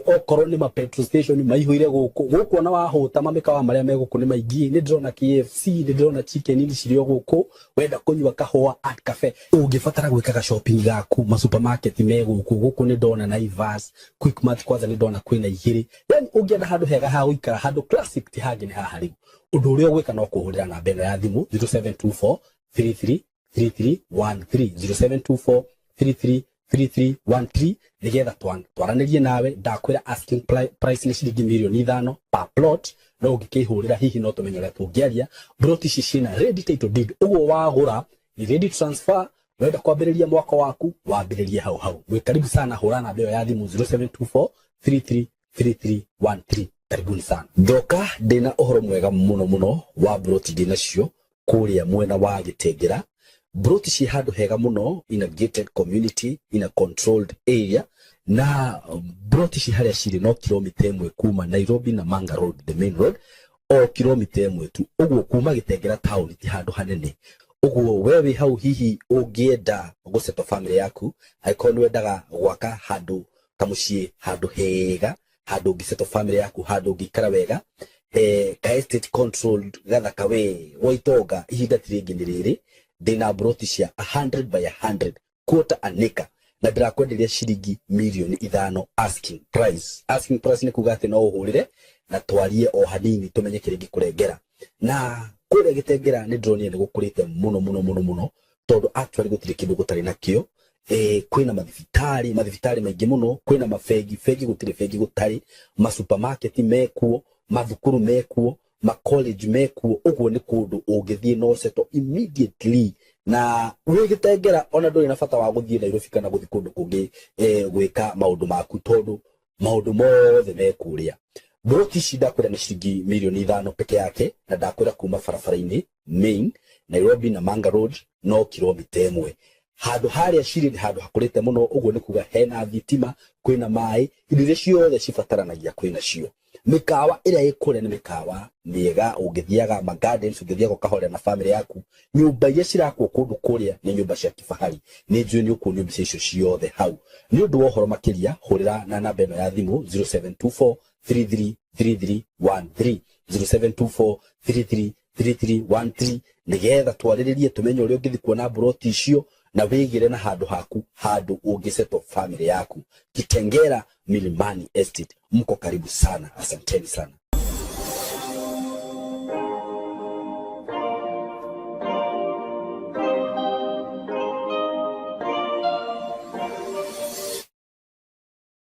S2: Okorwo nĩ ma petrol station maihũire gũkũ. Gũkũ ona wahũta, mamĩkawa marĩa me gũkũ nĩ maingĩ. Nĩ ndĩrona KFC, nĩ ndĩrona Chicken Inn cirĩ o gũkũ. Wenda kũnyua kahũa, Art Cafe. Ũngĩbatara gwĩkaga shopping gaku, ma supermarket me gũkũ. Gũkũ nĩ ndona Naivas, Quickmart, kwanza nĩ ndona kwĩna igĩrĩ. Yani ũngĩenda handũ hega ha gũikara, handũ classic, ti hangĩ nĩ haha. Rĩu ũndũ ũrĩa ũgwĩka no kũhũrĩra namba ĩno ya thimũ, 0724 33 3313, 0724 33 3313, nigetha twaranĩrie nawe. Ndakwĩra asking price nĩ ciringi mirioni 5 per plot, no ũngĩkĩhũrĩra hihi no tũmenye ũrĩa tũngĩaria. Plot ici ciĩna ready title deed, ũguo wagũra ni ready transfer. Wenda kwambĩrĩria mwaka waku, wambĩrĩrie hau hau. Mwĩ karibu sana. Hũra namba ĩyo ya thimũ, 0724 33 3313. Karibuni sana. Ndoka ndĩna ũhoro mwega mũno mũno wa broti ndĩ nacio kũrĩa mwena wa Gĩtengera. Broti ciĩ handũ hega mũno, in a gated community, in a controlled area. Na broti ci harĩa cirĩ no kilomita 1 kuma Nairobi na Manga Road, the main road, o kilomita 1 tu. Ũguo kuma Gĩtengera town ti handũ hanene. Ũguo we wĩ hau, hihi ũngĩenda gũsettle family yaku, angĩkorwo nĩ wendaga gwaka handũ kamũciĩ, handũ hega, handũ ũngĩsettle family yaku, handũ ũngĩikara wega, ka estate controlled gathaka we gwa itonga, ihinda ti rĩngĩ nĩ rĩrĩ. Ndĩna broti cia 100 by 100, quarter an acre, na ndĩrakwenderia ciringi mirioni 5 asking price. Asking price nĩ kuga atĩ no ũhũrĩre na twarie o hanini, tũmenye kĩrĩa ingĩkũrengera. Na kũrĩa Gĩtengera nĩ ndĩronire nĩ gũkũrĩte mũno mũno mũno mũno, tondũ actually gũtirĩ kĩndũ gũtarĩ nakĩo. Kwĩna mathibitarĩ, mathibitarĩ maingĩ mũno, kwĩna mabengi, bengi gũtirĩ bengi gũtarĩ, masupermarket mekuo, mathukuru mekuo, macollege mekuo. Ũguo nĩ kũndũ ũngĩthiĩ no settle immediately. Na wĩ Gĩtengera ona ndũrĩ na bata wa gũthiĩ Nairobi kana gũthiĩ kũndũ kũngĩ gwĩka maũndũ maku, tondũ maũndũ mothe me kũrĩa. Broti ici ndakwĩra nĩ ciringi mirioni 5 peke yake, na ndakwĩra kuma barabara-inĩ main Nairobi na Manga Road no kilomita 1. Handũ harĩa cirĩ nĩ handũ hakũrĩte mũno. Ũguo nĩ kuga hena thitima, kwĩna maĩ, indo iria ciothe cibataranagia kwĩna cio. Mĩkawa ĩrĩa ĩ kũrĩa nĩ mĩkawa mĩega, ũngĩthiaga ma gardens, ũngĩthiaga ũkahorera na family yaku. Nyũmba iria cirakwo kũndũ kũrĩa nĩ nyũmba cia kifahari. Nĩ njũĩ nĩ ũkuonio mbica icio ciothe hau. Nĩ ũndũ wa ũhoro makĩria, hũrĩra na namba ĩno ya thimũ, 0724 333313, 0724 333313, nigetha twarĩrĩrie, tũmenye ũrĩa ũngĩthiĩ kuona mburoti icio na wĩgĩre na handũ haku, handũ ũngĩsettle family yaku. Kitengera Milimani Estate, mko karibu sana. Asanteni sana.